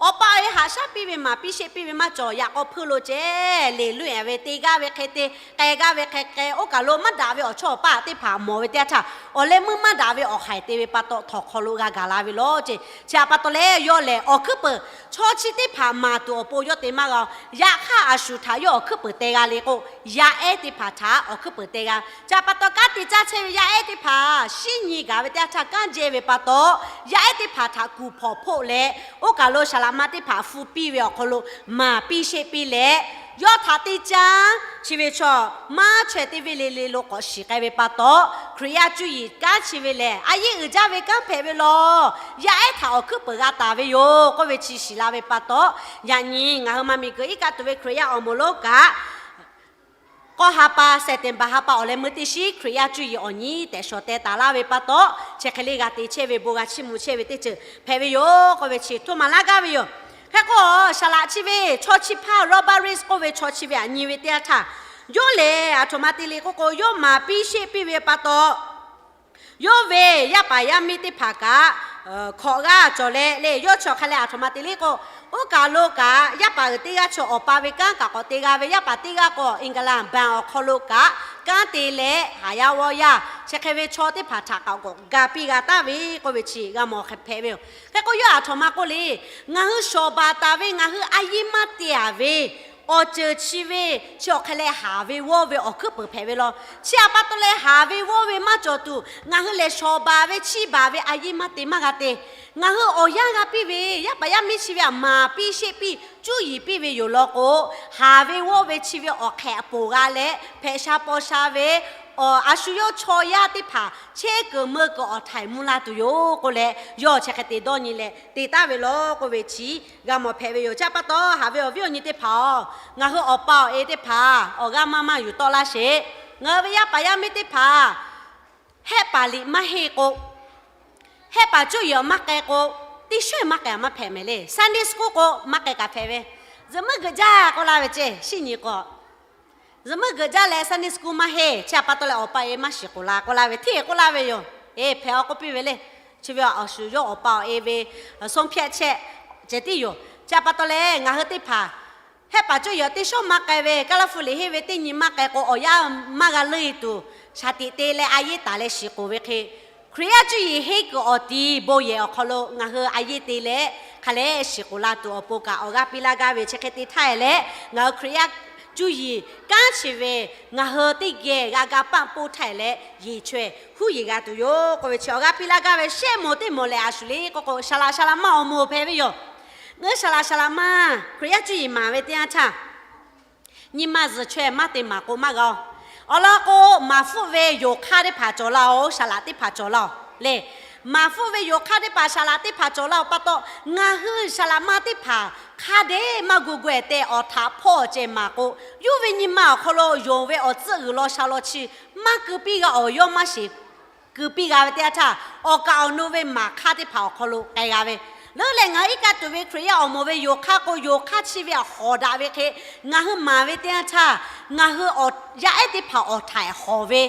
Awˬ pa awˬ e haꞈ shaˉ piˇ ve, maˍ piˇ sheˆ piˇ ve maˇ cawˬ. Yaꞈ k'aw hpuiˇ lo ceh, leˬ loˇ-e ve, te gaˇ ve hk'e te, k'ai gaˇ ve hk'e k'ai, oˇ kaˬ lo maˇ daꞈ ve awˬ chawˇ awˬ paˇ teˇ hpaˍ mawˬ ve teˇ yanˇ htaˇ, awˬ leh meuˇ maˇ daꞈ ve awˬ haiˬ te ve pa taw, htawnˍ hk'aw lo g'a gaˬ la ve law ceˇ. Chi htaꞈ pa taw leh yawˇ lehˬ, awˬ hkuiˉ peuˍ chaw chi teˇ hpaˍ maˍ tuˬ awˬ pon yawˇ te maˇ g'a-oˬ. Yaꞈ hk'aˇ, a shu htaꞈ yawˇ awˬ hkuiˉ peuˍ teh g'a le k'o, yaˇ ehˉ teˇ hpaˍ htaꞈ awˬ hkuiˉ peuˍ teh g'a. Chi htaꞈ pa taw, kanˉ te caˇ chehˇ ve yaˇ ehˉ teˇ hpaˍ shinˉ nyi gaˬ ve teˇ yanˇ htaˇ, kanˉ jehˇ ve pa taw, yaˇ ehˉ teˇ hpaˍ htaꞈ kuˬ hpawnˬ hpoˆ leh, oˇ kaˬ lo saˍ laꞈ ma teˇ hpaˍ hpu piˇ ve awˬ hk'aw lo maˍ piˇ sheˆ piˇ leh, yawˇ htaꞈ te caˇ. Chi ve chaw maˇ chaweh teˇ venˇ le le lo k'awꞈ shiˍ k'ai ve pa taw, Hkriꞈ yaˇ cuˇ yiˍ kanˉ chi ve lehˬ, a yeˇ uiˍ jaˇ ve kanˉ hpehꞈ ve law. Yaˇ ehˉ htaꞈ awˬ hkuiˉ peuˍ g'a taˍ ve yoˬ k'oˆ ve chi shiˍ la ve pa taw, yaꞈ nyi ngaˬ hui maˇ miˬ guiˬ iˉ kaˆ tuˬ ve Hkriꞈ yaˇ awˬ moˍ lonˉ kaꞈ, k'awˇ ha pa, September ha pa awˬ leh meuˇ teˇ shiˉ Hkriꞈ yaˇ cuˇ yiˍ awˬ nyi tehꞈ shawˍ teh taˍ laˇ ve pa taw, chi hk'e le g'a te chehˇ ve, bon g'a chiˇ mvuh chehˇ ve teˇ ceuˬ hpehꞈ ve yoˬ k'oˆ ve chi htoˇ maˍ laˇ gaˇ ve yoˬ. Hk'e k'o, saˍ laꞈ chi ve chaw chi hpaˇ Robert Raikes k'oˆ ve chaw chi ve aꞈ nyi ve teˇ yanˇ htaˇ, yawˇ lehˬ aˬ htoꞈ ma te le k'oˆ k'o, yawˇ maˍ piˇ sheˆ piˇ ve pa taw, yawˇ ve yaˇ paˍ yaˇ miˇ teˇ hpaˍ kaꞈ hkawꞈ g'aˇ cawˬ leh le, yawˇ chi awˬ hk'a leh aˬ htoꞈ ma te le k'o, oˇ kaˬ lo kaꞈ yaˇ paˍ uiˍ teˇ g'aˇ chi awˬ pa ve kanˉ kaꞈ k'awꞈ te g'a ve, yaˇ paˍ teˇ g'aˇ k'o England banˍ awˬ hk'aw lo kaꞈ kanˉ te leh, haˍ yaˇ g'awˇ yaˇ chi hk'e ve chaw teˇ hpaˍ htaꞈ kaꞈ k'awꞈ ga piˇ g'a taˍ ve k'oˆ ve chi g'a mawˬ hk'e hpehꞈ ve yoˬ. Hk'e k'o, yawˇ aˬ htoꞈ ma k'oˆ le, ngaˬ hui shawˍ baˬ taˍ ve, ngaˬ hui a yeˇ maˇ te-a ve awˬ ceuˬ chi ve, chi awˬ hk'a leh haˍ ve g'awˇ ve awˬ hkuiˉ peuˍ hpehꞈ ve law. Chi htaꞈ pa taw leh haˍ ve g'awˇ ve maˇ cawˬ tuˬ, ngaˬ hui lehˬ shawˍ baˬ ve chiˇ baˬ ve a yeˇ maˇ te maˇ g'a te. Ngaˬ hui awˬ yanˇ g'a piˇ ve, yaˇ paˍ yaˇ miˇ chi ve aꞈ maˍ piˇ sheˆ piˇ cuˇ yiˍ piˇ ve yoˬ law k'o, haˍ ve g'awˇ ve chi ve awˬ hk'ehꞈ aˬ poˍ g'a leh hpehꞈ sha paw sha ve, a shu yawˇ chaw yaˇ teˇ hpaˍ chehˇ kuiˬ meuˇ kuiˬ awˬ htaiˍ mvuh la tuˬ yoˬ k'oˆ leh, yawˇ chi hk'e te dawˇ nyi leh te taˍ ve law k'oˆ ve chi g'a mawˬ hpehꞈ ve yoˬ. Chi htaꞈ pa taw, haꞈ ve awˬ viˉ awˬ nyi teˇ hpaˍ-oˬ, ngaˬ hui awˬ pa awˬ e teˇ hpaˍ awˬ g'aˇ maˇ maˇ yuˬ tawˆ laˇ sheˍ. Ngaˬ hui ve yaˇ paˍ yaˇ miˇ teˇ hpaˍ hehˆ paˍ liꞈ maˇ henˇ k'o, hehˆ paˍ cuˇ yiˍ awˬ maˇ k'ai k'o, teˇ shawˉ maˇ k'ai maˇ hpehꞈ mehˍ le. Sunday school k'o maˇ k'ai kaꞈ hpehꞈ ve. Zuhꞈ muiˉ geuꞈ jaˇ k'oˆ laˇ ve ceˇ, shinˉ nyi k'o, zuhꞈ muiˉ geuꞈ jaˇ leh Sunday school maˇ henˇ. Chi htaꞈ pa taw leh awˬ pa awˬ e maˇ shiˍ k'oˍ la k'oˆ laˇ ve, hteˇ k'oˆ laˇ ve yoˬ. E, hpehꞈ-aw k'oˆ piˇ ve le. Chi ve awˬ shu yawˇ awˬ pa awˬ e ve ဆုံးဖြတ်ချက် ceh tiˉ yoˬ. Chi htaꞈ pa taw leh ngaˬ hui teˇ hpaˍ hehˆ paˍ cuˇ yiˍ teˇ shawˉ maˇ k'ai ve, kaˇ laˇ hpu liꞈ henˇ ve teˇ nyi maˇ k'ai k'o, awˬ yanˇ maˇ g'a leuˆ e tuˬ, shaˍ tiꞈ te leh a yeˇ taˍ leh shiˍ k'oˍ ve hk'e, Hkriꞈ yaˇ cuˇ yiˍ henˇ kuiˬ awˬ ti bon yehˬ awˬ hk'aw lo ngaˬ hui a yeˇ te leh hk'a leh shiˍ k'oˍ la tuˬ awˬ pon kaꞈ awˬ g'aˇ piˇ laˇ gaˇ ve chi hk'e te htaˇ e leh, ngaˬ hui Hkriꞈ yaˇ cuˇ yiˍ kanˉ chi ve ngaˬ hui teˇ geh g'a ga paˆ poˇ htaˇ e leh, yeˬ chaweh huˉ yeˬ g'a tuˬ yoˬ k'oˆ ve chi awˬ g'aˇ piˇ laˇ gaˇ ve. Shehˆ moˍ teˇ moˍ lehˬ, a shu le k'oˆ k'o, saˍ laꞈ saˍ laꞈ ma awˬ moˍ hpehꞈ ve yoˬ. Ngaˬ hui saˍ laꞈ saˍ laꞈ ma Hkriꞈ yaˇ cuˇ yiˍ maˍ ve teˇ yanˇ htaˇ, nyi ma zuhˬ chaweh maˇ te maˍ k'o maˇ g'a-oˬ. Awˬ lawn k'o, maˍ hpfuhˆ ve yonˍ hk'aˇ teˇ hpaˍ cawˬ laˇ-oˬ, saˍ laꞈ teˇ hpaˍ cawˬ laˇ-oˬ le. Maˍ hpfuhˆ ve yonˍ hk'aˇ teˇ hpaˍ saˍ laꞈ teˇ hpaˍ cawˬ laˇ-oˬ pa taw, ngaˬ hui saˍ laꞈ ma teˇ hpaˍ hk'a dehꞈ maˇ gu gu-e tehꞈ awˬ htaꞈ hpawˇ ceh maˍ k'o, yawˇ ve nyi ma awˬ hk'aw lo yonˍ ve awˬ tcuhˆ g'uiˬ law sha law chi maˇ keu piˇ g'a-oˬ. Yawˇ maˇ shiˍ keu piˇ g'a ve teˇ yanˇ htaˇ, awˬ kaˍ awˬ nu ve maˍ hk'aˇ teˇ hpaˍ awˬ hk'aw lo k'ai g'a ve. Leuˉ leh ngaˬ hui iˉ kaˆ tuˬ ve Hkriꞈ yaˇ awˬ moˍ ve yonˍ hk'aˇ k'o, yonˍ hk'aˇ chi ve htaꞈ hawˍ daꞈ ve hk'e, ngaˬ hui maˍ ve teˇ yanˇ htaˇ, ngaˬ hui yaˇ ehˉ teˇ hpaˍ awˬ htaiˍ hawˍ ve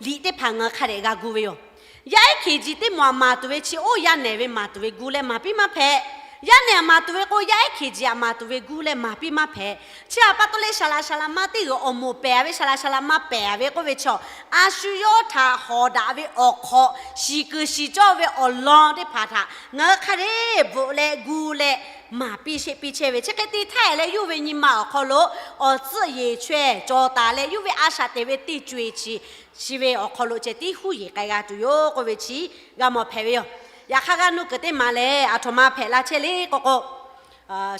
liꞈ teˇ hpaˍ ngaˬ hui hk'a dehꞈ g'a gu ve yoˬ. Yaˇ ehˉ hkiˬ jiˬ teˇ moˍ aꞈ maˍ tuˬ ve chi oˇ yaˇ nehˬ ve maˍ tuˬ ve gu leh maˍ piˇ maˇ hpehꞈ. Yaˇ nehˬ aꞈ maˍ tuˬ ve k'o, yaˇ ehˉ hkiˬ jiˬ aꞈ maˍ tuˬ ve gu leh maˍ piˇ maˇ hpehꞈ. Chi htaꞈ pa taw leh saˍ laꞈ saˍ laꞈ ma teˇ g'uiˬ awˬ moˍ pehˬ ve, saˍ laꞈ saˍ laꞈ ma pehˬ ve k'oˆ ve chaw, a shu yawˇ htaꞈ hawˍ daꞈ ve awˬ hk'awꞈ, shiˍ kuiˬ shiˍ cawˇ ve awˬ lawn teˇ hpaˍ htaꞈ ngaˬ hui hk'a dehꞈ bvuhꞈ leh gu leh maˍ piˇ sheˆ piˇ chehˇ ve, chi hk'e te htaˇ e leh yawˇ ve nyi ma awˬ hk'aw lo awˬ tcuhˆ yeˬ chaweh cawˬ taˍ leh, yawˇ ve a shaꞈ teꞈ ve teˇ co-e chi chi ve awˬ hk'aw lo ceh tiˉ huˉ yeˬ k'ai g'a tuˬ yoˬ k'oˆ ve chi g'a mawˬ hpehꞈ ve yoˬ. Yaꞈ hk'aˇ, g'aˇ nuˇ kuiˬ teˇ maˬ lehˬ, aˬ htoꞈ ma hpehꞈ la chehˇ le k'oˆ k'o,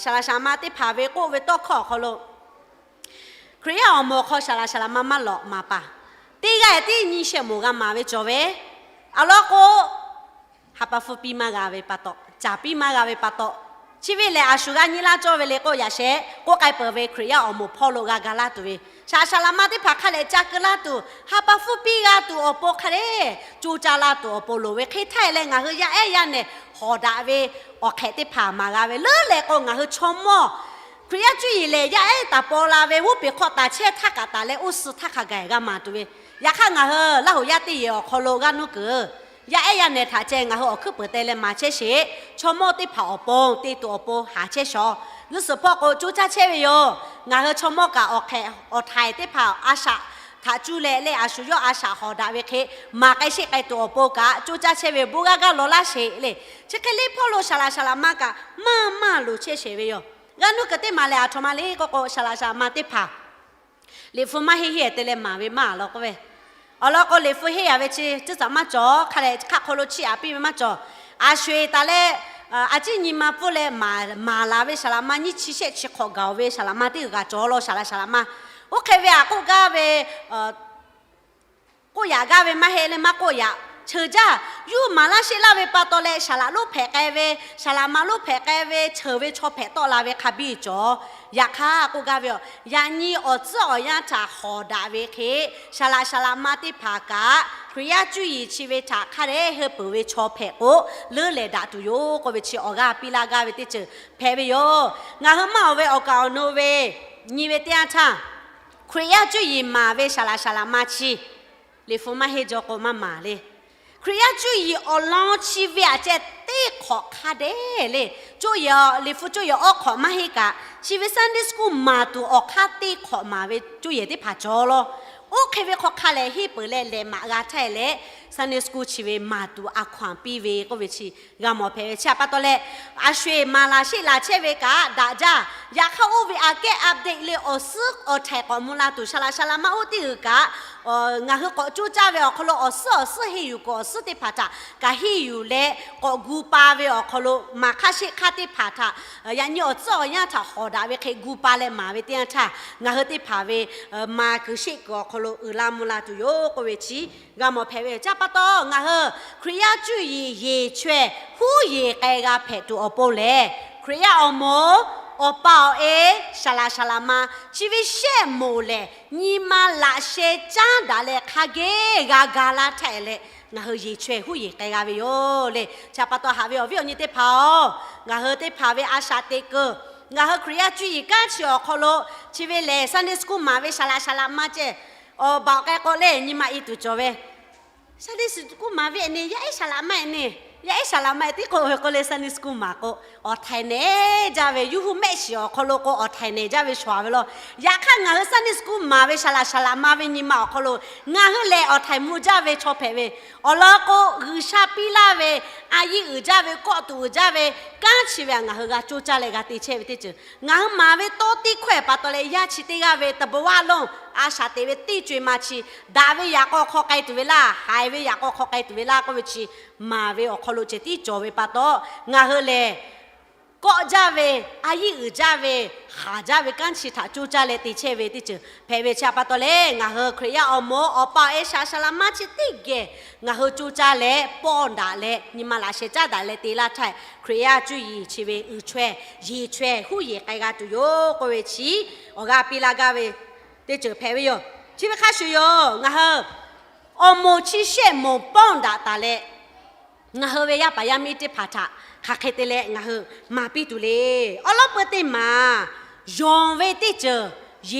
saˍ laꞈ saˍ laꞈ ma teˇ hpaˍ ve k'oˆ ve tawˇ hkawˇ awˬ hk'aw lo, Hkriꞈ yaˇ awˬ moˍ hk'aw saˍ laꞈ saˍ laꞈ ma maˇ lawꞈ maˍ paˍ, teˇ g'aˇ tiˉ nyi shehˆ moˍ g'a maˍ ve cawˬ ve, awˬ lawn k'o, ha pa hpfuhˇ piˇ maˇ g'a ve pa taw, caˍ piˇ maˇ g'a ve pa taw, chi ve lehˬ a shu g'a nyi laˇ cawˇ ve le k'o, yaꞈ sheh k'oˆ k'ai peuˬ ve Hkriꞈ yaˇ awˬ moˍ hpawˇ lo g'a ga laˇ tuˬ ve, saˍ laꞈ saˍ laꞈ ma teˇ hpaˍ hk'a dehꞈ ca keu laˇ tuˬ, ha pa hpfuhˇ piˇ g'a tuˬ awˬ pon hk'a dehꞈ co caˇ laˇ tuˬ awˬ pon loˍ ve hk'e htaˇ e leh, ngaˬ hui yaˇ ehˉ yaˇ nehˬ hawˍ daꞈ ve awˬ hk'ehꞈ teˇ hpaˍ maˍ g'a ve. Leuˉ leh k'o, ngaˬ hui chaw mawˇ Hkriꞈ yaˇ cuˇ yiˍ lehˬ, yaˇ ehˉ taˍ paw la ve, g'oˇ peˬ hk'aw taˍ chehˇ htaˇ kaꞈ taˍ leh, oˇ suh htaˇ hk'a gaˬ g'a maˍ tuˬ ve. Yaꞈ hk'aˇ, ngaˬ hui Laˇ huˍ yaˇ teˇ yehˬ awˬ hk'aw lo g'aˇ nuˇ kuiˬ Yaˇ ehˉ yaˇ nehˬ htaꞈ ceh ngaˬ hui awˬ hkuiˉ peuˍ te leh maˍ chehˇ sheˍ. Chaw mawˇ teˇ hpaˍ awˬ pon te tuˬ awˬ pon haˍ chehˇ shawˍ. G'uˇ suhˍ hpawˇ k'o coˇ caˇ chehˇ ve yoˬ. Ngaˬ hui chaw mawˇ kaꞈ awˬ hk'ehꞈ awˬ htaiˍ teˇ hpaˍ a shaꞈ htaꞈ cuˇ leh leh a shu yawˇ a shaꞈ hawˍ daꞈ ve hk'e maˍ k'ai sheˆ k'ai tuˬ awˬ pon kaꞈ coˇ caˇ chehˇ ve bon g'aˇ gaˇ law laˇ sheˍ le. Chi hk'e le hpawˇ lo saˍ laꞈ saˍ laꞈ ma kaꞈ maˇ maˇ loˍ chehˇ sheˍ ve yoˬ. G'a nuˇ kuiˬ teˇ maˬ lehˬ aˬ htoꞈ ma le k'oˆ k'o, saˍ laꞈ saˍ laꞈ ma teˇ hpaˍ Liꞈ hpu maˇ henˇ henˇ te leh maˍ ve maˇ law k'oˆ ve. Awˬ lawn k'o, Liꞈ hpu henˇ yaꞈ ve chi teˇ caꞈ maˇ cawˬ. Hk'a lehˬ hk'aˆ hk'aw lo chiˇ aꞈ piˇ ve maˇ cawˬ. A sho-eˬ taˍ leh, a ciˉ nyi ma pfuhˇ leh maˍ laˬ ve saˍ laꞈ ma nyiˇ chi shehˆ chi hk'awꞈ gaˬ-oˬ ve saˍ laꞈ ma teˇ g'aˇ cawˬ law, saˍ laꞈ saˍ laꞈ ma. Oˇ hk'e ve aꞈ k'oˆ gaˇ ve k'oˆ yaꞈ gaˇ ve maˇ heˆ leh maˇ k'oˆ yaꞈ. Ceuˬ jaˇ, yuˇ maˍ laˇ sheˆ laˇ ve pa taw leh saˍ laꞈ lonˉ hpehꞈ k'ai ve, saˍ laꞈ ma lonˉ hpehꞈ k'ai ve, ceuˬ ve chaw hpehꞈ tawˆ la ve hk'a biˇ cawˬ. Yaꞈ hk'aˇ k'oˆ gaˇ ve yoˬ, yaꞈ nyi awˬ tcuhˉ awˬ yanˇ htaꞈ hawˍ daꞈ ve hk'e, saˍ laꞈ saˍ laꞈ ma teˇ hpaˍ kaꞈ Hkriꞈ yaˇ cuˇ yiˍ chi ve htaꞈ hk'a dehꞈ heuˆ peuˬ ve chaw hpehꞈ k'o, leuˉ lehˬ daꞈ tuˬ yoˬ k'oˆ ve chi awˬ g'aˇ piˇ laˇ gaˇ ve teˇ ceuˬ hpehꞈ ve yoˬ. Ngaˬ hui maˇ awˬ ve awˬ kaˍ awˬ nu ve nyi ve teˇ yanˇ htaˇ, Hkriꞈ yaˇ cuˇ yiˍ maˍ ve saˍ laꞈ saˍ laꞈ ma chi, Liꞈ hpu maˇ henˇ jaw k'o maˇ maˍ le. Hkriꞈ yaˇ cuˇ yiˍ awˬ lawn chi ve aꞈ ceh teˇ hk'awꞈ hk'a dehꞈ le. Cuˇ yiˍ, Liꞈ hpu cuˇ yiˍ awˬ hk'awꞈ maˇ henˇ kaꞈ, chi ve Sunday school maˍ tuˬ awˬ hk'aˇ teˇ hk'awꞈ maˍ ve cuˇ yiˍ teˇ hpaˍ cawˬ law. Oˇ hk'e ve hk'aw hk'a lehˬ henˇ peuˬ leh lehˬ maꞈ g'a htaˇ leh, Sunday school chi ve maˍ tuˬ a hkaw-anˬ piˇ ve k'oˆ ve chi g'a mawˬ hpehꞈ ve chi htaꞈ pa taw leh, a sho-eˬ maˍ laˬ sheˆ laˬ chehˇ ve kaꞈ daꞈ jaˇ. Yaꞈ hk'aˇ oˇ ve aꞈ kehˉ update le awˬ suhˉ awˬ htaiˍ k'awꞈ mvuh la tuˬ, saˍ laꞈ saˍ laꞈ ma oˇ teˇ g'uiˬ kaꞈ ngaˬ hui k'awꞈ coˇ caˇ ve awˬ hk'aw lo awˬ suhˉ awˬ suhˉ henˇ yuˬ kuiˬ awˬ suhˉ teˇ hpaˍ htaꞈ kaꞈ henˇ yuˬ leh k'awꞈ gu pa ve awˬ hk'aw lo maˍ hk'aˇ sheˆ hk'aˇ teˇ hpaˍ htaꞈ yaꞈ nyi awˬ tcuhˉ awˬ yanˇ htaꞈ hawˍ daꞈ ve hk'e gu pa leh maˍ ve teˇ yanˇ htaˇ, ngaˬ hui teˇ hpaˍ ve maˍ kuiˬ sheˆ kuiˬ awˬ hk'aw lo uiˍ la mvuh la tuˬ yoˬ k'oˆ ve chi g'a mawˬ hpehꞈ ve chi htaꞈ pa taw, ngaˬ hui Hkriꞈ yaˇ cuˇ yiˍ yeˬ chaweh huˉ yeˬ k'ai g'a hpehꞈ tuˬ awˬ pon lehˬ, Hkriꞈ yaˇ awˬ moˍ, awˬ pa awˬ e, saˍ laꞈ saˍ laꞈ ma chi ve shehˆ moˍ lehˬ, nyi ma laꞈ sheh caˉ daꞈ leh hk'a geh g'a ga laˇ htaˇ leh, ngaˬ hui yeˬ chaweh huˉ yeˬ k'ai g'a ve yoˬ le. Chi htaꞈ pa taw haꞈ ve awˬ viˉ awˬ nyi teˇ hpaˍ-oˬ, ngaˬ hui teˇ hpaˍ ve a shaꞈ teꞈ keu, ngaˬ hui Hkriꞈ yaˇ cuˇ yiˍ kanˉ chi awˬ hk'aw lo chi ve lehˬ Sunday school maˍ ve saˍ laꞈ saˍ laꞈ ma ceh awˬ baˬ awˬ k'ai k'o leh nyi ma i tuˬ cawˬ ve Sunday school maˍ ve ne, yaˇ ehˉ saˍ laꞈ ma ne, yaˇ ehˉ saˍ laꞈ ma tiˉ k'o ve k'o leh Sunday school maˍ k'o, awˬ htaiˍ nehˬ jaˇ ve, yawˇ hui mehˆ shiˍ awˬ hk'aw lo k'o awˬ htaiˍ nehˬ jaˇ ve shuˍ ve law. Yaꞈ hk'aˇ ngaˬ hui Sunday school maˍ ve saˍ laꞈ saˍ laꞈ ma ve nyi ma awˬ hk'aw lo ngaˬ hui lehˬ awˬ htaiˍ mvuh jaˇ ve chaw hpehꞈ ve, awˬ lawn k'o G'uiˬsha piˇ laˇ ve a yiˇ uiˍ jaˇ ve, kawˆ tuˬ uiˍ jaˇ ve kanˉ chi ve htaꞈ ngaˬ hui g'a coˇ caˇ leh g'a te chehˇ ve teˇ ceuˬ, ngaˬ hui maˍ ve tawˇ teˇ hkawehˇ pa taw leh yaˇ chi teˇ g'aˇ ve taˇ baw vaˇ lonˉ a shaꞈ teꞈ ve teˇ co-e ma chi, daꞈ ve yaꞈ k'aw hk'aw k'ai tuˬ ve laˇ, haiˬ ve yaꞈ k'aw hk'aw k'ai tuˬ ve laˇ k'oˆ ve chi maˍ ve awˬ hk'aw lo ceh tiˉ cawˬ ve pa taw, ngaˬ hui lehˬ kawˆ jaˇ ve, a yiˇ uiˍ jaˇ ve, haˍ jaˇ ve kanˉ chi htaꞈ coˇ caˇ leh te chehˇ ve teˇ ceuˬ hpehꞈ ve chi htaꞈ pa taw leh, ngaˬ hui Hkriꞈ yaˇ awˬ moˍ awˬ pa awˬ e saˍ laꞈ saˍ laꞈ ma chi teˇ geh ngaˬ hui coˇ caˇ leh pawˇ daꞈ leh nyi ma laꞈ sheh caˉ daꞈ leh te laˇ htaˇ, Hkriꞈ yaˇ cuˇ yiˍ chi ve uiˍ chaweh yeˬ chaweh huˉ yeˬ k'ai g'a tuˬ yoˬ k'oˆ ve chi awˬ g'aˇ piˇ laˇ gaˇ ve teˇ ceuˬ hpehꞈ ve yoˬ. Chi ve hk'a shuˍ yoˬ, ngaˬ hui awˬ moˍ chi shehˆ moˍ pawˇ daꞈ taˍ leh, ngaˬ hui ve yaˇ paˍ yaˇ miˇ teˇ hpaˍ htaꞈ hk'aˬ hk'e te leh ngaˬ hui maˍ piˇ tuˬ le. Awˉ lawˉ peu teˇ maˬ yonˍ ve teˇ ceuˬ,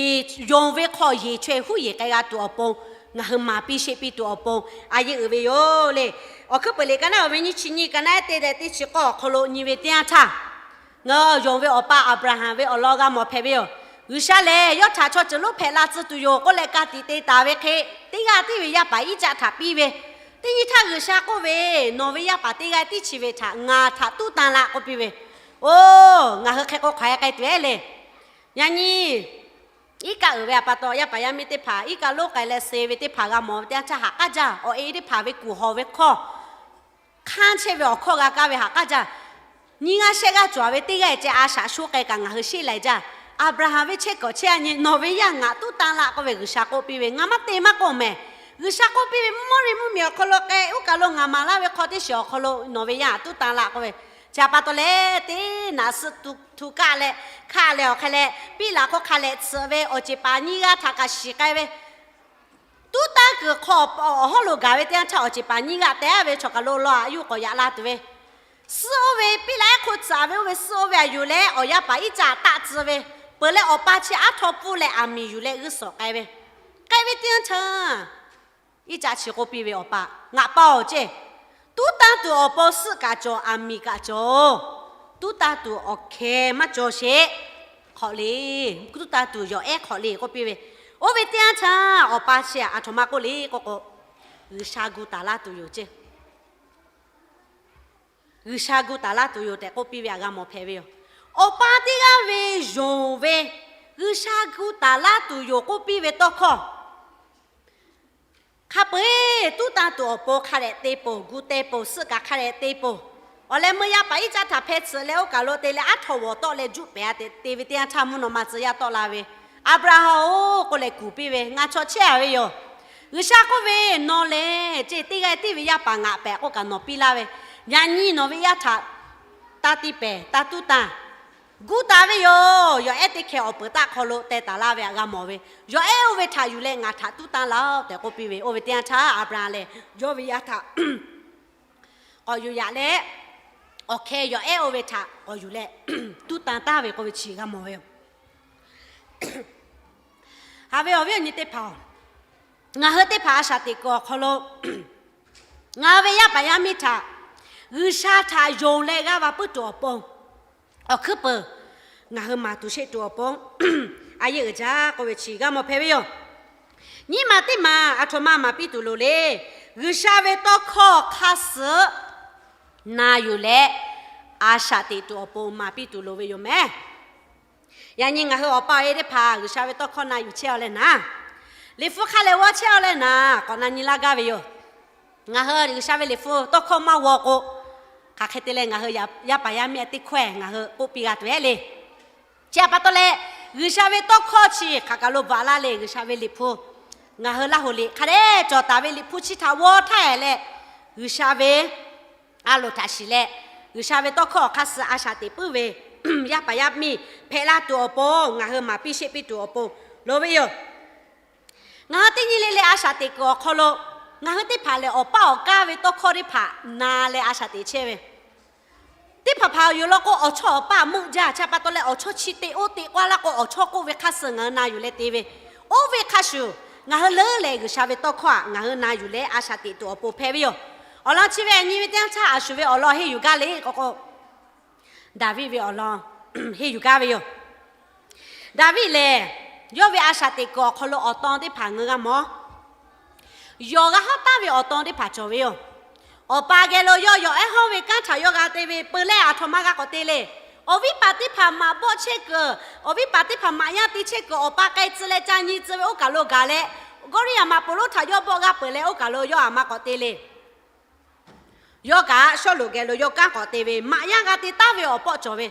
yonˍ ve hk'aw yeˬ chaweh huˉ yeˬ k'ai g'a tuˬ awˬ pon, ngaˬ hui maˍ piˇ sheˆ piˇ tuˬ awˬ pon a yeˇ uiˍ ve yoˬ le. Awˬ hkuiˉ peuˍ liꞈ ka naˉ awˬ ve nyiˇ chi nyiˇ, ka naˉ ehˉ teˇ leh teˇ chi k'awˇ awˬ hk'aw lo nyi ve teˇ yanˇ htaˇ, ngaˬ yonˍ ve awˬ pa Aˍbraˍhanˍ ve awˬ lawn g'a mawˬ hpehꞈ ve yoˬ. G'uiˬsha lehˬ yawˇ htaꞈ chaw ceuˬ lonˉ hpehꞈ la tcuh tuˬ yoˬ k'oˆ leh ka tiꞈ te taˍ ve hk'e, teˇ g'aˇ tiˉ ve yaˇ paˍ Iˉcaˆ htaꞈ piˇ ve, teˇ nyi htaˇ G'uiˬsha k'oˆ ve, nawˬ ve yaˇ paˍ teˇ g'aˇ tiˉ chi ve htaꞈ ngaˬ htaꞈ tuˉ tanˇ laˇ k'oˆ piˇ ve. Oˬ, ngaˬ hui hk'e k'o hk'aˬ hk'e k'ai tuˬ ehˉ le. Yaꞈ nyi iˉ kaˆ uiˍ ve htaꞈ pa taw, yaˇ paˍ yaˇ miˇ teˇ hpaˍ iˉ kaˆ lonˉ k'ai leh suh ve teˇ hpaˍ g'a mawˬ ve teˇ yanˇ htaˇ haꞈ k'aˉ jaˇ. Awˬ e teˇ hpaˍ ve kuˬ hawˬ ve hkawˇ hkanˇ chehˇ ve awˬ hkawˇ g'a kaˇ ve haꞈ k'aˉ jaˇ. Nyiˇ g'aˇ shehˆ g'aˇ cawˬ ve teˇ g'aˇ ceh a shaꞈ shoˉ k'ai kaꞈ ngaˬ hui sheˆ lai jaˇ. Aˍbraˍhanˍ ve chehˇ kuiˬ chehˇ a nyi, nawˬ ve yaˇ ngaˬ tuˉ tanˇ laˇ k'oˆ ve G'uiˬsha k'oˆ piˇ ve, ngaˬ maˇ te maˇ k'oˆ mehˍ. G'uiˬsha k'oˆ piˇ ve, mvuhˇ miˬ mvuhˇ miˬ awˬ hk'aw lo k'ai, oˇ kaˬ lo ngaˬ maˍ laˇ ve hk'aw teˇ shiˍ awˬ hk'aw lo nawˬ ve yaˇ tuˉ tanˇ laˇ k'oˆ ve, chi htaꞈ pa taw leh teˇ naꞈ suh tuˬ htu kaˆ leh hk'aˆ leh awˬ hk'e leh piˇ laˬ hk'oˆ hk'a leh tsuhꞈ ve awˬ ceˬ paˍ nyiˇ g'aˇ htaꞈ kaꞈ shiˍ k'ai ve, tuˉ tanˇ kuiˬ hk'aw awˬ hawˉ lo gaˬ ve teˇ yanˇ htaˇ awˬ ceˬ paˍ nyiˇ g'aˇ teh ve chaw kaˬ lo law a yuˇ k'awꞈ yaꞈ la tuˬ ve, suhˆ oˇ ve piˇ laˇ ehˉ hk'oˆ tsuhꞈ ve oˇ ve suhˆ oˇ ve aꞈ yuˬ leh awˬ yaˇ paˍ Iˉcaˆ taˆ tcuh ve, peuˬ leh awˬ pa chi aˉ htaw pfuhˇ leh aˬ miˍ yuˬ leh g'uˇ suhˍ k'ai ve, k'ai ve teˇ yanˇ htaˇ Iˉcaˆ chi k'oˆ piˇ ve, awˬ pa, ngaˬ pa awˬ ceˇ, Tuˉ tanˇ tuˬ awˬ pon suhˆ kaꞈ cawˬ, aˬ miˍ kaꞈ cawˬ. Tuˉ tanˇ tuˬ awˬ hkeh maˇ cawˬ sheˍ. Hk'awꞈ le, tuˉ tanˇ tuˬ yawˬ ehˉ hk'awꞈ le k'oˆ piˇ ve. Oˇ ve teˇ yanˇ htaˇ awˬ pa chi aˬ htoꞈ ma k'oˆ le k'oˆ k'o, G'uiˬsha gu taˍ laˇ tuˬ yoˬ ceˇ. G'uiˬsha gu taˍ laˇ tuˬ yoˬ tehꞈ k'oˆ piˇ ve htaꞈ g'a mawˬ hpehꞈ ve yoˬ. Awˬ pa teˇ g'aˇ ve yonˍ ve G'uiˬsha gu taˍ laˇ tuˬ yoˬ k'oˆ piˇ ve tawˇ hkawˇ hk'a peu-eˬ tuˉ tanˇ tuˬ awˬ pon hk'a dehꞈ te peuˬ, gu te peuˬ, suhˆ kaꞈ hk'a dehꞈ te peuˬ. Awˬ leh meuˇ yaˇ paˍ iˉ caˆ htaꞈ hpeh tsuhꞈ leh oˇ kaˬ lo te leh aˉ htaw g'awˬ tawˆ leh juˆ pehˍ a tehꞈ te ve teˇ yanˇ htaˇ mvuhˇ naw ma tcuh yaˇ tawˆ la ve, Aˍbraˍhanˍ-oˬ k'oˆ leh kuˬ piˇ ve, Ngaˬ chaw chehˇ a ve yoˬ. G'uiˬsha k'oˆ ve, Nawˬ lehˬ ceˇ teˇ g'aˇ tiˉ ve yaˇ paˍ ngaˬ pehꞈ k'oˆ kaꞈ nawˬ piˇ laˇ ve, yaꞈ nyi nawˬ ve yaˇ htaꞈ taˇ tiˇ pehˍ, taˇ tuˉ tanˇ gu taˍ ve yoˬ. Yawˬ ehˉ teˇ hkeh awˬ peuˬ taˆ hk'aw lo teh taˍ laˇ ve htaꞈ g'a mawˬ ve, yawˬ ehˉ oˇ ve htaꞈ yuˬ leh ngaˬ htaꞈ tuˉ tanˇ laˇ-oˆ tehꞈ k'oˆ piˇ ve. Oˇ ve teˇ yanˇ htaˇ Aˍbraˍhanˍ lehˬ yawˇ ve yaˇ htaꞈ k'awꞈ yuˬ yaꞈ leh, awˬ hkeh yawˬ ehˉ oˇ ve htaꞈ k'awꞈ yuˬ leh tuˉ tanˇ taˍ ve k'oˆ ve chi g'a mawˬ ve yoˬ. Haꞈ ve awˬ viˉ awˬ nyi teˇ hpaˍ-oˬ, ngaˬ hui teˇ hpaˍ a shaꞈ teꞈ kuiˬ awˬ hk'aw lo ngaˬ hui ve yaˇ paˍ yaˇ miˇ htaꞈ G'uiˬsha htaꞈ yonˍ leh g'aˇ va puiˉ tuˬ awˬ pon awˬ hkuiˉ peuˬ ngaˬ hui maˍ tuˬ sheˆ tuˬ awˬ pon a yehˇ uiˍ jaˇ k'oˆ ve chi g'a mawˬ hpehꞈ ve yoˬ. Nyiˇ maˬ teˇ maˬ aˬ htoꞈ ma maˍ piˇ tuˬ loˍ le. G'uiˬsha ve tawˇ hkawˇ hk'aˇ suh na yuˬ leh a shaꞈ teꞈ tuˬ awˬ pon maˍ piˇ tuˬ loˍ ve yoˬ mehˍ. Yaꞈ nyi ngaˬ hui awˬ pa awˬ e teˇ hpaˍ G'uiˬsha ve tawˇ hkawˇ na yuˬ chehˇ-aw leh naˍ, liꞈ hpu hk'a leh g'awˇ chehˇ-aw leh naˍ k'awꞈ na nyi laˇ gaˇ ve yoˬ. Ngaˬ hui G'uiˬsha ve liꞈ hpu tawˇ hkawˇ maˇ g'aw k'o, hk'aˬ hk'e te leh ngaˬ hui yaˇ paˍ yaˇ miˇ teˇ hkawˇ ngaˬ hui k'oˆ piˇ g'a tuˬ ehˉ le. Chi htaꞈ pa taw leh, G'uiˬsha ve tawˇ hkawˇ chi hk'aˬ kaˬ lo bvuhꞈ laˇ le. G'uiˬsha ve liꞈ hpu ngaˬ hui Laˇ hoꞈ liꞈ hk'a dehꞈ cawˬ taˍ ve liꞈ hpu chi htaꞈ g'aw htaˇ leh, G'uiˬsha ve a loˍ htaꞈ shiˍ leh, G'uiˬsha ve tawˇ hkawˇ awˬ hk'aˇ suh a shaꞈ teꞈ puiˉ ve yaˇ paˍ yaˇ miˇ hpehꞈ la tuˬ awˬ pon ngaˬ hui maˍ piˇ sheˆ piˇ tuˬ awˬ pon loˍ ve yoˬ. Ngaˬ hui teˇ nyi le le a shaꞈ teꞈ kuiˬ awˬ hk'aw lo ngaˬ hui teˇ hpaˍ lehˬ awˬ paˇ awˬ kaˇ ve tawˇ hkawˇ teˇ hpaˍ na leh a shaꞈ teꞈ chehˇ ve, teˇ hpaˍ hpaˍ yoˬ law k'o, awˬ chawˇ awˬ paˇ meuˆ jaˇ. Chi pa taw leh awˬ chawˇ chi te oˇ te k'oˆ laˇ k'o, awˬ chawˇ k'oˆ ve hk'aˇ suh ngaˬ hui na yuˬ leh te ve, oˇ ve hk'a shuˍ ngaˬ hui leuˉ lehˬ G'uiˬsha ve tawˇ hkawˇ htaꞈ ngaˬ hui na yuˬ leh a shaꞈ teꞈ tuˬ awˬ pon hpehꞈ ve yoˬ. Awˬ lawn chi ve nyi ve teˇ yanˇ htaˇ a shuˍ ve awˬ lawn henˇ yuˬ gaˇ le k'o k'o, Daˍviˆ ve awˬ lawn henˇ yuˬ gaˇ ve yoˬ. Daˍviˆ lehˬ, yawˇ ve a shaꞈ teꞈ kuiˬ awˬ hk'aw lo awˬ tan teˇ hpaˍ ngeu g'a mawˬ. Yawˬ g'a haˉ taˍ ve awˬ tan teˇ hpaˍ cawˬ ve yoˬ. Awˬ pa geh lo yawˇ yawˬ ehˉ hawˉ ve kanˉ htaꞈ yawˇ g'a te ve, peu leh aˬ htoꞈ ma g'a k'awꞈ te le. Awˬ viˉ paˍ teˇ hpaˍ maꞈ bawˆ chehˇ kuiˬ, awˬ viˉ paˍ teˇ hpaˍ maꞈ yaˇ te chehˇ kuiˬ awˬ pa k'ai tcuh leh ca nyi tcuh ve oˇ kaˬ lo gaˬ leh, Gawˇliˇyaꞈ maꞈ poˍ lonˉ htaꞈ yawˇ bawˆ g'aˇ peuˬ leh oˇ kaˬ lo yawˇ aˬ ma k'awꞈ te le. Yawˇ kaꞈ Sawˉluꞈ geh lo yawˇ kanˉ k'awꞈ te ve maꞈ yaˇ g'a te taˍ ve awˬ pawˆ cawˬ ve.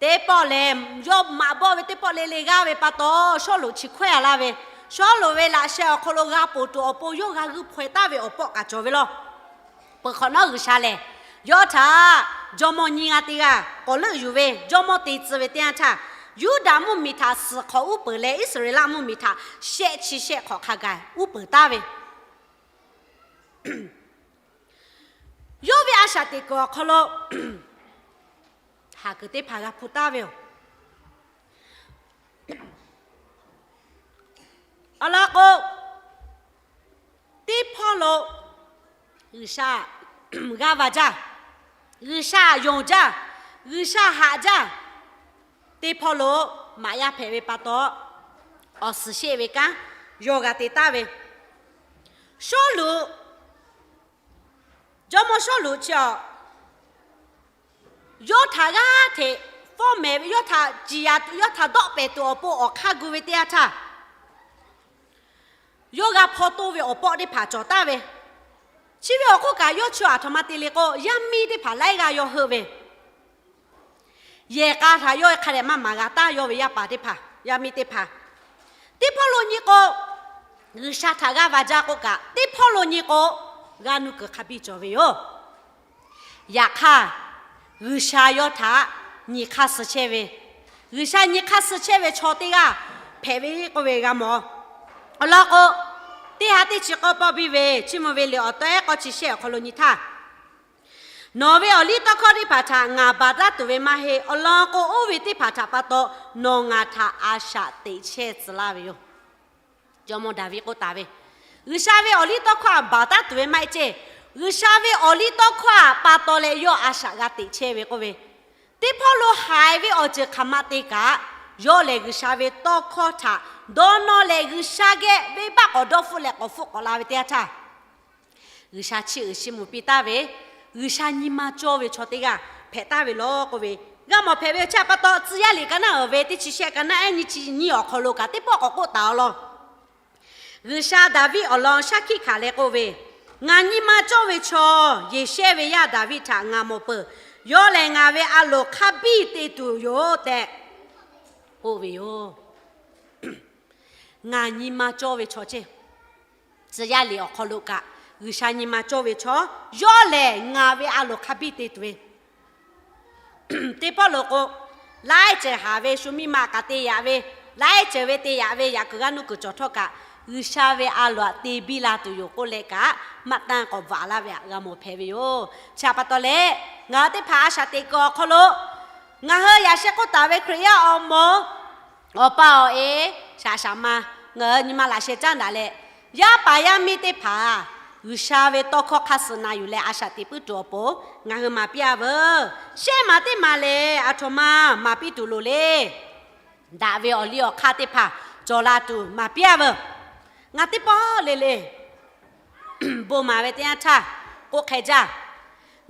Teˇ pawˆ lehˬ, yawˇ maꞈ bawˆ ve teˇ pawˆ le le g'aˇ ve pa taw, Sawˉluꞈ chi hkawehˇ a laˇ ve, Sawˉluꞈ ve laꞈ sheh awˬ hk'aw lo g'a ponˬ tuˬ awˬ pon yawˇ g'a g'uiˇ hpaw e taˍ ve awˬ pawˆ kaꞈ cawˬ ve law. Peuˬ hk'awꞈ nawˉ G'uiˬsha lehˬ, yawˇ htaꞈ jawˇmawˇ nyi g'a teˇ g'aˇ k'awꞈ leuˆ yuˬ ve, jawˇmawˇ te tcuh ve teˇ yanˇ htaˇ, Yuˇdaꞈ mvuhˇmiˬ htaꞈ suhˍ hk'awꞈ uˉ peunˍ leh Iˉsaˍreˍlaˆ mvuhˇmiˬ htaꞈ shehˆ chi shehˆ hk'awꞈ hk'a gaˬ uˉ peunˍ taˍ ve yawˇ ve a shaꞈ teꞈ kuiˬ awˬ hk'aw lo haˍ kuiˬ teˇ hpaˍ g'a hpu taˍ ve yoˬ. Awˬ lawn k'o, teˇ hpawˇ lo G'uiˬsha g'a va jaˇ, G'uiˬsha yonˍ jaˇ, G'uiˬsha haꞈ jaˇ. Teˇ hpawˇ lo maꞈ yaˇ hpehꞈ ve pa taw, awˬ suhˍ sheˆ ve kanˉ yawˇ g'a te taˍ ve. Sawˉluꞈ, jawˇmawˇ Sawˉluꞈ chi a, yawˇ htaꞈ g'aˇ hteꞈ fawˉ mehˍ ve, yawˇ htaꞈ ciˍ yanˍ tuˬ, yawˇ htaꞈ dawˆ pehˍ tuˬ awˬ pon awˬ hk'aˇ gu ve teˇ yanˇ htaˇ, yawˇ g'a hpaw toˇ ve awˬ pawˆ teˇ hpaˍ cawˬ taˍ ve. Chi ve awˬ hk'oˆ kaꞈ, yawˇ chi aˬ htoꞈ ma te le k'o, yaˇ miˇ teˇ hpaˍ laiˉ g'aˇ yawˇ heuˆ ve, yehˬ k'a htaꞈ yawˇ hk'a dehꞈ maˇ maˍ g'a taˍ. Yawˇ ve yaˇ paˍ teˇ hpaˍ, yaˇ miˇ teˇ hpaˍ, teˇ hpawˇ lo nyi k'o, G'uiˬsha htaꞈ g'aˇ va jaˇ k'oˆ kaꞈ, teˇ hpawˇ lo nyi k'o, g'aˇ nuˇ kuiˬ hk'a biˇ cawˬ ve yoˬ. Yaꞈ hk'aˇ, G'uiˬsha yawˇ htaꞈ nyi hk'aˇ suh chehˇ ve, G'uiˬsha nyi hk'aˇ suh chehˇ ve chaw teˇ g'aˇ hpehꞈ ve k'oˆ ve g'a mawˬ. Awˬ lawn k'o, teˇ ha teˇ chi k'awˇ pawˆ biˇ ve Chiˇ mvuh ve liꞈ awˬ taw ehˉ k'awˇ chi shehˆ awˬ hk'aw lo nyi htaˇ, Nawˬ ve awˬliˇtawˇhkawˇ teˇ hpaˍ htaꞈ ngaˬ baˬ taˉ tuˬ ve maˇ heˆ. Awˬ lawn k'o, oˇ ve teˇ hpaˍ htaꞈ pa taw nawˬ ngaˬ htaꞈ a shaꞈ teꞈ chehˇ tcuh laˇ ve yoˬ. Jawˇmawˇ Daˍviˆ k'oˆ taˍ ve, G'uiˬsha ve awˬliˇtawˇhkawˇ htaꞈ baˬ taˉ tuˬ ve maˇ heˆ ceˇ. G'uiˬsha ve awˬ liˇ tawˇ hkawˇ htaꞈ pa taw leh yawˇ a shaꞈ g'a teꞈ chehˇ ve k'oˆ ve, teˇ hpawˇ lo haiˬ ve awˬ ceuˬ hk'aˬ ma te kaꞈ, yawˇ lehˬ G'uiˬsha ve tawˇ hkawˇ htaꞈ dawˇ nawˇ leh G'uiˬsha geh venˇbaˆ k'awꞈ dawˇ hpfuhˆ leh k'awꞈ hpfuhˆ k'awꞈ la ve teˇ yanˇ htaˇ, G'uiˬsha chiˇ uiˍ chiˇ mvuh piˇ taˍ ve, G'uiˬsha nyi ma cawˇ ve chaw teˇ g'aˇ hpehꞈ taˍ ve law k'oˆ ve, g'a mawˬ hpehꞈ ve awˬ chi htaꞈ pa taw, Tcuh yaˇ liꞈ ka naˆ uiˍ ve teˇ chi shehˆ ka naˆ ehˉ nyiˇ chi nyiˇ awˬ hk'aw lo kaꞈ teˇ pawˆ k'awꞈ k'oˆ taˍ-aw law. G'uiˬsha Daˍviˆ awˬ lawn shaˉ hkiˆ hkanˍ leh k'oˆ ve, Ngaˬ nyi ma cawˇ ve chaw, Yeˍsehˇ ve yaˇ Daˍviˆ htaꞈ ngaˬ mawˬ peuˬ. Yawˇ lehˬ ngaˬ ve a loˍ hk'a biˇ te tuˬ yoˬ tehꞈ k'oˆ ve yoˬ. Ngaˬ nyi ma cawˇ ve chaw ceˇ. Tcuh yaˇ liꞈ awˬ hk'aw lo kaꞈ, G'uiˬsha nyi ma cawˇ ve chaw, yawˇ lehˬ ngaˬ ve a loˍ hk'a biˇ te tuˬ ve teˇ pawˆ lo k'o, laiˉ ceuˬ haˍ ve shu miˇ ma kaꞈ te yaꞈ ve, laiˉ ceuˬ ve te yaꞈ ve yaꞈ kuiˬ g'aˇ nuˇ kuiˬ cawˬ htawˇ kaꞈ, G'uiˬsha ve a loˍ htaꞈ te biˇ la tuˬ yoˬ k'oˆ leh kaꞈ, maˇ tanˇ k'awꞈ bvuhꞈ laˇ ve htaꞈ g'a mawˬ hpehꞈ ve yoˬ. Chi htaꞈ pa taw leh, ngaˬ hui teˇ hpaˍ a shaꞈ teꞈ kuiˬ awˬ hk'aw lo ngaˬ hui yaꞈ sheh k'oˆ taˍ ve Hkriꞈ yaˇ awˬ moˍ, awˬ pa awˬ e, shaˍ shaˍ ma, ngaˬ hui nyi ma laꞈ sheh caˉ daꞈ leh, yaˇ paˍ yaˇ miˇ teˇ hpaˍ G'uiˬsha ve tawˇ hkawˇ hk'aˇ suh na yuˬ leh a shaꞈ teꞈ puiˉ tuˬ awˬ pon ngaˬ hui maˍ piˇ-a veuˬ. Shehˆ maˬ teˇ maˬ lehˬ, aˬ htoꞈ ma maˍ piˇ tuˬ loˍ le. Daꞈ ve awˬ liˇ awˬ hk'aˇ teˇ hpaˍ cawˬ la tuˬ maˍ piˇ-a veuˬ. Ngaˬ teˇ pawˆ le le bon maˍ ve teˇ yanˇ htaˇ k'oˆ hk'e jaˇ.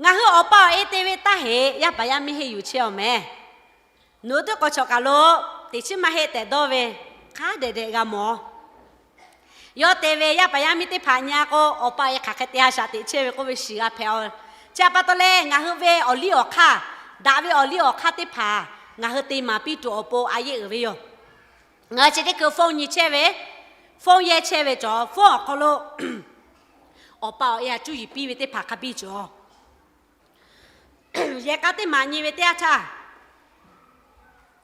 Ngaˬ hui awˬ pa awˬ e te ve taˇ heꞈ, yaˇ paˍ yaˇ miˇ henˇ yuˬ chehˇ-aw mehˍ. Nawˬ hui teˇ k'awꞈ chawꞈ kaˬ lo teꞈ chiˉ maˇ heˆ tehꞈ dawˇ ve, hk'a dehꞈ dehꞈ g'a mawˬ. Yawˇ te ve yaˇ paˍ yaˇ miˇ teˇ hpaˍ nyi-a k'o, awˬ pa awˬ e hk'aˬ hk'e te a shaꞈ teꞈ chehˇ ve k'oˆ ve shiˍ g'a hpehꞈ-a. Chi htaꞈ pa taw leh, ngaˬ hui ve awˬ liˇ awˬ hk'aˇ, daꞈ ve awˬ liˇ awˬ hk'aˇ teˇ hpaˍ ngaˬ hui te maˍ piˇ tuˬ awˬ pon a yeˆ uiˍ ve yoˬ. Ngaˬ hui chi teˇ hkui phone nyi chehˇ ve, phone yehˇ chehˇ ve cawˬ, phone awˬ hk'aw lo awˬ pa awˬ e htaꞈ cuˇ yiˍ piˇ ve teˇ hpaˍ hk'a biˇ cawˬ. Yehˬ k'a teˇ maˬ nyi ve teˇ yanˇ htaˇ,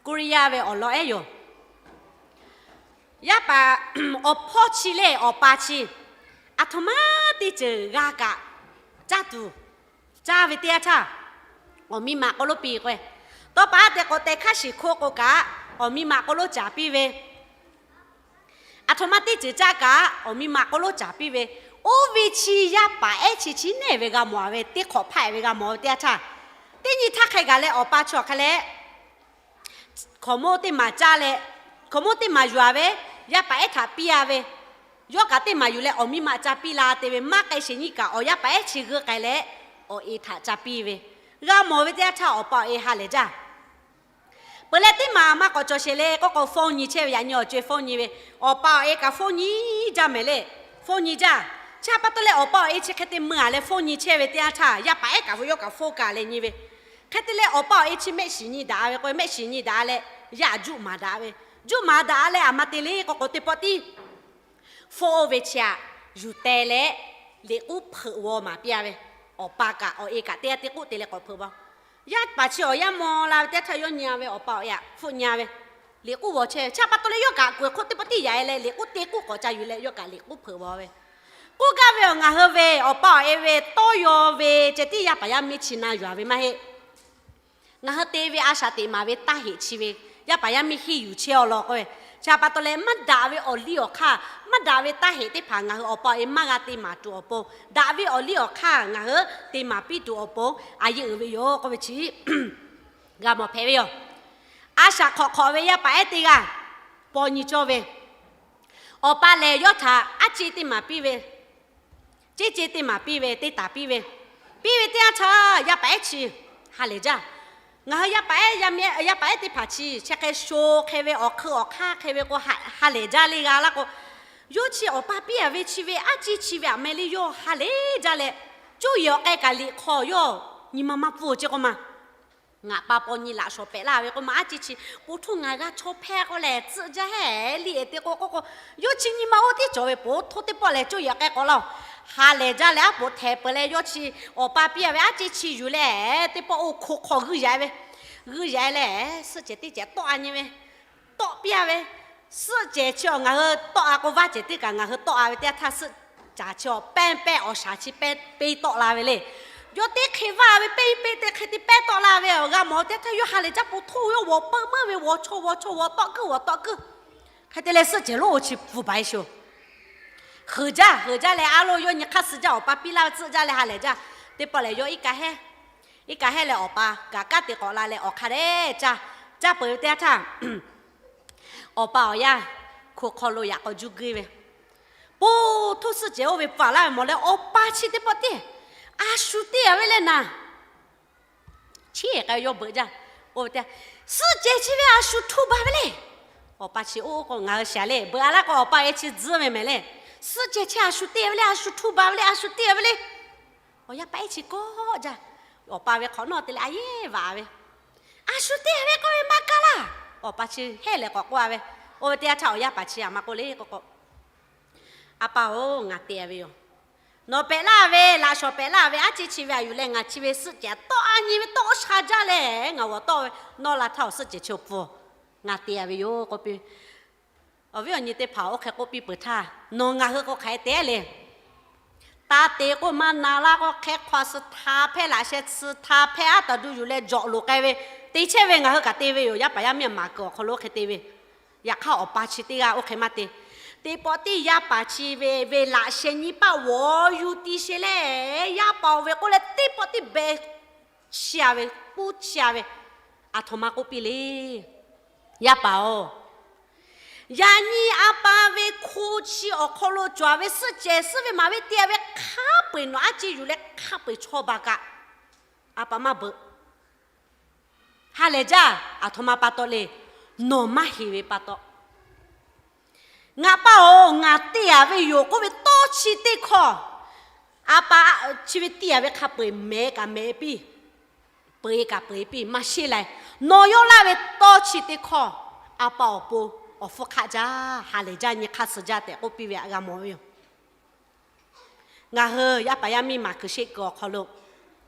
Korea ve awˬ lawn ehˉ yoˬ. Yaˇ paˍ awˬ hpawˇ chi lehˬ awˬ pa chi, aˬ htoꞈ ma teˇ ceuˬ g'a kaꞈ caˇ tuˬ, caˇ ve teˇ yanˇ htaˇ, awˬ miˇ ma k'oˆ lonˉ piˇ k'o, tawˇ pa te k'o te hkaˇ shiˍ hkoˇ k'o kaꞈ, awˬ miˇ ma k'oˆ lonˉ caˍ piˇ ve, aˬ htoꞈ ma teˇ ceuˬ caˇ kaꞈ awˬ miˇ ma k'oˆ lonˉ caˍ piˇ ve, oˇ ve chi yaˇ paˍ ehˉ chi chi neˇ ve g'a mawˬ ve, teˇ hk'awꞈ hpaˆ-e ve g'a mawˬ ve teˇ yanˇ htaˇ, teˇ nyi htaˇ hk'e gaˬ leh awˬ pa chi awˬ hk'a leh hkaoˍmonˇ teˇ maˬ caˇ leh, hkaoˍmonˇ teˇ maˬ yuˬ-a ve, yaˇ paˍ ehˉ htaꞈ piˇ-a ve, yawˇ kaꞈ teˇ maˬ yuˬ leh awˬ miˇ ma ca piˇ la te ve, maˇ k'ai sheˍ nyiˇ kaꞈ awˬ yaˇ paˍ ehˉ chi g'euˆ k'ai leh, awˬ e htaꞈ ca piˇ ve, g'a mawˬ ve teˇ yanˇ htaˇ awˬ pa awˬ e ha lehˬ jaˇ. Peuˬ leh teˇ maˬ maˇ k'awꞈ cawˬ sheˍ le k'oˆ k'o, phone nyi chehˇ ve, yaꞈ nyi awˬ co-e phone nyi ve, awˬ pa awˬ e kaꞈ phone nyi jaˇ mehˍ le. Phone nyi jaˇ. Chi htaꞈ pa taw leh awˬ pa awˬ e chi hk'e te mui-a leh phone nyi chehˇ ve teˇ yanˇ htaˇ, yaˇ paˍ ehˉ kaꞈ yawˇ kaꞈ phone kaꞈ leh nyi ve, hk'e te leh awˬ pa awˬ e chi mehˆ shiˍ nyi daꞈ ve k'o, mehˆ shiˍ nyi daꞈ leh, yaˇ juˆ maˍ daꞈ ve, juˆ maˍ daꞈ leh aˬ ma te le k'oˆ k'o, teˇ pawˆ tiˉ phone oˇ ve chi htaꞈ yuˬ teh leh, liꞈ k'uˉ hpeuꞈ g'aw maˍ piˇ-a ve, awˬ pa kaꞈ awˬ e kaꞈ teˇ g'aˇ teˇ k'oˆ te leh k'awꞈ hpeuꞈ g'aw. Yaˇ paˍ chi awˬ yanˇ maw la ve teˇ yanˇ htaˇ yawˇ nyi-a ve, awˬ pa awˬ e htaꞈ hpfuhˆ nyi-a ve, liꞈ k'uˉ g'aw chehˇ ve. Chi htaꞈ pa taw leh yawˇ kaꞈ k'oꞈ-e hk'oˆ teˇ pawˆ tiˉ yaꞈ-e leh, liꞈ k'uˉ teˇ k'uˉ k'awꞈ ca yuˬ leh yawˇ kaꞈ liꞈ k'uˉ hpeuꞈ g'aw ve. K'oˆ gaˇ ve awˬ, ngaˬ hui ve awˬ pa awˬ e ve tawˇ yaw ve ceh tiˉ yaˇ paˍ yaˇ miˇ chi na yuˬ-a ve maˇ heˆ. Ngaˬ hui te ve a shaꞈ teꞈ maˍ ve taˇ heꞈ chi ve, yaˇ paˍ yaˇ miˇ henˇ yuˬ chehˇ-aw law k'oˆ ve, chi htaꞈ pa taw leh maˇ daꞈ ve awˬ liˇ awˬ hk'aˇ, maˇ daꞈ ve taˇ heꞈ teˇ hpaˍ ngaˬ hui awˬ pa awˬ e maˇ g'a te maˍ tuˬ awˬ pon, daꞈ ve awˬ liˇ awˬ hk'aˇ ngaˬ hui te maˍ piˇ tuˬ awˬ pon a yeˆ uiˍ ve yoˬ k'oˆ ve chi g'a mawˬ hpehꞈ ve yoˬ. A shaꞈ hk'awꞈ hk'awꞈ ve yaˇ paˍ ehˉ teˇ g'aˇ paw nyi cawˇ ve, awˬ pa lehˬ yawˇ htaꞈ aˉ ceˇ teˇ maˍ piˇ ve, ceˇ ceˇ teˇ maˍ piˇ ve, teˇ taˍ piˇ ve, piˇ ve teˇ yanˇ htaˇ yaˇ paˍ ehˉ chi ha lehˬ jaˇ. Ngaˬ hui yaˇ paˍ ehˉ, yaˇ paˍ ehˉ teˇ hpaˍ chi chi hk'e sho hk'e ve, awˬ hk'eun awˬ hk'aˇ hk'e ve k'o, ha lehˬ jaˇ le g'a laˇ k'o, yawˇ chi awˬ pa piˇ-a ve chi ve aˉ ceˇ chi ve aꞈ meh le yawˇ ha lehˬ jaˇ leh, cuˇ yiˍ awˬ k'ai kaꞈ liꞈ hk'aw yawˇ nyi ma maˇ pfuhˇ ceˇ k'oˆ ma. Ngaˬ pa paw nyi laꞈ shawˍ pehꞈ laˇ ve k'oˆ ma, aˉ ceˇ chi, po htoˇ ngaˬ g'a chaw hpehˇ k'oˆ leh tcuhˆ jaˇ hehˉ liˇ-e te k'o k'oˆ k'o, yawˇ chi nyi ma oˇ tiˉ cawˬ ve, po htoˇ teˇ pawˆ lehˬ cuˇ yiˍ k'ai k'awꞈ laˇ-oˬ. Ha lehˬ jaˇ leh aˉ poꞈ htehˍ peuˬ leh yawˇ chi awˬ pa piˇ-a ve aˉ ceˇ chi yuˬ leh teˇ pawˆ oˇ hko hk'aw g'uiˇ yaꞈ ve, g'uiˇ yaꞈ leh suhˆ cehˬ teˇ cehˬ tawˆ-a nyi ve, tawˆ piˇ-a ve, suhˆ cehˬ chi awˬ ngaˬ hui tawˆ-a k'o vaˇ cehˬ teˇ kaꞈ ngaˬ hui tawˆ-a ve teˇ yanˇ htaˇ suhˆ caˍ chi awˬ pehnˇ pehnˇ awˬ shaˍ chi pehnˇ pehnˇ tawˆ la ve le. Yawˇ teˇ hk'e vaˇ ve pehnˇ pehnˇ teˇ hk'e te pehnˇ tawˆ la ve awˬ g'a mawˬ teˇ htaˇ yawˇ ha lehˬ jaˇ, po htoˇ yawˇ g'awˬ peuˬ meuˇ ve, g'awˬ chaw g'awˬ chaw g'awˬ tawˆ kuiˉ g'awˬ tawˆ kuiˉ. Hk'e te leh suhˆ cehˬ lonˉ-oˬ chi pfuhˇ baˬ-e sheˍ-oˬ. Heuˬ jaˇ, heuˬ jaˇ leh, a loˬ, yawˇ nyi hk'aˇ suh jaˇ, awˬ pa piˇ laˇ ve tcuhˆ jaˇ leh ha lehˬ jaˇ. Teˇ pawˆ lehˬ, yawˇ iˉ kaˆ hehˉ, iˉ kaˆ hehˉ leh awˬ pa kaꞈ kanˉ te k'awꞈ la leh awˬ hk'a dehꞈ caˇ, caˇ peuˬ ve teˇ yanˇ htaˇ, awˬ pa awˬ yaˇ hko hk'aw lo yaꞈ k'aw juˇ guˇ ve, po htoˇ suhˆ cehˬ oˇ ve paˍ laˇ ve mawˬ leh, awˬ pa chi teˇ pawˆ tiˉ a shu teˇ a ve le naˍ. Chi k'ai yawˇ beuꞈ jaˇ. Oˇ ve teˇ, suhˆ cehˬ chi ve a shu htuˇ ba ve le. Awˬ pa chi oˇ k'o, ngaˬ hui shaˍ le, beuꞈ a laˇ k'o, awˬ pa e chi tzuhˇ ve mehˍ le. Suhˆ cehˬ chi a shu teˇ a ve le, a shu htuˇ ba ve le, a shu teˇ a ve le. Awˬ yaˇ paˍ ehˉ chi kawˆ jaˇ. Awˬ pa ve hk'awꞈ nawˉ te leh a yehˉ vaꞈ ve, a shu teˇ a ve k'oˆ ve maˇ kaˇ laˇ. Awˬ pa chi hehˉ lehˬ k'awꞈ k'oˆ a ve. Oˇ ve teˇ yanˇ htaˇ awˬ yaˇ paˍ chi a ma k'oˆ le k'o k'o, A pa-oˬ, ngaˬ te ve yoˬ. Nawˬ pehꞈ laˇ ve, laꞈ shawˍ pehꞈ laˇ ve, aˉ ceˇ chi ve a yuˬ leh ngaˬ chi ve suhˆ cehˬ tawˆ a nyi ve tawˆ sha jaˇ leh ngaˬ g'awˬ tawˆ ve, nawˇ la htaˇ awˬ suhˆ cehˬ chi awˬ pfuhˍ ngaˬ te ve yoˬ k'oˆ piˇ. Awˬ viˉ awˬ nyi teˇ hpaˍ oˇ hk'e k'oˆ piˇ peuˬ htaˇ, nawˬ ngaˬ hui k'o hk'aˬ hk'e te le. Taˇ te k'oˆ maˇ na laˇ k'o, hk'e hk'aw suh htaˇ hpehˇ laꞈ sheh tsuhˇ htaˇ hpehˇ aˉ taˍ duˇ yuˬ leh jawꞈ loꞈ k'ai ve, te chehˇ ve ngaˬ hui kaꞈ te ve yoˬ. Yaˇ paˍ yaˇ miˇ maˍ kuiˬ awˬ hk'aw lo oˇ hk'e te ve. Yaꞈ hk'aˇ awˬ pa chi teˇ g'aˇ oˇ hk'e maˇ te. Teˇ pawˆ tiˉ yaˇ paˍ chi ve ve laꞈ sheh nyi paˆ g'awˬ yuˬ tiˇ sheˍ leh, yaˇ paˍ-oˬ ve k'oˆ leh teˇ pawˆ tiˉ behˬ chiˇ a ve, k'uˉ chiˇ a ve, aˬ htoꞈ ma k'oˆ piˇ le. Yaˇ paˍ-oˬ, yaꞈ nyi a pa ve hko chi awˬ hk'aw lo cawˬ ve suhˆ cehˬ suhˆ ve maˍ ve te ve hk'a peu-eˬ nawˬ aˉ ceˇ yuˬ leh hk'a peu-eˬ chaw baˬ kaꞈ, a pa maˇ beuꞈ. Ha lehˬ jaˇ, aˬ htoꞈ ma pa taw le. Nawˬ maˇ heˍ ve pa taw. Ngaˬ pa-oˬ, ngaˬ te a ve yoˬ k'oˆ ve tawˇ chi teˇ hkawˇ, a pa chi ve te a ve hk'a peu-eˬ mehˍ kaꞈ mehˍ piˇ, peu-eˬ kaꞈ peu-eˬ piˇ maˇ sheˉ lai. Nawˬ yawˇ laˇ ve tawˇ chi teˇ hkawˇ, a pa awˬ pon awˬ hpfuhˇ hk'aˆ jaˇ, ha lehˬ jaˇ, nyi hk'aˇ suh jaˇ tehꞈ k'oˆ piˇ ve htaꞈ g'a mawˬ ve yoˬ. Ngaˬ hui yaˇ paˍ yaˇ miˇ maˍ kuiˬ sheˆ kuiˬ awˬ hk'aw lo,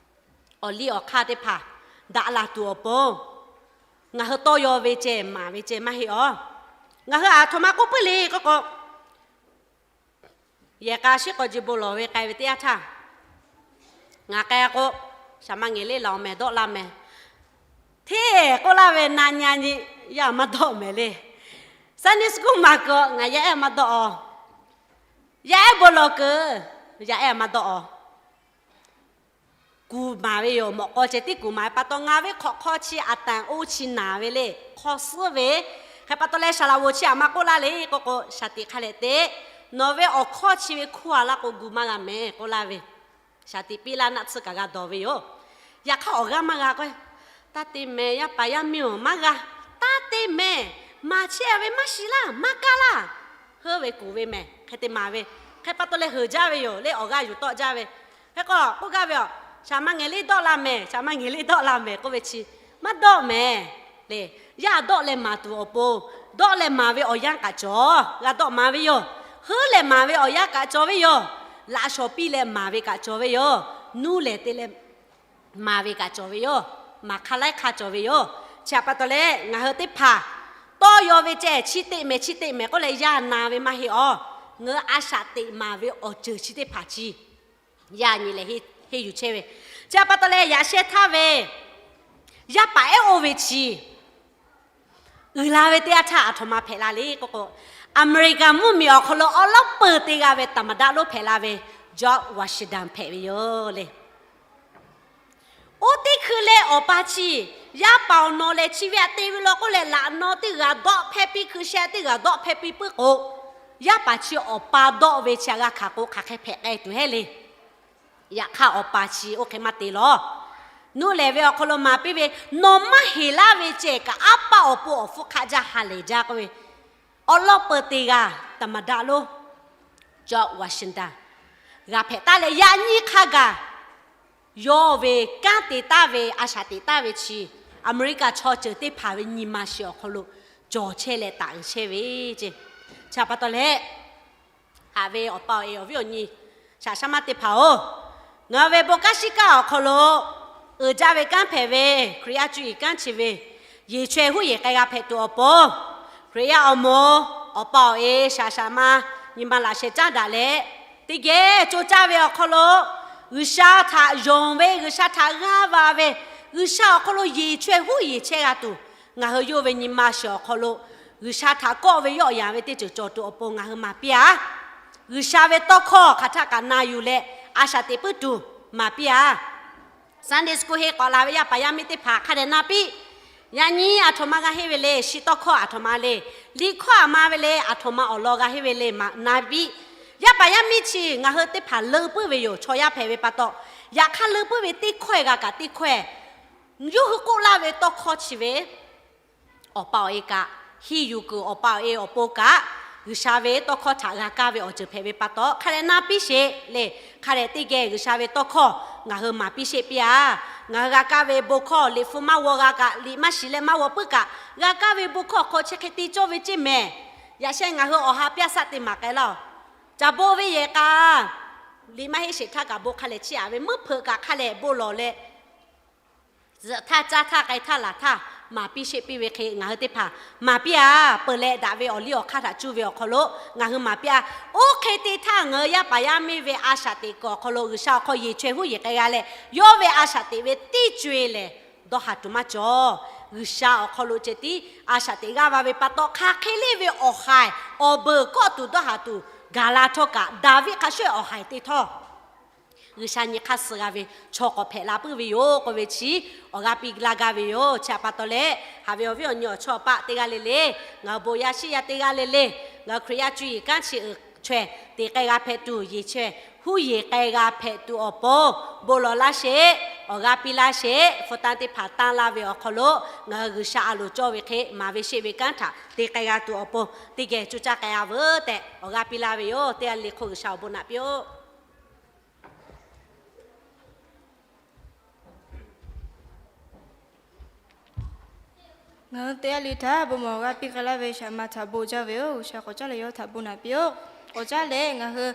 awˬ liˇ awˬ hk'aˇ teˇ hpaˍ daꞈ la tuˬ awˬ pon, ngaˬ hui tawˇ yaw ve ceh maˍ ve ceh maˇ heˆ awˬ. Ngaˬ hui aˬ htoꞈ ma k'oˆ puiˉ le k'oˆ k'o, yehˬ k'a shiˉ k'aw ji bon lawˬ ve k'ai ve teˇ yanˇ htaˇ, ngaˬ k'ai k'o, shaˍ ma ngehˬ le laˬ mehˍ dawˆ la mehˍ, hteˇ k'oˆ laˇ ve na nyi a nyi, yaˇ maˇ dawˆ mehˍ le. Sunday school maˍ kuiˬ ngaˬ yaˇ ehˉ maˇ dawˆ awˬ. Yaˇ ehˉ bon lawˬ kuiˬ, yaˇ ehˉ maˇ dawˆ awˬ. Kuˬ maˍ ve yoˬ. Mawꞈ k'aw ceh tiˉ kuˬ maˍ ve pa taw, ngaˬ ve hk'awꞈ hk'aw chi aˬ tanˍ oˇ chi naˍ ve le. Hk'aw suhˉ ve, hk'e pa taw leh saˍ laꞈ g'oˍ chi aˬ ma k'oˆ laˇ le k'oˆ k'o, shaˍ tiꞈ hk'a lehꞈ te, nawˬ ve awˬ hkawˇ chi ve hkuˇ a laˇ k'o gu maˇ g'a mehˍ k'oˆ laˇ ve, shaˍ tiꞈ piˇ laˇ naˆ tsuhˇ kaꞈ g'a dawˬ ve yoˬ. Yaꞈ hk'aˇ awˬ g'aˇ maˇ g'a k'o, taˇ te mehˍ, yaˇ paˍ yaˇ miˇ-oˬ, maˇ g'a. Taˇ te mehˍ, maˍ chehˇ ve maˇ shiˍ laˇ, maˇ kaˇ laˇ. Heuˆ ve kuˬ ve mehˍ, hk'e te maˍ ve. Hk'e pa taw leh heuˬ jaˇ ve yoˬ le, awˬ g'aˇ yuˬ tawˆ jaˇ ve. Hk'e k'o k'oˆ gaˇ ve, shaˍ ma ngehˬ le dawˆ la mehˍ, shaˍ ma ngehˬ le dawˆ la mehˍ k'oˆ ve chi, maˇ dawˆ mehˍ le. Yaˇ dawˆ leh maˍ tuˬ awˬ pon, dawˆ leh maˍ ve awˬ yanˇ kaꞈ cawˬ g'a dawˆ maˍ ve yoˬ. Heuˆ leh maˍ ve awˬ yanˇ kaꞈ cawˬ ve yoˬ. Laꞈ shawˍ piˇ leh maˍ ve kaꞈ cawˬ ve yoˬ. Nuˇ lehˬ te leh maˍ ve kaꞈ cawˬ ve yoˬ. Maˍ hk'a laiˉ hk'a cawˬ ve yoˬ. Chi htaꞈ pa taw leh ngaˬ hui teˇ hpaˍ tawˇ yaw ve ceh chi teꞈ mehˍ chi teꞈ mehˍ k'oˆ leh yaˇ na ve maˇ heˆ awˬ. Ngaˬ hui a shaꞈ teꞈ maˍ ve awˬ ceuˬ chi teˇ hpaˍ chi yaˇ nyi lehˬ henˇ yuˬ chehˇ ve. Chi htaꞈ pa taw leh yaꞈ sheh htaˇ ve yaˇ paˍ ehˉ oˇ ve chi uiˍ la ve teˇ yanˇ htaˇ aˬ htoꞈ ma hpehꞈ la le k'oˆ k'o, Aˍmeˍriˍkaˍ mvuhˇmiˬ awˬ hk'aw lo awˬ lawˉ peuˬ te g'a ve သမ္မတ lonˉ hpehꞈ la ve George Washington hpehꞈ ve yoˬ le. Oˇ teˇ hkui leh awˬ pa chi yaˇ paˍ awˬ nawˬ lehˬ chi ve htaꞈ te ve law k'oˆ leh, laꞈ naw teˇ g'aˇ dawˆ hpehˇ piˇ, hkui sheh teˇ g'aˇ dawˆ hpehˇ piˇ puiˉ k'o, yaˇ paˍ chi awˬ pa dawˆ ve chi htaꞈ g'a hkanˍ k'o hk'aˬ hk'e hpehꞈ k'ai tuˬ heˆ le. Yaꞈ hk'aˇ awˬ pa chi oˇ hk'e maˇ te lawˬ. Nuˇ lehˬ ve awˬ hk'aw lo maˍ piˇ ve, nawˬ maˇ heˍ laˇ ve ceh kaꞈ, aˉ paˆ awˬ pon awˬ hpfuhˇ hk'aˆ jaˇ ha lehˬ jaˇ k'oˆ ve, awˬ lawˉ peuˬ te g'a သမ္မတ lonˉ George Washington g'a hpehꞈ taˉ leh, yaꞈ nyi hk'a gaˬ yawˇ ve kanˉ te taˍ ve, a shaꞈ teꞈ taˍ ve chi Aˍmeˍriˍkaˍ chaw ceuˬ teˇ hpaˍ ve nyi ma shiˍ awˬ hk'aw lo cawˬ chehˇ leh taˍ uiˍ chehˇ ve ce. Chi htaꞈ pa taw leh, haꞈ ve awˬ pa awˬ e awˬ viˉ awˬ nyi shaˍ shaˉ maˇ teˇ hpaˍ-oˬ, ngaˬ hui ve bon kanˉ shiˉ kanˉ awˬ hk'aw lo uiˍ jaˇ ve kanˉ hpehꞈ ve Hkriꞈ yaˇ cuˇ yiˍ kanˉ chi ve yehˬ chaweh huˉ yehˬ k'ai g'a hpehꞈ tuˬ awˬ pon, Hkriꞈ yaˇ awˬ moˍ awˬ pa awˬ e shaˍ shaˍ ma nyi ma laꞈ sheh caˉ daꞈ leh, teˇ geh co caˇ ve awˬ hk'aw lo G'uiˬsha htaꞈ yonˍ ve, G'uiˬsha htaꞈ g'aˇ va ve, G'uiˬsha awˬ hk'aw lo yehˬ chaweh huˉ yehˬ chehˇ g'a tuˬ, ngaˬ hui yawˇ ve nyi ma shiˍ awˬ hk'aw lo G'uiˬsha htaꞈ kawˆ ve yawˆ yan ve teˇ ceuˬ cawˬ tuˬ awˬ pon ngaˬ hui maˍ piˇ-a. G'uiˬsha ve tawˇ hkawˇ hk'aˬ htaˆ kaꞈ na yuˬ leh, a shaꞈ teꞈ puiˉ tuˬ maˍ piˇ-a. Sunday school henˇ k'awꞈ la ve yaˇ paˍ yaˇ miˇ teˇ hpaˍ hk'a dehꞈ na piˇ. Yaꞈ nyi aˬ htoꞈ ma g'a henˇ ve le, shi tawˇ hkawˇ aˬ htoꞈ ma le, liꞈ hkawˇ aˬ ma ve le, aˬ htoꞈ ma awˬ lawn g'a henˇ ve le, maꞈ na piˇ. Yaˇ paˍ yaˇ miˇ chi ngaˬ hui teˇ hpaˍ leu puiˉ ve yoˬ. Chaw yaˇ hpehꞈ ve pa taw, yaꞈ hk'aˇ leu puiˉ ve teˇ hkawehˇ g'a kaꞈ teˇ hkawehˇ, yawˇ hui k'oˆ laˇ ve tawˇ hkawˇ chi ve awˬ pa awˬ e kaꞈ, henˇ yuˬ kuiˬ awˬ pa awˬ e awˬ pon kaꞈ, G'uiˬsha ve tawˇ hkawˇ htaꞈ g'a kaˇ ve awˬ ceuˬ hpehꞈ ve pa taw, hk'a dehꞈ na piˇ sheˍ le. Hk'a dehꞈ teˇ geh G'uiˬsha ve tawˇ hkawˇ ngaˬ hui maˍ piˇ sheˆ piˇ-a. Ngaˬ hui g'a kaˇ ve bon hkawˇ, liꞈ hpu maˇ g'aw g'a kaꞈ, liꞈ maˇ shiˍ leh maˇ g'aw puiˉ kaꞈ, g'a kaˇ ve bon hkawˇ hk'aw chi hk'e te cawˇ ve ceˇ mehˍ. Yaꞈ sheh ngaˬ hui awˬ ha pyaˇ saˆ te maˍ k'ai laˇ-oˬ. Caˬ bon ve yehˬ k'a, liꞈ maˇ heˆ sheˍ htaˇ kaꞈ bon hk'a lehˬ chiˇ aꞈ ve, meuˇ hpeuꞈ kaꞈ hk'a lehˬ bon lawˬ leh, zuhꞈ htaˇ caˇ htaˇ k'ai htaˇ laˬ htaˇ maˍ piˇ sheˆ piˇ ve hk'e ngaˬ hui teˇ hpaˍ maˍ piˇ-a. Peuˬ leh daꞈ ve awˬ liˇ awˬ hk'aˇ htaꞈ cuˇ ve awˬ hk'aw lo ngaˬ hui maˍ piˇ-a. Oˇ hk'e te htaˇ ngaˬ hui yaˇ paˍ yaˇ miˇ ve a shaꞈ teꞈ kuiˬ awˬ hk'aw lo G'uiˬsha awˬ hk'aw yeˬ chaweh huˉ yeˬ k'ai g'a leh, yawˇ ve a shaꞈ teꞈ ve teˇ co-e lehˬ dawˇ haˍ tuˬ maˇ cawˬ. G'uiˬsha awˬ hk'aw lo ceh tiˉ a shaꞈ teꞈ g'aˇ va ve pa taw, hk'aˬ hk'e le ve awˬ haiˬ awˬ beuˬ kawˆ tuˬ dawˇ haˍ tuˬ gaˬ la htawˇ kaꞈ, Daˍviˆ hk'a shuˍ awˬ haiˬ te htawˇ, G'uiˬsha nyi hk'aˇ suh g'a ve chaw k'awꞈ hpehꞈ la puiˉ ve yoˬ k'oˆ ve chi awˬ g'aˇ piˇ laˇ gaˇ ve yoˬ. Chi htaꞈ pa taw leh, haꞈ ve awˬ viˉ awˬ nyi awˬ chawˇ awˬ paˆ teˇ g'aˇ le le, ngaˬ hui bon yaˇ shiˉ yaˇ teˇ g'aˇ le le, ngaˬ hui Hkriꞈ yaˇ cuˇ yiˍ kanˉ chi uiˍ chaweh te k'ai g'a hpehꞈ tuˬ, yeˬ chaweh huˉ yeˬ k'ai g'a hpehꞈ tuˬ awˬ pon bon lawˬ laˇ sheˍ, awˬ g'aˇ piˇ laˇ sheˍ. Hpu tanˇ teˇ hpaˍ tanˇ laˇ ve awˬ hk'aw lo ngaˬ hui G'uiˬsha a loˍ cawˇ ve hk'e maˍ ve sheˆ ve kanˉ htaꞈ te k'ai g'a tuˬ awˬ pon teˇ geh coˇ caˇ k'ai-a veuˬ tehꞈ awˬ g'aˇ piˇ laˇ ve yoˬ. Teˇ g'aˇ le le hk'oˆ G'uiˬsha awˬ bon naꞈ piˇ-oˆ. Ngaˬ hui teˇ g'aˇ le le htaꞈ bon maˍ awˬ g'aˇ piˇ k'ai laˇ ve shaꞈ ma htaꞈ bon jaˇ ve yoˬ. G'uiˬsha k'awꞈ caˉ leh yawˇ htaꞈ bon naꞈ piˇ-oˆ. K'awꞈ caˉ leh ngaˬ hui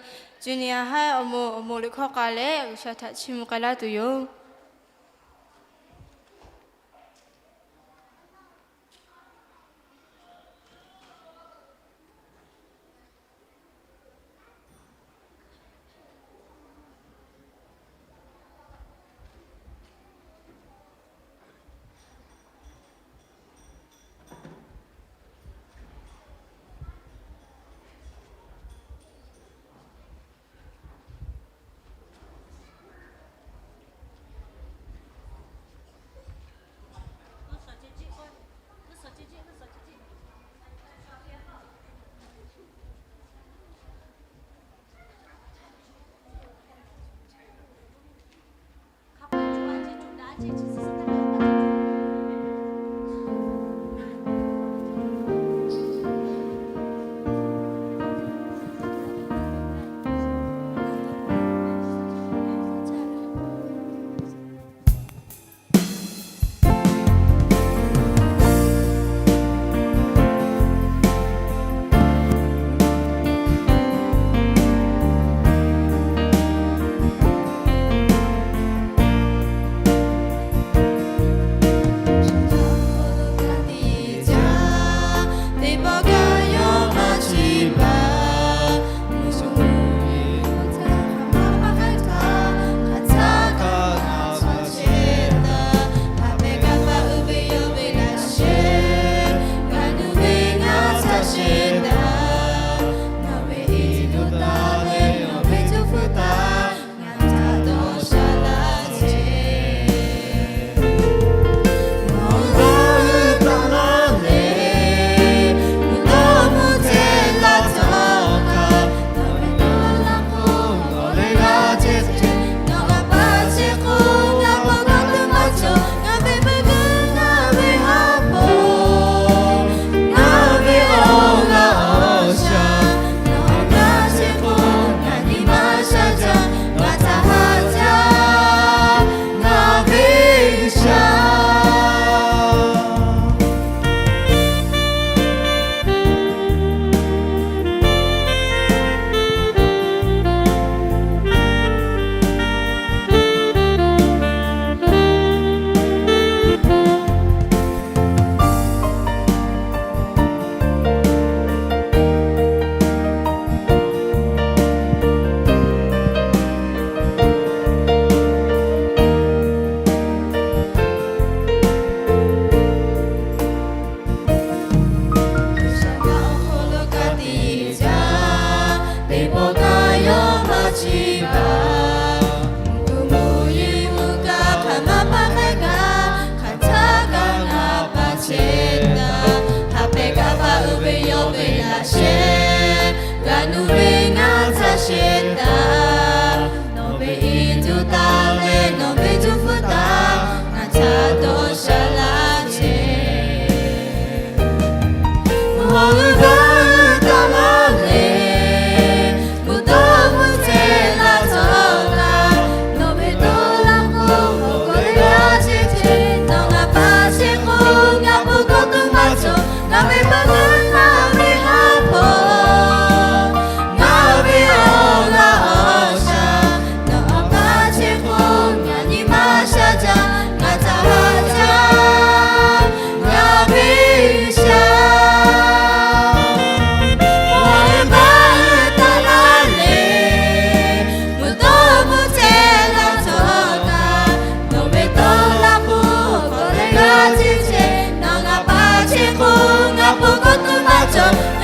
junior high awˬ moˍ awˬ moˍ liꞈ hkawˇ k'a leh G'uiˬsha htaꞈ chiˇ mvuh k'ai laˇ tuˬ yoˬ.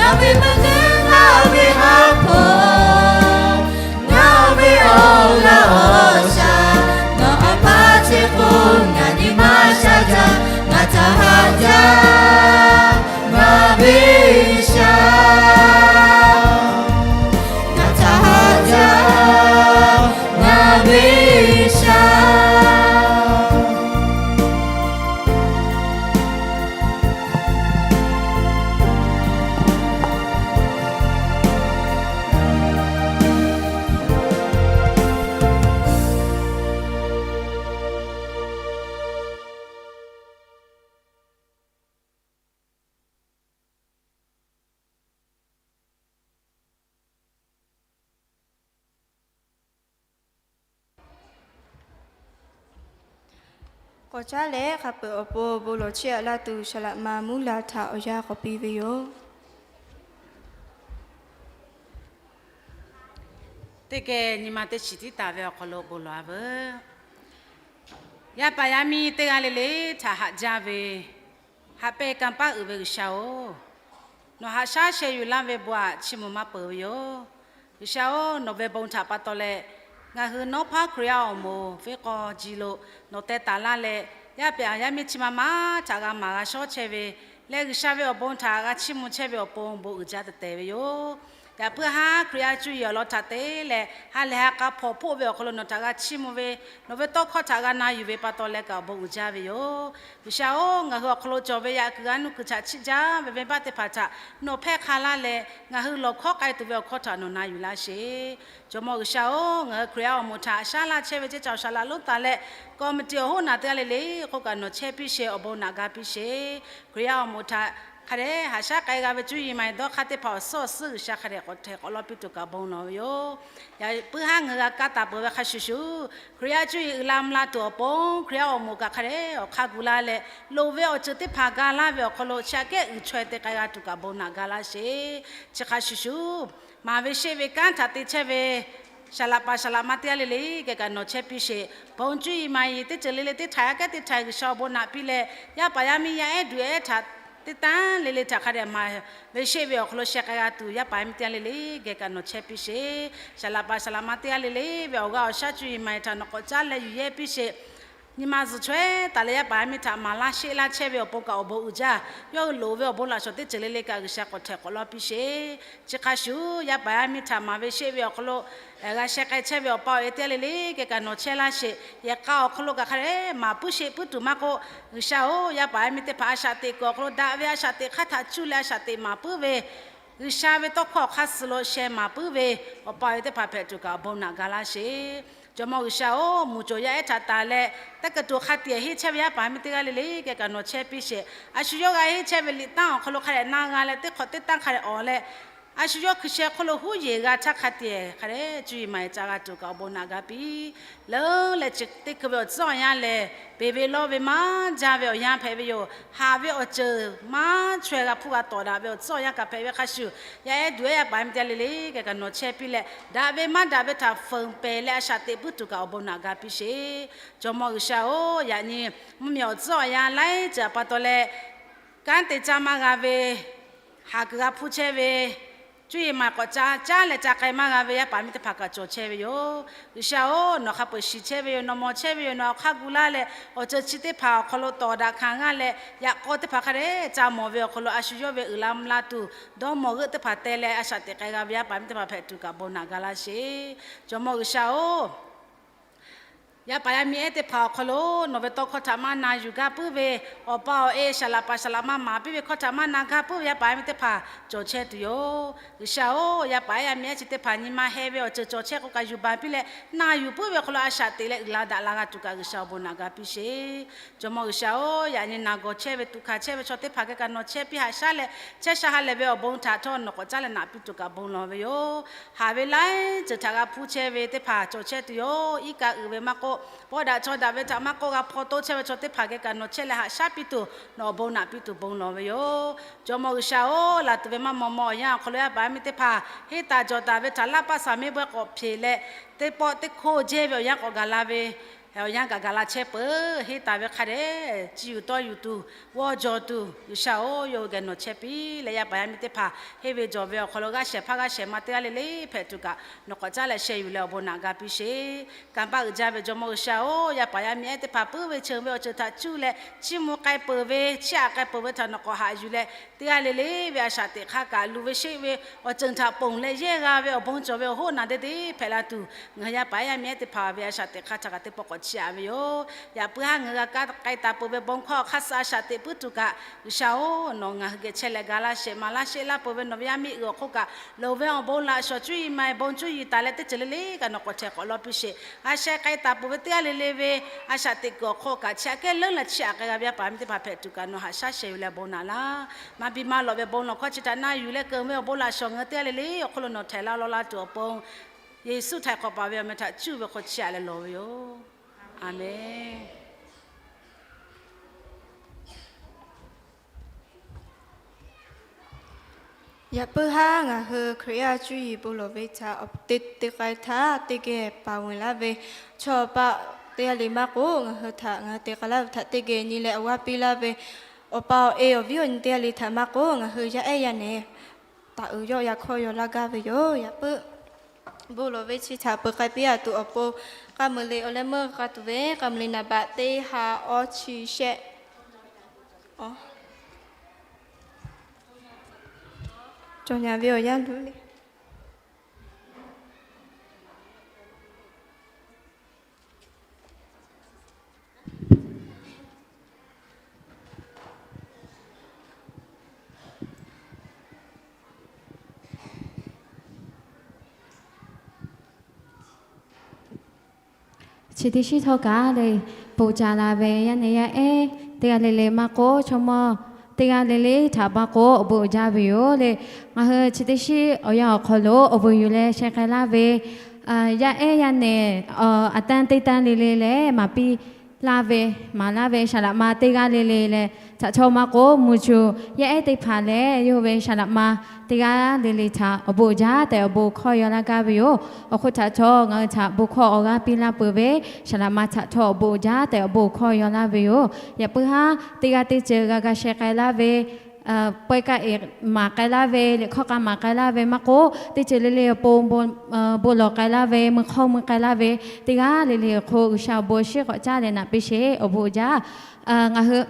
Ngaˬ ve meuˇ g'uiˇ, ngaˬ ve haˉ hpawˇ, ngaˬ ve awˬ g'aˇ awˬ shaˍ, nawˬ a pa teˇ k'oˆ ngaˬ nyi ma sha jaˇ, ngaˬ htaꞈ haꞈ jaˇ, ngaˬ ve G'uiˬsha. Ngaˬ htaꞈ haꞈ jaˇ, ngaˬ ve G'uiˬsha. K'awꞈ caˉ leh hk'a peuˬ awˬ pon bon lawˬ chiˇ aꞈ laˇ tuˬ, saˍ laꞈ ma mvuhˇ la htaꞈ awˬ yanˇ k'awꞈ piˇ ve yoˬ. Teˇ geh nyi ma teˇ shiˍ tiˉ taˍ ve awˬ hk'aw lo bon lawˬ-a veuˬ. Yaˇ paˍ yaˇ miˇ teˇ g'aˇ le le htaꞈ haꞈ jaˇ ve, haꞈ pehnˇ kanˇ paˆ uiˍ ve G'uiˬsha-oˬ, nawˬ haꞈ shaˉ sheh yuˬ laˇ ve bon aꞈ chiˇ mvuh maˇ peuˬ ve yoˬ. G'uiˬsha-oˬ, nawˬ ve bon htaꞈ pa taw leh, ngaˬ hui nawˉ hpaˇ Hkriꞈ yaˇ awˬ moˍ venˇ k'aw ji lo nawˬ teh taˍ laˇ leh, yaˇ paˍ yaˇ miˇ chi ma ma htaꞈ g'a maˍ g'a shawˉ chehˇ ve leh, G'uiˬsha ve awˬ bon htaꞈ g'a chiˇ mvuh chehˇ ve awˬ pon bon uiˍ jaˇ tehꞈ tehꞈ ve yoˬ. Yaꞈ puiˉ haˉ Hkriꞈ yaˇ cuˇ yiˍ awˬ lawn htaꞈ te leh, ha lehˬ ha k'a hpawnˬ hpoˆ ve awˬ hk'aw lo nawˬ htaꞈ g'a chiˇ mvuh ve, nawˬ ve tawˇ hkawˇ htaꞈ g'a na yuˬ ve pa taw leh kaꞈ awˬ bon uiˍ jaˇ ve yoˬ. G'uiˬsha-oˬ, ngaˬ hui awˬ hk'aw lo cawˬ ve yaꞈ kuiˬ g'aˇ nuˇ kuiˬ htaꞈ chiˇ jaˇ ve venˇbaˆ teˇ hpaˍ htaꞈ nawˬ hpehˇ hk'a laˇ leh, ngaˬ hui lawˬ hkawˉ k'ai tuˬ ve awˬ hkawˇ htaꞈ nawˬ na yuˬ laˇ sheˍ. Jawˇmawˇ G'uiˬsha-oˬ, ngaˬ hui Hkriꞈ yaˇ awˬ moˍ htaꞈ haꞈ shaˉ laˇ chehˇ ve ceˇ caoˬ saˍ laꞈ lonˉ taˍ leh, committee awˬ hoˉ naˬ teˇ g'aˇ le le k'oˆ kaꞈ nawˬ chehˇ piˇ sheˍ, awˬ bon naꞈ ga piˇ sheˍ. Hkriꞈ yaˇ awˬ moˍ htaꞈ hk'a dehꞈ haꞈ shaˉ k'ai g'a ve cuˇ yiˍ maˍ yiˍ dawˇ hk'aˇ teˇ hpaˍ awˬ suhˉ awˬ suhˉ G'uiˬsha hk'a dehꞈ k'awꞈ htehꞈ k'awꞈ lawˇ piˇ tuˬ kaꞈ bon lawˬ ve yoˬ. Yaꞈ puiˉ haˉ ngaˬ hui g'a kaˇ taˍ peuˬ ve hk'a shuˍ shuˍ, Hkriꞈ yaˇ cuˇ yiˍ uiˍ la mvuh la tuˬ awˬ pon Hkriꞈ yaˇ awˬ moˍ kaꞈ hk'a dehꞈ awˬ hk'aˇ gu laˇ leh, loˍ ve awˬ ceuˬ teˇ hpaˍ ga laˇ ve awˬ hk'aw lo chi aꞈ kehˉ uiˍ chaweh te k'ai g'a tuˬ kaꞈ bon naꞈ ga laˇ sheˍ. Chi hk'a shuˍ shuˍ, maˍ ve sheˆ ve kanˉ htaꞈ te chehˇ ve saˍ laꞈ paˍ saˍ laꞈ ma teˇ g'aˇ le le geh kaꞈ nawˬ chehˇ piˇ sheˍ. Bon cuˇ yiˍ maˍ yiˍ teˇ ceuˬ le le teˇ htaꞈ aꞈ kehˉ teˇ htaꞈ G'uiˬsha awˬ bon naꞈ piˇ leh, yaˇ paˍ yaˇ miˇ yaˇ ehˉ duˬ ehˉ htaꞈ teˇ tanˉ le le htaꞈ hk'a dehꞈ maˍ ve sheˆ ve awˬ hk'aw lo sheh k'ai g'a tuˬ, yaˇ paˍ yaˇ miˇ teˇ g'aˇ le le geh kaꞈ nawˬ chehˇ piˇ sheˍ. Saˍ laꞈ paˍ saˍ laꞈ ma teˇ g'aˇ le le ve awˬ g'aˇ awˬ shaˉ cuˇ yiˍ maˍ yiˍ htaꞈ nawˬ k'awꞈ caˉ leh yuˬ yehˇ piˇ sheˍ. Nyi ma zuhˬ chaweh taˍ leh yaˇ paˍ yaˇ miˇ htaꞈ maˍ laˇ sheˆ laˇ chehˇ ve awˬ pon kaꞈ awˬ bon uiˍ jaˇ. Yawˇ hui loˍ ve awˬ bon laꞈ shawˍ teˇ ceuˬ le le kaꞈ G'uiˬsha k'awꞈ htehꞈ k'awꞈ lawˇ piˇ sheˍ. Chi hk'a shuˍ, yaˇ paˍ yaˇ miˇ htaꞈ maˍ ve sheˆ ve awˬ hk'aw lo g'a sheh k'ai chehˇ ve awˬ pa awˬ e teˇ g'aˇ le le geh kaꞈ nawˬ chehˇ laˇ sheˍ. Yehˬ k'a awˬ hk'aw lo kaꞈ hk'a dehꞈ maˍ puiˉ sheˆ puiˉ tuˬ maˇ k'oˆ, G'uiˬsha-oˬ, yaˇ paˍ yaˇ miˇ teˇ hpaˍ a shaꞈ teꞈ kuiˬ awˬ hk'aw lo daꞈ ve a shaꞈ teꞈ hk'aˇ htaꞈ cuˇ leh a shaꞈ teꞈ maˍ puiˉ ve, G'uiˬsha ve tawˇ hkawˇ awˬ hk'aˇ suh lo sheh maˍ puiˉ ve awˬ pa awˬ e teˇ hpaˍ hpehꞈ tuˬ kaꞈ awˬ bon naꞈ ga laˇ sheˍ. Jawˇmawˇ G'uiˬsha-oˬ, mvuhˇ caw yaˇ ehˉ htaꞈ taˍ leh, teˇ kaˬ tuˬ hk'a tiꞈ henˇ chehˇ ve yaˇ paˍ yaˇ miˇ teˇ g'aˇ le le geh kaꞈ nawˬ chehˇ piˇ sheˍ. A shu yawˇ g'a henˇ chehˇ ve liꞈ tanˇ awˬ hk'aw lo hk'a dehꞈ na g'a leh teˇ hk'awꞈ teˇ tanˇ hk'a dehꞈ awˬ leh, a shu yawˇ hkui sheh hk'oˆ lo huˉ yeˬ g'a htaˇ hk'a tiꞈ hk'a dehꞈ cuˇ yiˍ maˍ yiˍ ca g'a tuˬ kaꞈ awˬ bon naꞈ ga piˇ. Leuˉ leh chi teˇ hkui ve awˬ tcuhˉ awˬ yanˇ lehˬ, peˬ ve lawˇ ve maˇ jaˇ ve awˬ yanˇ hpehꞈ ve yoˬ. Haꞈ ve awˬ ceuˬ maˇ chaweh g'a hpuˇ g'a tawˍ daꞈ ve awˬ tcuhˉ awˬ yanˇ kaꞈ hpehꞈ ve hk'a shuˍ, yaˇ ehˉ duˬ ehˉ yaˇ paˍ yaˇ miˇ teˇ g'aˇ le le geh kaꞈ nawˬ chehˇ piˇ leh, daꞈ ve maˇ daꞈ ve htaꞈ feunˍ pehˍ leh a shaꞈ teꞈ puiˉ tuˬ kaꞈ awˬ bon naꞈ ga piˇ sheˍ. Jawˇmawˇ G'uiˬsha-oˬ, yaꞈ nyi mvuhˇmiˬ awˬ tcuhˉ awˬ yanˇ laiˉ ceuˬ pa taw leh, kanˉ te caˇ maˇ g'a ve, haˍ kuiˬ g'a hpuˇ chehˇ ve, cuˇ yiˍ maˍ k'awꞈ ca caˉ leh ca k'ai maˇ g'a ve yaˇ paˍ miˇ teˇ hpaˍ kaꞈ cawˬ chehˇ ve yoˬ. G'uiˬsha-oˬ, nawˬ hk'a peu-eˬ shiˍ chehˇ ve yoˬ, nawˬ mawˬ chehˇ ve yoˬ, nawˬ hk'a gu laˇ leh awˬ ceuˬ chi teˇ hpaˍ awˬ hk'aw lo tawˍ daꞈ hkanˍ g'aˇ leh, yaꞈ k'aw teˇ hpaˍ hk'a dehꞈ ca mawˬ ve awˬ hk'aw lo a shu yawˇ ve uiˍ la mvuh la tuˬ, dawˇ mawˬ g'euˆ teˇ hpaˍ teh leh a shaꞈ teꞈ k'ai g'a ve yaˇ paˍ miˇ teˇ hpaˍ hpehꞈ tuˬ kaꞈ bon naꞈ ga laˇ sheˍ. Jawˇmawˇ G'uiˬsha-oˬ, yaˇ paˍ yaˇ miˇ ehˉ teˇ hpaˍ awˬ hk'aw lo nawˬ ve tawˇ hkawˇ htaꞈ maˇ na yuˬ gaˇ puiˉ ve, awˬ pa awˬ e saˍ laꞈ paˍ saˍ laꞈ ma maˍ piˇ ve hkawˇ htaꞈ maˇ na gaˇ puiˉ ve yaˇ paˍ yaˇ miˇ teˇ hpaˍ cawˬ chehˇ tuˬ yoˬ. G'uiˬsha-oˬ, yaˇ paˍ yaˇ miˇ ehˉ chi teˇ hpaˍ nyi ma heh ve awˬ ceuˬ cawˬ chehˇ k'o kaꞈ yuˬ baˬ piˇ leh, na yuˬ puiˉ ve awˬ hk'aw lo a shaꞈ teꞈ leh uiˍ la daꞈ la g'a tuˬ kaꞈ G'uiˬsha awˬ bon naꞈ ga piˇ sheˍ. Jawˇmawˇ G'uiˬsha-oˬ, yaꞈ nyi naˬ gawˬ chehˇ ve tuꞈ hkanˍ chehˇ ve chaw teˇ hpaˍ geh kaꞈ nawˬ chehˇ piˇ haꞈ shaˉ leh, chehˇ sha ha lehˬ ve awˬ bon htaꞈ htawˇ nawˬ k'awꞈ caˉ leh naꞈ piˇ tuˬ kaꞈ bon lawˬ ve yoˬ. Haˍ ve laiˉ ceuˬ htaꞈ g'a hpuˇ chehˇ ve teˇ hpaˍ cawˬ chehˇ tuˬ yoˬ. Iˉ kaˆ uiˍ ve maˇ k'oˆ, pawˆ daꞈ chaw daꞈ ve htaꞈ maˇ k'oˆ, g'a hpaw toˇ chehˇ ve chaw teˇ hpaˍ geh kaꞈ nawˬ chehˇ leh haꞈ shaˉ piˇ tuˬ, nawˬ awˬ bon naꞈ piˇ tuˬ bon lawˬ ve yoˬ. Jawˇmawˇ G'uiˬsha-oˬ, laˬ tuˬ ve maˇ maw maw awˬ yanˇ awˬ hk'aw lo yaˇ paˍ yaˇ miˇ teˇ hpaˍ henˇ taˍ jawˬ taˍ ve htaꞈ laˇ paˆ saˍ miˇ bawehˇ k'awꞈ hpeꞈ leh, teˇ pawˆ teˇ hkoˇ jehˇ ve awˬ yanˇ k'awꞈ gaˬ la ve awˬ yanˇ kaꞈ gaˬ la chehˇ peuˬ. Henˇ taˍ ve hk'a dehꞈ, ciˇ yuˬ tawˇ yuˬ tuˬ, g'awˇ jaw tuˬ, G'uiˬsha-oˬ, yawˇ hui geh nawˬ chehˇ piˇ leh, yaˇ paˍ yaˇ miˇ teˇ hpaˍ henˇ ve jawˬ ve awˬ hk'aw lo g'aˇ shehˍ hpaˇ g'aˇ shehˍ ma teˇ g'aˇ le le hpehꞈ tuˬ kaꞈ, nawˬ k'awꞈ caˉ leh sheh yuˬ leh awˬ bon naꞈ ga piˇ sheˍ. Kanˇ paˆ uiˍ jaˇ ve Jawˇmawˇ G'uiˬsha-oˬ, yaˇ paˍ yaˇ miˇ ehˉ teˇ hpaˍ puiˉ ve cheuˬ ve awˬ ceuˬ htaꞈ cuˇ leh, chiˇ mvuh k'ai peuˬ ve, chiˇ aꞈ k'ai peuˬ ve htaꞈ nawˬ k'awꞈ haꞈ yuˬ leh, teˇ g'aˇ le le ve a shaꞈ teꞈ hk'aˇ kaꞈ luˬ ve sheˆ ve awˬ ceuˬ htaꞈ ponˬ leh yehˇ g'a ve awˬ bon cawˬ ve awˬ hoˉ naˬ deˇ deˇ hpehꞈ la tuˬ, ngaˬ hui yaˇ paˍ yaˇ miˇ ehˉ teˇ hpaˍ ve a shaꞈ teꞈ hk'aˇ htaꞈ kaꞈ teˇ pawˆ k'awꞈ chiˇ aꞈ ve yoˬ. Yaꞈ puiˉ haˉ ngaˬ hui g'a kaˇ k'ai taˍ peuˬ ve bon hkawˇ hk'aˇ suh a shaꞈ teꞈ puiˉ tuˬ kaꞈ, G'uiˬsha-oˬ, nawˬ ngaˬ hui geh chehˇ leh ga laˇ shehˍ ma laˇ shehˆ laˇ peuˬ ve nawˬ ve yaˇ miˇ uiˍ awˬ hk'oˆ kaꞈ, loˍ ve awˬ bon laꞈ shawˍ cuˇ yiˍ ma bon cuˇ yiˍ taˍ leh teˇ ceuˬ le le kaꞈ nawˬ k'awꞈ htehˍ k'awꞈ lawˇ piˇ sheˍ. A sheh k'ai taˍ peuˬ ve teˇ g'aˇ le le ve a shaꞈ teꞈ kuiˬ awˬ hk'oˆ kaꞈ, chi aꞈ kehˉ leuˉ leh chiˇ aꞈ k'ai g'a ve yaˇ paˍ miˇ teˇ hpaˍ hpehꞈ tuˬ kaꞈ nawˬ haꞈ shaˉ sheh yuˬ leh awˬ bon naꞈ laˇ. Maˇ biˇ maˇ lawꞈ ve bon lawˬ hkawˇ chi htaꞈ na yuˬ leh keunˍ ve awˬ bon laꞈ shawˍ ngaˬ hui teˇ g'aˇ le le awˬ hk'oˆ lo nawˬ htehˍ laˇ lawˇ laˇ tuˬ awˬ pon, Yeˍsuˆ htaiˍ hk'awꞈ paˍ ve awˬ meh htaꞈ cuˇ ve hk'aw chiˇ aꞈ leh lawˬ ve yoˬ. Aˍmenˍ. Yaꞈ puiˉ haˉ ngaˬ hui Hkriꞈ yaˇ cuˇ yiˍ bon lawˬ ve htaꞈ te te k'ai htaˇ, teˇ geh paˍ veuˬ laˇ ve chaw awˬ pa teˇ g'aˇ le maˇ k'o, ngaˬ hui htaꞈ ngaˬ hui te k'ai laˇ ve htaꞈ teˇ geh nyi leh awˬ g'aˇ piˇ laˇ ve, awˬ pa awˬ e awˬ viˉ awˬ nyi teˇ g'aˇ le htaꞈ maˇ k'o, ngaˬ hui yaˇ ehˉ yaˇ nehˬ taˍ uiˍ yawˆ yaꞈ hkawˇ yaw laˇ gaˇ ve yoˬ. Yaꞈ puiˉ bon lawˬ ve chi htaꞈ peuˬ k'ai piˇ a tuˬ awˬ pon, k'a muiˬ le awˬ leh meuˇ k'a tuˬ ve k'a muiˬ le naˍ baꞈ teˇ ha awˇ chi shehˆ. Cawˬ nyaˍ ve awˬ yanˇ luˬ le. Chi teˇ shinˉ htawˇ kaꞈ le, bon ca la ve yaˇ nehˬ yaˇ ehˉ teˇ g'aˇ le le maˇ k'o, chaw mawˇ teˇ g'aˇ le le htaꞈ maˇ k'o awˬ bon uiˍ jaˇ ve yoˬ le. Ngaˬ hui chi teˇ shinˉ awˬ yanˇ awˬ hk'aw lo awˬ bon yuˬ leh sheh k'ai laˇ ve yaˇ ehˉ yaˇ nehˬ, aˬ tanˇ teˇ tanˇ le le leh maˍ piˇ laˇ ve, maˍ laˇ ve saˍ laꞈ ma teˇ g'aˇ le le leh, htaꞈ chaw maˇ k'o mvuhˇ cuˬ yaˇ ehˉ teˇ hpaˍ leh yawˇ hui ve saˍ laꞈ ma teˇ g'aˇ le le htaꞈ awˬ bon uiˍ jaˇ tehꞈ awˬ bon hkawˇ yaw laˇ gaˇ ve yoˬ. Awˬ hk'oˆ htaꞈ htawˇ ngaˬ hui htaꞈ bon hkawˇ awˬ g'aˇ piˇ laˇ peuˬ ve saˍ laꞈ ma htaꞈ htawˇ awˬ bon uiˍ jaˇ tehꞈ awˬ bon hkawˇ yaw laˇ ve yoˬ. Yaꞈ puiˉ haˉ teˇ g'aˇ teˇ ceuˬ g'a ga sheh k'ai laˇ ve, pawehˇ kaˆ eˍ maˍ k'ai laˇ ve, liꞈ hkawˇ k'a maˍ k'ai laˇ ve maˇ k'o, teˇ ceuˬ le le awˬ pon bon lawˬ k'ai laˇ ve, mui hk'awˇ mui k'ai laˇ ve teˇ g'aˇ le le awˬ hk'oˆ G'uiˬsha awˬ bon awˬ shinˉ k'awꞈ caˉ leh naꞈ piˇ sheˍ. Awˬ bon uiˍ jaˇ. Ngaˬ hui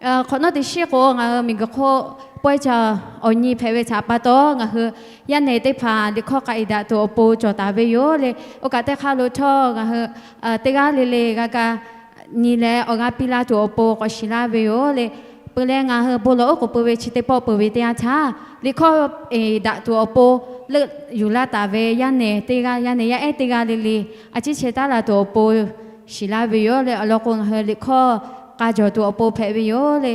hk'awꞈ nawˉ teˇ shinˉ k'o ngaˬ hui miˬguiˬ hk'oˆ pawehˇ ca awˬ nyi hpehꞈ ve htaꞈ pa taw, ngaˬ hui yaˇ nehˬ teˇ hpaˍ liꞈ hkawˇ k'a eˍ daꞈ tuˬ awˬ pon cawˬ taˍ ve yoˬ le. Oˇ kaꞈ teˇ hk'aˇ lo htawˇ ngaˬ hui teˇ g'aˇ le le g'a ga nyi leh awˬ g'aˇ piˇ laˇ tuˬ awˬ pon k'awꞈ shiˍ laˇ ve yoˬ le. Peuˬ leh ngaˬ hui bon lawˬ oˉ k'oˍ pui ve chi teˇ pawˆ peuˬ ve teˇ yanˇ htaˇ, liꞈ hkawˇ eˍ daꞈ tuˬ awˬ pon leuˆ yuˬ laˇ taˍ ve yaˇ nehˬ teˇ g'aˇ, yaˇ nehˬ yaˇ ehˉ teˇ g'aˇ le le a ciˉ chehˇ taˉ la tuˬ awˬ pon shiˍ laˇ ve yoˬ le. Awˬ lawn k'o, ngaˬ hui liꞈ hkawˇ k'a jawˬ tuˬ awˬ pon hpehꞈ ve yoˬ le.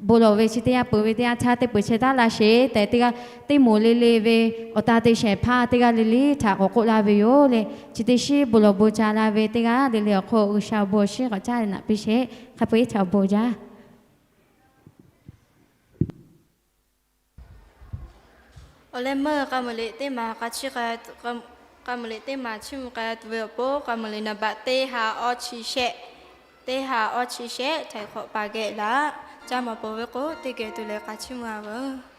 Bon lawˬ ve chi teˇ yanˇ peuˬ ve teˇ yanˇ htaˇ teˇ peuˬ chehˇ taˉ laˇ sheˍ tehꞈ, teˇ g'aˇ teˇ moˍ le le ve awˬ ta te shehˍ hpaˇ teˇ g'aˇ le le htaꞈ k'awꞈ k'oˆ laˇ ve yoˬ le. Chi teˇ shinˉ bon lawˬ bon ca la ve teˇ g'aˇ le le awˬ hk'oˆ G'uiˬsha awˬ bon awˬ shinˉ k'awꞈ caˉ leh naꞈ piˇ sheˍ. Hk'a peu-eˬ htaꞈ awˬ bon jaˇ. Awˬ leh meuˇ k'a muiˬ le teˇ maˬ k'a chiˇ k'a, k'a muiˬ le teˇ maˬ chiˇ mvuh k'ai tuˬ ve awˬ pon, k'a muiˬ le naˍ baꞈ teˇ ha awˇ chi shehˆ, teˇ ha awˇ chi shehˆ htaiˍ hk'awꞈ paˍ geh laꞈ caˇ maˍ peuˬ ve k'o, teˇ geh tuˬ leh k'a chiˇ mvuh a veuˬ.